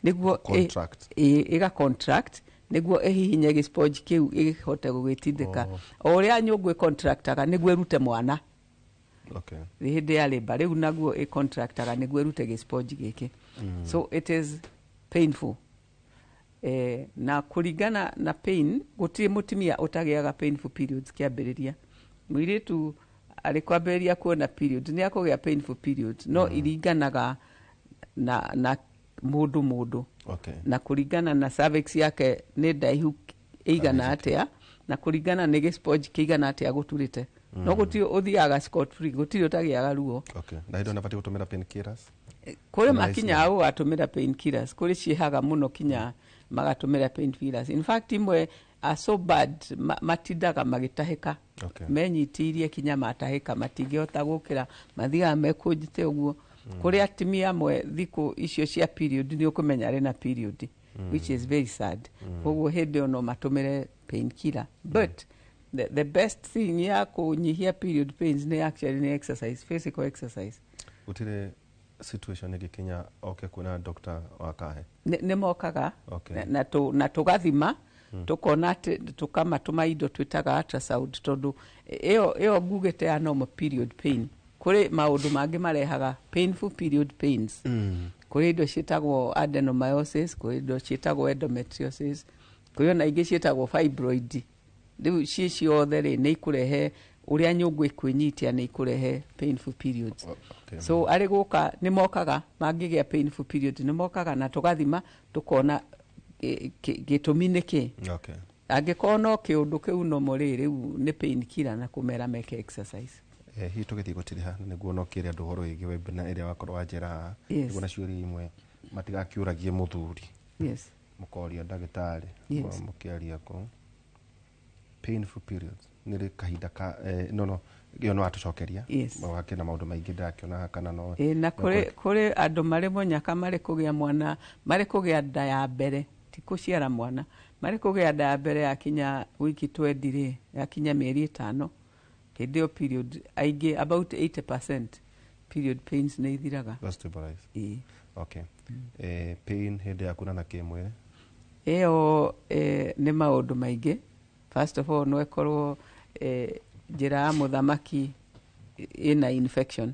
nĩguo Contract. Ĩga contract nĩguo ĩhihinye gĩsponge kĩu ĩhote gũgĩtindĩka. O ũrĩa nyũngũ ĩcontractaga nĩguo ĩrute mwana hĩndĩ ya labour, rĩu naguo ĩcontractaga nĩguo ĩrute gĩsponge gĩkĩ. So it is painful. Na kũringana na pain, gũtirĩ mũtumia ũtagĩaga painful periods kĩambĩrĩria. Mũirĩtu arĩ kwambĩrĩria kuona period nĩ akũgĩa painful periods, no iringanaga na mũndũ na kũringana na cervix yake nĩ ndaihu ĩigana atĩa, na kũringana nĩ gĩsponge kĩigana atĩa gũturĩte. No gũtirĩ ũthiaga scot free, gũtirĩ ũtagĩaga ruo. Okay. Na hĩndĩ ĩyo nabatiĩ gũtũmĩra painkillers? Kũrĩ Kana makinyaga gũgatũmĩra painkillers, kũrĩ ciĩhaga mũno kinya magatũmĩra painkillers. In fact, imwe are so bad matindaga magĩtahĩka, menyitĩirie kinya matahĩka, matingĩhota gũkĩra, mathiaga mekũnjĩte ũguo. Kũrĩ atumia amwe thikũ icio cia period nĩ ũkũmenya arĩ na period, which is very sad. Koguo hĩndĩ ĩyo no matũmĩre painkiller, but the best thing ya kũnyihia period pains nĩ actually nĩ exercise, physical exercise. Gũtirĩ situation ĩngĩkinya oke kuona doctor wa kahe? Nĩ mokaga na tũgathima, tũkona atĩ tũkamatũma indo twĩtaga ultrasound, tondũ ĩyo ngugĩte ya normal period pain, kũrĩ maũndũ mangĩ marehaga painful period pains. Kũrĩ indo ciĩtagwo adenomyosis, kũrĩ indo ciĩtagwo endometriosis, kũrĩ ona ingĩ ciĩtagwo fibroid. Rĩu ciĩ ciothe rĩ, nĩ ikũrehe ũrĩa nyũngũ ĩkwĩnyitia, nĩ ikũrehe painful periods. So arĩ gũka nĩ mokaga, mangĩgĩa painful period nĩ mokaga na tũgathima tũkona gĩtũmi nĩ kĩ. Angĩkorwo no kĩũndũ kĩu nomo rĩ, rĩu nĩ pain killer na kũmera meke exercise. Hihi tũgĩthiĩ gũtiriha na nĩguo no kĩre andũ ũhoro wĩgiĩ webinar ĩrĩa wakorwo wanjĩra haha, nĩguo na ciũria imwe matigakĩũragie mũthuri, mũkoria ndagĩtarĩ. Mũkĩaria kũu painful periods nĩ rĩ kahinda ka no ĩyo no atũcokeria. Wakĩna maũndũ maingĩ ndĩrakĩona haha kana no Ĩ, na kũrĩ andũ marĩ mũnyaka marĩ kũgĩa mwana, marĩ kũgĩa nda ya mbere, ti kũciara mwana, marĩ kũgĩa nda ya mbere, yakinya wiki 20 rĩ, yakinya mĩeri 5, hĩndĩ ĩyo period aingĩ about 80% period pains nĩ ithiraga. That's stabilize. Ĩ. Okay. Pain hĩndĩ ya kuonana kĩmwĩrĩ? Ĩyo nĩ maũndũ maingĩ. First of all, no ĩkorwo njĩra ya mũthamaki ĩna infection,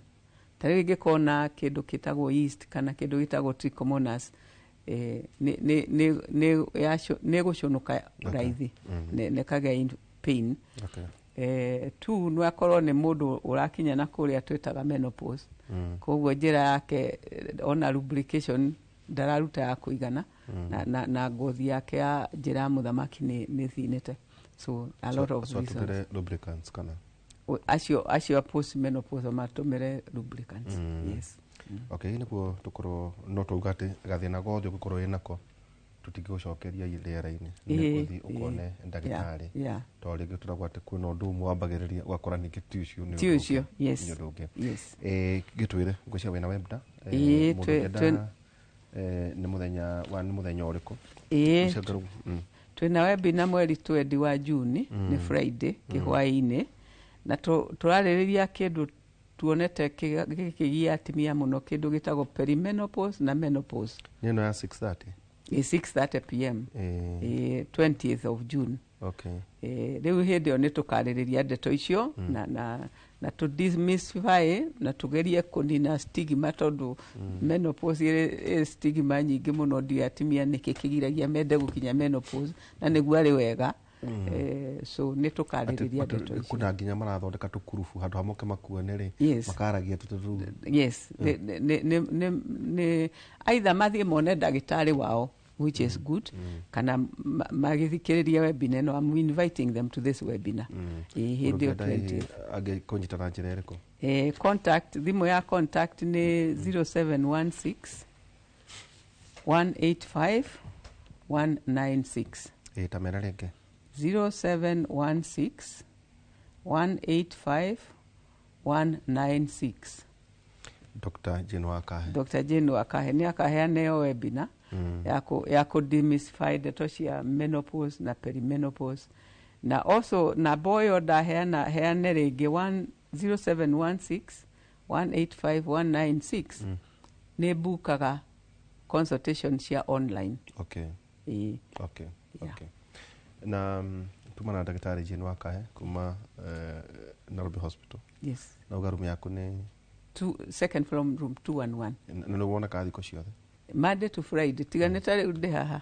ta rĩu ĩngĩkorwo na kĩndũ kĩtagwo yeast kana kĩndũ gĩtagwo trichomonas, nĩ gũcũnũka raithi nĩ kagĩa pain. Two, no akorwo nĩ mũndũ ũrakinya na kũrĩa twĩtaga menopause. Koguo njĩra yake ona lubrication ndararuta ya kũigana, na ngothi yake ya njĩra ya mũthamaki nĩ thinĩte, so a lot of So reasons. atũmĩre lubricants kana? Acio a post menopause matũmĩre lubricants. Yes. Okay, nĩguo tũkorwo no tauga atĩ gathĩna gothe ũngĩkorwo wĩnako tũtingĩgũcokeria rĩera-inĩ, nĩ gũthiĩ ũkone ndagĩtarĩ, tondũ rĩngĩ tũragwo atĩ kwĩna ũndũ ũmwe wambagĩrĩria ũgakora ningĩ ti ũcio, nĩ Ti ũndũ ũcio, ũngĩ. Yes. Nĩ ũndũ ũngĩ. Yes. Gĩtwĩre ngwĩciria wĩna webinar, Ĩĩ, mũndũ ũngĩenda, nĩ mũthenya wa nĩ mũthenya ũrĩkũ? Ĩĩ. Ũcio Twĩna webinar mweri 20 wa Juni, nĩ Friday, kĩhwaĩ-inĩ, na tũrarĩrĩria kĩndũ tuonete gĩkĩgia atumia mũno, kĩndũ gĩtagwo perimenopause na menopause. Nĩ ĩno ya 6:30? Ĩ 6:30 pm, 20th of June. Rĩu hĩndĩ ĩyo nĩ tũkarĩrĩria ndeto icio na tũ demystify na tũgerie kũnina stigma, tondũ menopause ĩrĩ stigma nyingĩ mũno. Ndiũĩ atumia nĩkĩ kĩgiragia mende gũkinya menopause, na nĩguo arĩ wega. So nĩ tũkarĩrĩria ndeto icio. Kuna nginya marathondeka tũkurubu handũ ha moke makuone rĩ, makaragia tũtũ. Yes, nĩ either mathiĩ mone ndagĩtarĩ wao, which is good, kana magĩthikĩrĩria webinar ĩno. I'm inviting them to this webinar. Ĩ, hĩndĩ ĩyo 20th. Angĩkũnyita na njĩra ĩrĩkũ? Contact, thimũ ya contact nĩ 0716 185 196. Ĩ, ta mera rĩngĩ. 0716 185 196. Dr. Jane Wakahe. Dr. Jane Wakahe nĩ akaheana ĩyo webinar ya kũ demystify ndeto cia menopause na perimenopause. Na also namba ĩyo ndaheana heane rĩngĩ, 0716 185 196, nĩ mbukaga consultation cia online. Ĩĩ. Okay. Na tuma na ndagĩtarĩ Jane Wakahe kuma Nairobi Hospital. Yes. Na uga room yaku nĩ? Two, second floor, room 211. Na nĩ wonekaga thikũ ciothe? Monday to Friday, tiga nĩ ta rĩu ndĩ haha.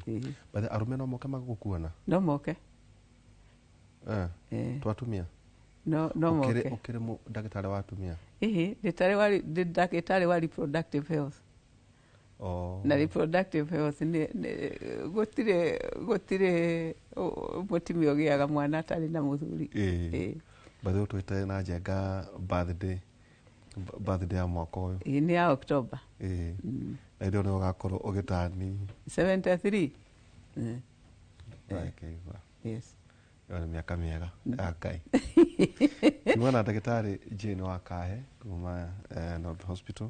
Ĩĩ. But arũme no moke magũkuona? No moke. To atumia? No moke. Ũkĩrĩ ndagĩtarĩ wa atumia? Ĩhĩ, ndĩ ndagĩtarĩ wa reproductive health. Na reproductive health nĩ gũtirĩ mũtumia ũgĩaga mwana atarĩ na mũthuri. Ĩĩ. By the way, twĩte na njenga birthday ya mwaka ũyũ. Ĩĩ, nĩ ya October. Ĩĩ. Na hĩndĩ ĩyo nĩ ũgakorwo ũgĩtani 73. Ndakĩigua. Yes. Ĩyo nĩ mĩaka mĩega ya Ngai. Tuma na ndagĩtarĩ Jane Wakahe kuma Nairobi Hospital,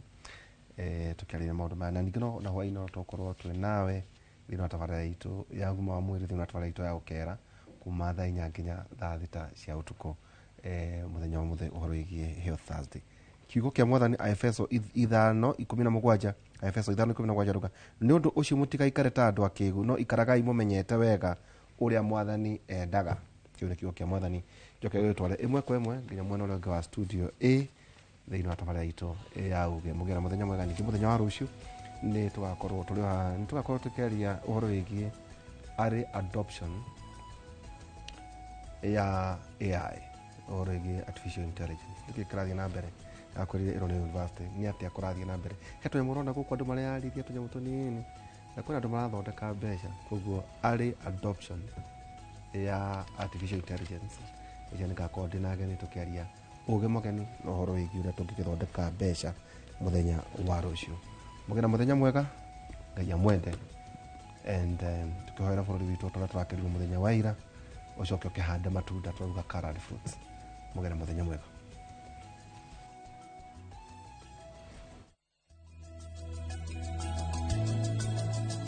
tũkĩarĩria maũndũ maya, na ningĩ no na hwaĩ-inĩ no tũkorwo twĩ nawe thĩinĩ wa tabarĩra itũ ya ũgima wa mwĩrĩ, thĩinĩ wa tabarĩra itũ ya gũkera kuma thaa 4 nginya thaa 6 cia ũtukũ, mũthenya wa mũthenya ũhoro wĩgiĩ Health Thursday. Kiugo kĩa Mwathani, Aefeso 5:17, Aefeso 5:17 ruga, nĩ ũndũ ũcio mũtigaikare ta andũ akĩgu, no ikaragai mũmenyete wega ũrĩa Mwathani endaga. Kĩu nĩ kiugo kĩa Mwathani. Njoke gĩgũtware ĩmwe kwa ĩmwe nginya mwena ũrĩa ũngĩ wa studio A thĩinĩ wa tabarĩra itũ ya uge. Mũgĩe na mũthenya mwega. Ningĩ mũthenya wa rũciũ nĩ tũgakorwo tũrĩ haha, nĩ tũgakorwo tũkĩaria ũhoro wĩgiĩ early adoption ya AI, ũhoro wĩgiĩ artificial intelligence, nĩkĩ kĩrathiĩ na mbere. Akwĩrire ĩno nĩ university, nĩ atĩa kũrathiĩ na mbere? He tũnyamũ ũrona gũkũ andũ mareyarithia, tũnyamũ tũnini, na kwĩna andũ marathondeka mbeca. Koguo early adoption ya artificial intelligence ĩcio nĩ ngakorwo ndĩ na ageni tũkĩaria ũgĩ mũgeni na ũhoro wĩgiĩ ũrĩa tũngĩgĩthondeka mbeca mũthenya wa rũciũ. Mũgĩe na mũthenya mwega, Ngai amwende, and tũkĩhoera bũrũri witũ tũrĩa tũrakĩrirwo mũthenya wa ira ũcoke ũkĩhande matunda, tũrauga colored fruits. Mũgĩe na mũthenya mwega.